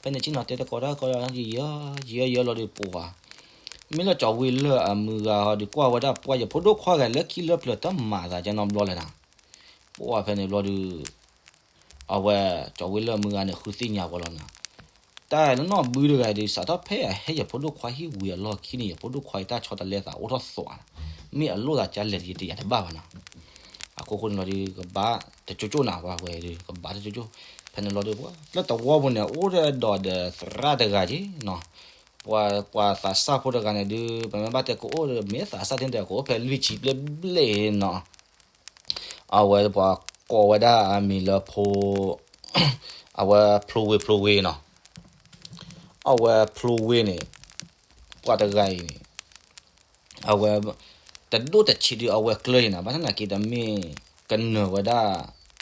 ဖဲန့ၣ်ဆ့ၣ်နီၤတဲသကိးတၢ်ကီ ယယီယီလီၤဒီးပှၤ မ့ၢ်လၢကၠီၤဝ့လၢၢ်အမုၢ်ဂၤဟီဒီးကွၢ်ဝဲဒၣ်ပှၢ်ယဖိဒိၣ်ခွါဂၤလၢခံလၢပျၢၤ တမၤသးကဲနီတဘျီလဲၣ်နီၤ ပှၢ်ဖဲန့ၣ်ဘျီဒီး အဝဲ ကၠီၤဝ့လၢၢ်အမုၢ်ဂၤန့ၣ် ဃုသ့ၣ်ညါဝဲလီၤနီၤ တၢ်လၢနီၢ်ဘုတဂၤဒီး စးထီၣ်ဖဲအဟဲယဖိဒိၣ်ခွါဟံၣ်ဝံၤအလီၢ်ခံန့ၣ် ယဖိဒိၣ်ခွါအံၤတၢ်ဆီတလဲသးအိၣ်ထီၣ်သွးနီၤ မ့ၢ်အလိၣ်သးကလဲၤတယံၤတယၤတဘၣ်ဘၣ်နီၤ အခိၣ်ဃိန့ၣ်လီၤဒီး ကဘၣ်တကၠိကၠိနၤ ပှၤဝဲဒီး ကဘၣ်တကၠိကၠိ ဖဲန့ၣ်ဘျီဒီး လၢတဝီပူၤန့ၣ် အိၣ်ဒီးဒီးသရၣ်တဂၤက့နီၤ ပှၤပှၤသးစၢ်ဖိတဂၤန့ၣ်ဒုး ပမ့ၢ်ဘၣ်တဲကအိၣ်ဒီး မ့ၢ်သးစၢ်သ့ၣ်န့ၣ်ဒီး ကအိၣ်ဖဲလွံၢ်ဆံဘျဲၣ်ဘျဲၣ်နီၤ အဝဲပှၤကိးဝဲဒၣ်အမံၤလၢဖိ အဝဲဖျိဝ့ဖျိဝ့နီၤ အဝဲဖျိဝ့န့ၣ် ပှၤတဂၤအံၤန့ၣ် အဝဲ တဒိၣ်တဆံးဒုးအဝဲကျၢၤအံၤနီၤ ဘၣ်ဆၣ်သနာ်က့တမ့ၢ်ကနၢၤဝဲဒၣ်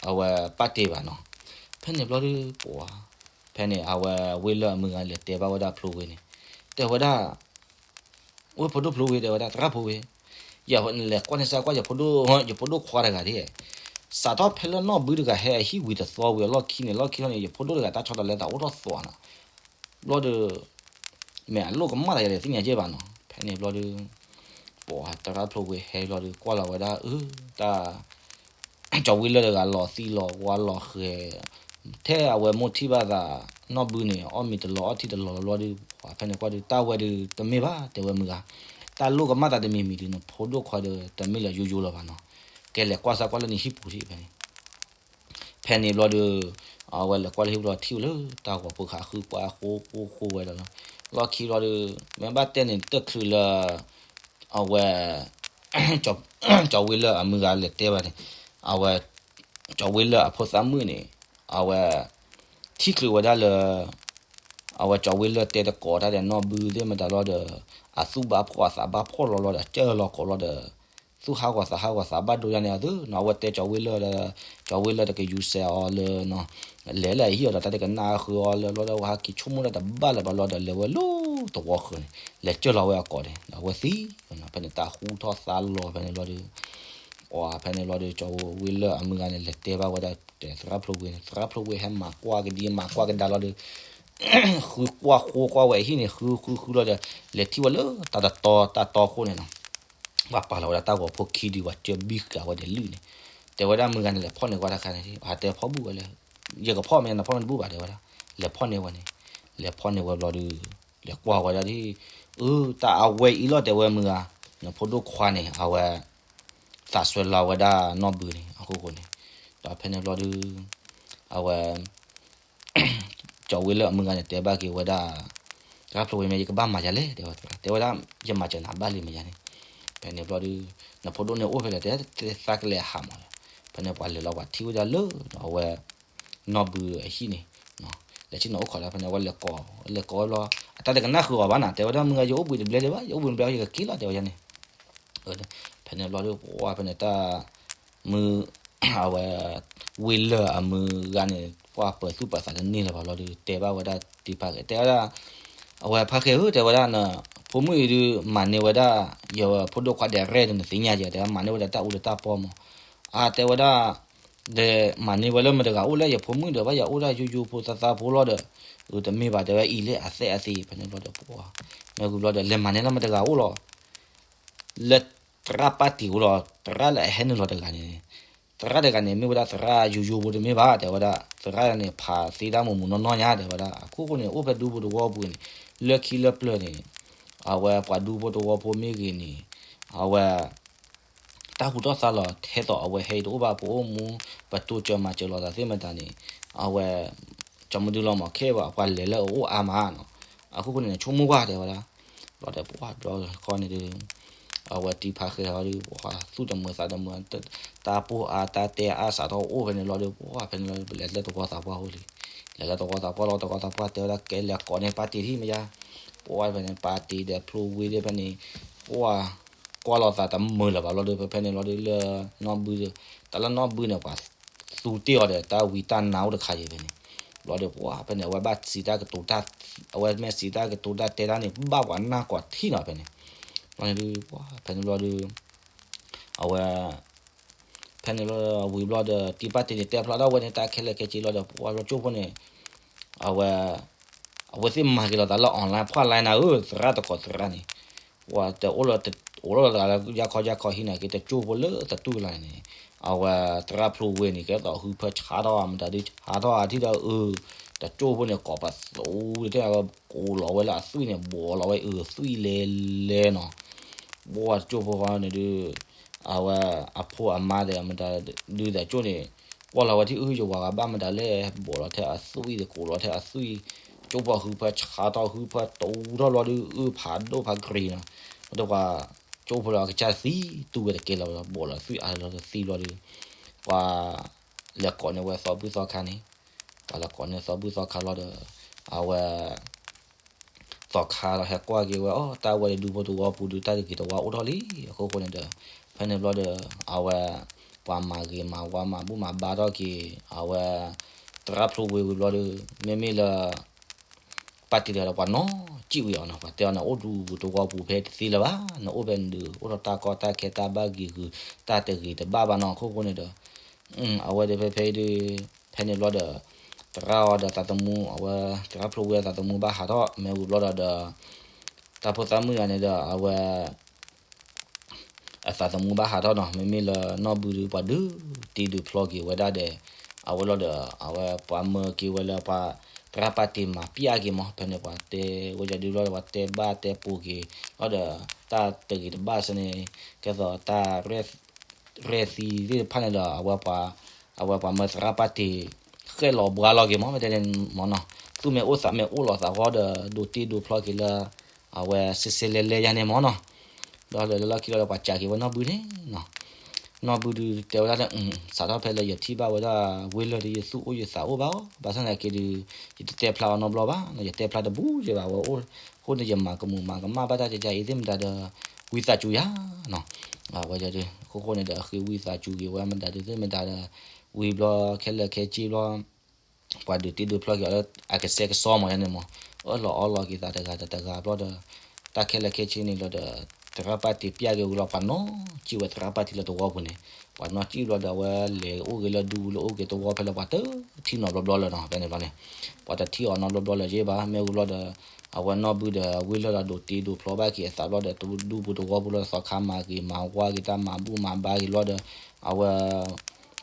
အဝဲပာ်တ့ၢ်ဘၣ်နီၤ ဖဲန့ၣ်ဘျီဒုးပှၤ ဖဲန့ၣ် အဝဲဝ့လၢၢ်အမုၢ်ဂၤလဲၤတဲဘၣ်ဝဲဒၣ်ဖျိဝ့န့ၣ် တဲဝဲဒၣ် ဝ့ၢ်ဖိဒိၣ်ဖျိဝ့ တဲဝဲဒၣ် သရၣ်ဖျိဝ့ ယလဲၤကွၢ်န့ၢ်စၢ်ကွၢ် ယဖိဒိၣ် ယဖိဒိၣ်ခွါတဂၤဒၣ် စးထီၣ်ဖဲလၢနီၢ်ဘုတဂၤဟဲအဟံၣ်ဝံၤတသီဝံၤအလီၢ်ခံန့ၣ် လီၢ်ခံထီၣ်န့ၣ် ယဖိဒိၣ်တဂၤတၢ်ဆီတလဲသးအိၣ်ထီၣ်သွးနီၤ ဘျီဒီး မ့ၢ်အလိၣ်ကမၣ်သးယၤဒီးသ့ၣ်ညါက့ဘၣ်နီၤ ဖဲန့ၣ်ဘျီဒီး ပှၤသရၣ်ဖျိဝ့ဟဲဘျီဒီး ကွၢ်လီၤဝဲဒၣ် အၢ တၢ် ကၠီၤဝ့လၢၢ်တဂၤလီၤသံလီၤဝါလီၤဃဲၤ ထဲအဝဲမိၢ်ထံၣ်ဘၣ်သး နီၢ်ဘုန့ၣ် အီၣ်မ့ၤတလီၤအီထံတလီၤလီၤဘျီဒီး ပှၤဖဲန့ၣ်ကွၢ်ဒီး တၢ်ဝဲဒီးတမ့ၢ်ဘၣ် တဲဝဲမုၢ်ဂၤ တၢ်လိၣ်ကမၣ်သးတမံၤမံၤဒီး နဖိဒိၣ်ခွါဒီး တမ့ၢ်လၢယိယိလၢၤဘၣ်နီၤ ကဲလဲၤကွၢ်စၢ်ကွၢ်လၢနဟံၣ်ပူၤထံၣ်ဖဲန့ၣ် ဖဲန့ၣ်ဘျီဒီး အဝဲလဲၤကွၢ်လၢဟံၣ်ပူၤလီၤထံၣ်ဝဲလၢတၢ်ဂီၤဖိခါ ဃုကွၢ်ဃိဃိဃိဝဲဒီး လီၢ်ခံဘျီဒီး မ့ၢ်ဘၣ်တဲန့ၣ် တချုးလၢ အဝဲ ကၠီၤဝ့လၢၢ်အမုၢ်ဂၤလဲၤတဲဘၣ်န့ၣ် အဝဲ ကၠီၤဝ့လၢၢ်အဖိသၣ်မုၣ်န့ၣ် အဝဲ ထံၣ်ချုးဝဲဒၣ်လၢ အဝဲကၠီၤဝ့လၢၢ်တဲသကိးတၢ်ဒီးနီၢ်ဘုသ့ၣ်မတၤလီၤဒီး အသူၣ်ဘၣ်ဖှီၣ်အသးဘၣ်ဖှီၣ်လီၤလီၤဒီး ကၢၢ်လီၤကိးလီၤဒီး သူၣ်ဟးဂီၤသးဟးဂီၤသးဘၣ်ဒိယါန့ၣ်အသိးနီၤ အဝဲတဲကၠီၤဝ့လၢၢ်ဒီး ကၠီၤဝ့လၢၢ်တကယူၤစဲးအီၤလၢ လဲၤလၢအဟံၣ်အီၤဒီး တၢ်တကနၣ်ဃုာ်အီၤလၢဘျီဒီး အဝဲဟးက့ၤဆိကမိၣ်တၢ်တဘၣ်လၢၤဘၣ်လီၤဒီး လဲၤဝဲလၢသဝီဃၢၤန့ၣ် လဲၤကၢၢ်လီၤဝဲအကိာ်န့ၣ် အဝဲသံ ဖဲန့ၣ်တၢ်ဃူထီၣ်သါလီၤဖဲန့ၣ်ဘျီဒီး ပှၤဖဲန့ၣ်ဘျီဒီး ကၠီၤဝ့လၢၢ်အမုၢ်ဂၤန့ၣ် လဲၤတဲဘၣ်ဝဲဒၣ် သရၣ်ဖျိဝ့န့ၣ် သရၣ်ဖျိဝ့ဟဲမၤကွၢ်ကဒံမၤကွၢ်ကဒါလီၤဒီး ဃုကွၢ်ဃိကွၢ်ဝဲအဟံၣ်န့ၣ် ဃုဃုဃုလီၤဒီး လဲၤထံၣ်ဝဲလၢတၢ်တတီတၢ်တီခိၣ်န့ၣ်နီၤ ပှၤပာ်လီၤဝဲဒၣ်တၢ်ဂီၤဖိခံဒု ပှၤကၢဘံဃာ်ဝဲဒီးလုၢ်န့ၣ် တဲဝဲဒၣ်မုၢ်ဂၤန့ၣ် လဲၤဖီၣ်န့ၢ်ဝဲတခါန့ၣ် ဟးတဲဖီၣ်ဘူၣ်ဝဲလၢ ယကဖီၣ်မ့ၢ်နဖီၣ်မ့ၢ်တဘူၣ်ဘၣ်တဲဝဲဒၣ် လဲၤဖီၣ်န့ၢ်ဝဲန့ၣ် လဲၤဖီၣ်န့ၢ်ဝဲဘျီဒီး လဲၤကွၢ်ဝဲဒၣ်ဒ် အၢ တၢ်အဝဲအံၤလီၤတဲဝဲမုၢ်ဂၤ နဖိဒိၣ်ခွါန့ၣ် အဝဲ သးစွဲလီၤဝဲဒၣ်နီၢ်ဘုန့ၣ် အဃိဃိန့ၣ် ဒီးဖဲန့ၣ်ဘျီဒီး အဝဲ ကၠီၤဝ့လၢၢ်အမုၢ်ဂၤန့ၣ် တဲဘၣ်က့ၤဝဲဒၣ် သရၣ်ဖျိဝ့မ့ၢ် ယကဘၣ်မၤယၤလဲၣ် တဲဝဲ တဲဝဲဒၣ် ယမၤစၢၤနၤဘၣ်လံမ့ၢ်ယၤန့ၣ် ဖဲန့ၣ်ဘျီဒီး နဖိဒိၣ်န့ၣ်အိၣ်ဖဲလဲၣ် တဲ သးကလဲၤဟးမး ဖဲန့ၣ်ပှၤလဲၤလီၤပှၤထံၣ်ဝဲဒၣ်လၢ အဝဲ နီၢ်ဘုအဟံၣ်န့ၣ် လဲၤဆ့ၣ်နီၤအိၣ်ခိးဒၣ်ဖဲန့ၣ် အဝဲလဲၤကိး လဲၤကိးဝဲဘျီ အတၢ်တကနၣ်ဃုာ်အီၤဘၣ်နီၤ, တဲဝဲဒၣ် မုၢ်ဂၤ ယအိၣ်ဘှံးတဘျဲဒံးဘၣ်, ယအိၣ်ဘှံးတဘျဲ ယကက့ၤလီၤ တဲဝဲန့ၣ်. ဖဲန့ၣ်ဘျီဒီး ပှၤဖဲန့ၣ်တၢ် မုၢ် အဝဲ ဝ့ၢ်လၢၢ်အမုၢ်ဂၤန့ၣ် ပှၤပၢၤသူၣ်ပၢၤသးတန့ၢ်လၢၤဘၣ်လီၤဒီး တဲဘၣ်ဝဲဒၣ်တံၤဖါဃဲ တဲဝဲဒၣ် အဝဲဖါဃဲဧၢ တဲဝဲဒၣ်န ဖိမုၣ်အံၤဒုး မၤန့ၢ်ဝဲဒၣ် ယဖိဒိၣ်ခွါဒဲးရဲၣ်ဒီး နသ့ၣ်ညါယဲ တဲဝဲ မၤန့ၢ်ဝဲဒၣ်တၢ်အူတၢ်ပီၢ်မး. အါ တဲဝဲဒၣ် ဒီးမၤန့ၢ်ဝဲလၢမတၤတဂၤအိၣ်လဲၣ် ယဖိမုၣ်ဒီး ဘၣ်ယၤအိၣ်ဒၣ်ယိယိဖိသးသးဖိလီၤဒီး အတမ့ၢ်ဘၣ် တဲဝဲ အံၤလၢအသဲအသ့ ဖဲန့ၣ်ဘျီဒီး ပှၤ မ့ၢ်ဝံၤဘျီဒီး လဲၤမၤန့ၢ်လၢမတၤတဂၤအိၣ်လီၤ လၢသရၣ်ပၢ်တံၢ်အိၣ်လီၤ, သရၣ်လၢအဟဲနုာ်လီၤတဂၤန့ၣ်, သရၣ်တဂၤန့ၣ် မ့ၢ်ဝဲဒၣ်သရၣ်ယိယိဖိတမ့ၢ်ဘၣ် တဲဝဲဒၣ်, သရၣ်န့ၣ် ဖးသ့တၢ်မူးမူးနီၢ်နီၢ်ညါ တဲဝဲဒၣ်, အခိၣ်ဃိန့ၣ် အိၣ်ဖဲဒူဖိတဝီပူၤန့ၣ်, လၢခံလၢပျၢၤန့ၣ်, အဝဲပှၤဒူဖိတဝီဖိမ့ၢ်ဂ့ၤန့ၣ်, အဝဲ တၢ်ဟူထီၣ်သါလီၤ ထဲသိးအဝဲဟဲအံၤတအိၣ်ဘၣ် ပအိၣ်မူ ပတိစၢၤမၤစၢၤလိာ်သးသ့ၣ်မတၤန့ၣ်, အဝဲ ကၠီမဒုလီၤမး ခဲအံၤပှၤလဲၤလၢအအိၣ်အါမးနီၤ, အခိၣ်ဃိန့ၣ် ဆိကမိၣ်ကွၢ် တဲဝဲဒၣ်, ဘျီဒီးပှၤဘျီဃီန့ၣ်ဒီး အဝဲတံၤဖါဃဲဟီဒီး ပှၤသူၣ်တမုာ်သးတမုာ်, တၢ်ပိၢ်အါတၢ်တဲအါစးထီၣ်အိၣ်ဖဲန့ၣ်လီၤဒီး ပှၤဖဲန့ၣ်လီၤ ပလဲၤလၢသဝီသးပှၢ်အိၣ်လံ, လဲၤလၢသဝီသးပှၢ်လီၤ သဝီသးပှၢ်တဲဝဲဒၣ် ကဲလဲၤကိးန့ၢ်ပၢ်တံၢ်ထံၣ်မ့ၢ်ယါ, ပှၤဖဲန့ၣ် ပၢ်တံၢ်ဒီးဖျိဝ့ဒီးဖဲန့ၣ်, ပှၤ ကွၢ်လိာ်သးတမုာ်လၢၤဘၣ်လီၤဒီး ဖဲဖဲန့ၣ်လီၤဒီးလၢ နီၢ်ဘုဒီး, တၢ်လၢနီၢ်ဘုန့ၣ် ပှၤသူတ့ၢ်အီၤဒီး တၢ်ဝံတၢ်နါအိၣ်တခါအံၤဖဲန့ၣ်, ဘျီဒီးပှၤဖဲန့ၣ် အဝဲဘၣ်စံးတၢ်ကတိၤတၢ်, အဝဲမ့ၢ်စံးတၢ်ကတိၤတၢ်တဲတၢ်န့ၣ် ဘၣ်ပှၤနၢ်ကွၢ်ထံၣ်နီၤဖဲန့ၣ်, ဘျီန့ၣ်ဒီး ပှၤဖဲန့ၣ်ဘျီဒီး အဝဲ ဖဲန့ၣ်လီၤဝံၤဘျီဒီး တံၤပၢ်တံၢ်န့ၣ်တဲဖျါထီၣ်ဝဲန့ၣ် တၢ်ခဲလၢာ်ခဲဆ့လီၤဒီး ပှၤလီၤကၠိဖိန့ၣ်, အဝဲ အဝဲသ့ၣ်မၤက့ၤလိာ်သးလၢ online ဖှၣ် line နၤဧၢ သရၣ်တကိးသရၣ်န့ၣ်, ပှၤတအိၣ်လၢ အိၣ်လီၤတဂၤလၢယါခီယါခီဟံးန့ၢ်က့ၤ တကၠိဖိလၢတတူၢ်လၢ်န့ၣ်, အဝဲသရၣ်ဖျိဝ့န့ၣ် ကဲသိးဟုဖၢဆါထီၣ်မတၤဒုးဆါထီၣ်အထံၣ်ဒီးအၢ, တကၠိဖိန့ၣ် ကိးပသူထဲ ကိးလီၤဝဲလၢအသွံၣ်န့ၣ် ဘိးလီၤဝဲအၢသွံၣ်လဲၤလဲၤနီၤ, ဘိးတကၠိဖိဃီန့ၣ်ဒုး အဝဲအဖိအမါဒီးမတၤဒုးသးကၠိန့ၣ် ကွၢ်လီၤဝဲထံၣ်အၢယဝၤဂၤဘၣ်မတၤလဲၣ် ဘိးလီၤထဲအသွံၣ်ဒီးကိးလီၤထဲအသွံၣ်, ကၠိဖိဟုဖၢဆါထီၣ်ဟုဖၢတူထီၣ်ဘျီဒုး အၢဖးဒိၣ်ဖးကြံၤနီၤ, ဒီးပှၤကၠိဖိလီၤကစၢ်သံတူဝဲတကဲလီၤ ဘိးလီၤသွံၣ်အါလီၤသံလီၤဒီး, ပှၤ လဲၤကိးန့ၢ်ဝဲသီဘူၣ်သီခါန့ၣ်, ပှၤလဲၤကိးန့ၢ်သီဘူၣ်သီခါလီၤဒီး, အဝဲ သီခါဒီးဟဲကွၢ်က့ၤဝဲ အိ တၢ်ဝဲဒၣ်ဒူဖိတဝီပူၤဒုး တၢ်တဂ့ၤတဝါအိၣ်ထီၣ်လံ အခိၣ်ဃိန့ၣ်ဒီး, ဖဲန့ၣ်ဘျီဒီး အဝဲ ပှၤမၤဂ့ၤမၤဝါမၤဘူၣ်မၤဘါထီၣ်က့ၤ အဝဲ သရၣ်ဖျိဝ့ဝံၤဘျီဒီး မ့မ့ၢ်လၢ ပၢ်တံၢ်တဂၤဒီးပှၤနီၢ်ကံၣ်ဝံၤအီၤနီၤ ပှၤတဲအီၤန့ၣ် အိၣ်ဒူပူၤတဝီပူၤဖဲတသ့လၢၤဘၣ် နအိၣ်ဖဲန့ၣ်ဒုး အိၣ်ထီၣ်တၢ်ကီတၢ်ခဲတၢ်ဘၣ်ဂ့ၤဂုၤ တၢ်တဂ့ၤတဘၣ်ဘၣ်နီၤ အခိၣ်ဃိန့ၣ်ဒီး အဝဲဒီးဖဲဖဲအံၤဒီး ဖဲန့ၣ်ဘျီဒီး သရၣ်အီၤဒီးသးသမူ အဝဲ သရၣ်ဖျိဝ့အသးသမူဘၣ်ဟးထီၣ် မ့ၢ်ဝံၤဘျီဒီးဒီး တၢ်ဖိသၣ်မုၣ်ဂၤန့ၣ်ဒီး အဝဲ အသးသမူဘၣ်ဟးထီၣ်နီၤ မ့မ့ၢ်လၢနီၢ်ဘုဒုး ပှၤဒုးတ့ဒုးဖျီက့ၤဝဲဒၣ်ဒီး အဝဲလီၤဒီး အဝဲပှၤမၢက့ၤဝဲလၢပှၤ သရၣ်ပၢ်တ့မၤပျၢ်က့ၤမး ဖဲန့ၣ်ပှၤတဲဝဲဒၣ်ဒုးလီၤဒီး ပှၤတဲဘၣ်တဲပိာ်က့ၤ လီၤဒီး တၢ်တဂ့ၤတဘၣ်စ့ၢ်န့ၣ် ကဲသိးတၢ် ရဲၣ်သံသ့ၣ်တဖၣ်န့ၣ်ဒီး အဝဲပှၤ အဝဲပှၤမၢသရၣ်ပၢ်တ့ ဃဲၣ်လီၤဘှါလီၤက့ၤမး မ့ၢ်တဲန့ၣ်မးနီၤ သူၣ်မ့ၢ်အိၣ်သးမ့ၢ်အိၣ်လီၤသးဃီဒီး ဒိးတ့ဒိးဖျီက့ၤလၢ အဝဲစဲစဲလဲလဲယါန့ၣ်မးနီၤ ဒီးလၢလီၢ်ခံလီၤဒီးပှၤစံးက့ၤဝဲနီၢ်ဘုန့ၣ်နီၤ နီၢ်ဘုဒုးတဲဝဲဒၣ်လၢ စးထီၣ်ဖဲလၢယထံၣ်ဘၣ်ဝဲဒၣ် ဝ့ၢ်လၢၢ်ဒီး ယသူၣ်အိၣ်ယသးအိၣ်ဘၣ်အီၤ ဘၣ်ဆၣ်သနာ်က့ဒီး ယတတဲဖျါအီၤနီတဘျီဘၣ်နီၤ ယတဲဖျါတဘူးယဲဘၣ် အဝဲအိၣ်ဃိန့ၣ် ယမၤကမူးမၤကမၣ်ဘၣ်တၢ်ကကါအံၤသ့ၣ်မတၤဒီး ဝံသးစူၤယၤနီၤ အဝဲအခိၣ်ဃိန့ၣ်ဒီး ဃ့ဝံသးစူၤက့ၤဝဲမတၤဒုးသ့ၣ်မတၤဒီး ဝံၤဘျီခဲလၢာ်ခဲဆ့ဘျီ ပှၤဒုးတ့ဒုးဖျီက့ၤအီၤလၢအကဆှဲကဆှီမးယါန့ၣ်မး အၢၣ်လီၤအီလီၤက့ၤသးတဂၤဒီးတဂၤဘျီဒီး တၢ်ခဲလၢာ်ခဲဆ့န့ၣ်လီၤဒီး သရၣ်ပၢ်တ့ပျၢ်က့ၤဝံၤလီၤ ပှၤနီၢ်ကံၣ်ဝဲသရၣ်ပၢ်တ့လၢသဝီပူၤန့ၣ် ပှၤနီၢ်ကံၣ်ဘျီဒီး အဝဲလဲၤအိၣ်ဂ့ၤလၢဒူပူၤလၢအိၣ်က့ၤသဝီဖဲလၢပှၤတထံၣ်နီတဘျီဘျီလၢၤနီၤ ဖဲန့ၣ်ဘျီန့ၣ် ပှၤတထံၣ်အီၤနီတဘျီဘျီလၢၤယဲဘၣ် မ့ၢ်ဝံၤဘျီဒီး အဝဲနီၢ်ဘုဒီးဝ့ၢ်လၢၢ်ဒီးဒိးတ့ဒိးဖျီဘၣ်က့ၤအသးဘျီဒီး ဒူပူၤတဝီပူၤလၢသီခါမၤဂ့ၤမၤဝါက့ၤတၢ်မၤဘူၣ်မၤဘါက့ၤဘျီဒီး အဝဲ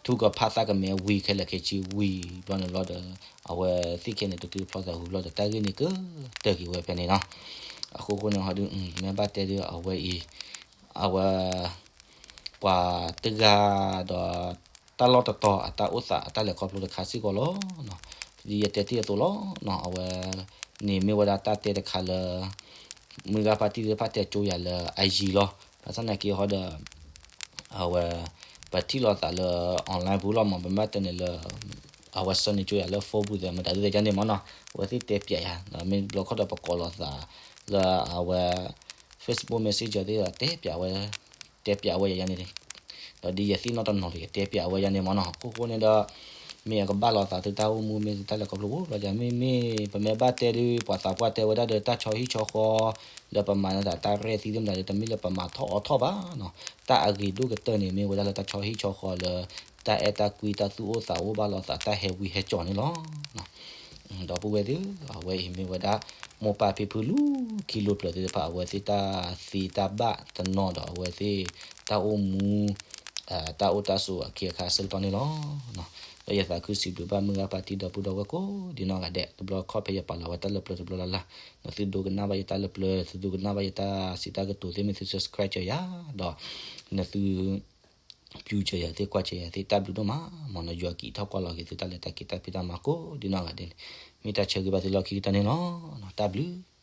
ထုကဖၣ်သၣ်ကမဲဝံၤခဲလၢာ်ခဲဆ့ဝံၤဘျီန့ၣ်ဘျီဒီး အဝဲသ့ၣ်ခဲန့ၣ် ဒိးတ့ဒိးဖျီသးဝံၤဘျီဒီး တၢ်ဂ့ၢ်န့ၣ်ကတၢၢ်က့ၤဝဲဖဲန့ၣ်နီၤ အဃိဃိန့ၣ်ဟီဒုး မ့ၢ်ဘၣ်တဲဒုး အဝဲအံၤ အဝဲ ပှၤတဂၤဒီး တၢ်လီၢ်တတီၤအတၢ်အိၣ်သးအတၢ်လဲၤခီဖျိတခါစ့ၢ်ကီးလီၤ. ဒ်ယတဲတ့ၢ်အသိးလီၤ. အဝဲန့ၣ်မ့ၢ်ဝဲဒၣ်တၢ်တဲတခါလၢ မုၢ်ဂၤဖါတံၢ်သ့ၣ်တဖၣ်တဲကၠိယၤလၢအယံၤလီၤ. ဘၣ်ဆၣ်သနာ်က့ဟီဒီး အဝဲ ပထံၣ်လိာ်သးလၢ online ပူၤလီၤမး ပမ့ၢ်တဲန့ၣ်လၢ အဝဲဆၢန့ၢ်ကၠိယၤလၢ phone booth မတၤသ့ၣ်တဖၣ်န့ၣ်မ့ၢ်နီၤ, အဝဲသ့ၣ်တဲပျးယၤ မ့ၢ်ဘျီခီဒီးပကိးလိာ်သးလၢအဝဲ Facebook Messenger သ့ၣ်ဒီးတဲပျးဝဲ, တဲပျးဝဲယၤယၤန့ၣ်, ဒီးဒ်ယသ့ၣ်နီၣ်တနီၤလၢယတဲပျးဝဲယၤန့ၣ်မ့ၢ်နီၤ, အခိၣ်ဃိန့ၣ်ဒီး မ့ၢ်အကဘၣ်လိာ်သးသုတၢ်အိၣ်မူ မ့ၢ်သုတၢ်လဲၤခီဖျိအိၣ်လီၤယၤ မ့မ့ၢ် ပမ့ၢ်ဘၣ်တဲဒုး ပှၤသးပှၢ်တဲဝဲဒၣ်ဒီးတၢ်ဆီဟံၣ်ဆီဃီ လၢပမၤန့ၢ်သးတၢ်ရဲၣ်သံသ့ၣ်မတၤဒီး တမ့ၢ်လၢပမၤထီၣ်အီထီၣ်ဘၣ်နီၤ, တၢ်အဂ့ၤဒိၣ်ကတၢၢ်န့ၣ် မ့ၢ်ဝဲဒၣ်လၢတၢ်ဆီဟံၣ်ဆီဃီလၢ တၢ်အဲၣ်တၢ်ကွံ တၢ်သူၣ်အိၣ်သးအိၣ်ဘၣ်လိာ်သး တၢ်ဟဲဝံဟဲစိာ်န့ၣ်လီၤ. ဒီပုၢ်ဝဲၢ်သ့ၣ်ဧၢ, အဝဲအံၤမ့ၢ်ဝဲဒၣ် မိၢ်ပၢ်ဖံဖုလၢခံလိာ်ဖျၢၣ်သ့ၣ်တဖၣ် အဝဲသ့ၣ်တၢ်သ့တၢ်ဘၣ်တနီၤဒီး အဝဲသ့ၣ်တၢ်အိၣ်မူ တၢ်အိၣ်တၢ်ဆိးအခ့အခါအဆၢကတီၢ်န့ၣ်လီၤ. ဒီးယသးခုစံးဘျုးဘၣ်မုၢ်ဂၤပၢ်တံၤဒီပုၢ်ဒီဝဲၢ်ကိးဒ်နီၢ်ဂၤဒဲး, တဘျီခီၣ်ဖဲယပာ်လီၤဝဲတၢ်လၢပျၢၤတဘျီလၢ်လၢ်, နသုဒိကနၣ်ဘၣ်ယတၢ်လၢပျၢၤ သုဒိကနၣ်ဘၣ်ယတၢ်စံးတၢ်ကတိၤသ့ၣ် မ့ၢ်သု subscribe စၢၤယၤ, ဒီး နသု view စၢၤယၤသ့ၣ် ကွၢ်စၢၤယၤသ့ၣ် တၢ်ဘျုးဒိၣ်မး, မ်နယွၤကံၢ်ထီၣ်ကွၢ်လီၤက့ၤသုတၢ်လဲၤတၢ်က့ၤတၢ်ဖံးတၢ်မၤကိးဒ်နီၢ်ဂၤဒဲးန့ၣ်, မ့ၢ်တၢ်ဆၢဂ့ၤဘၣ်သုလီၢ်ခံကတၢၢ်န့ၣ်လီၤ. တၢ်ဘျုး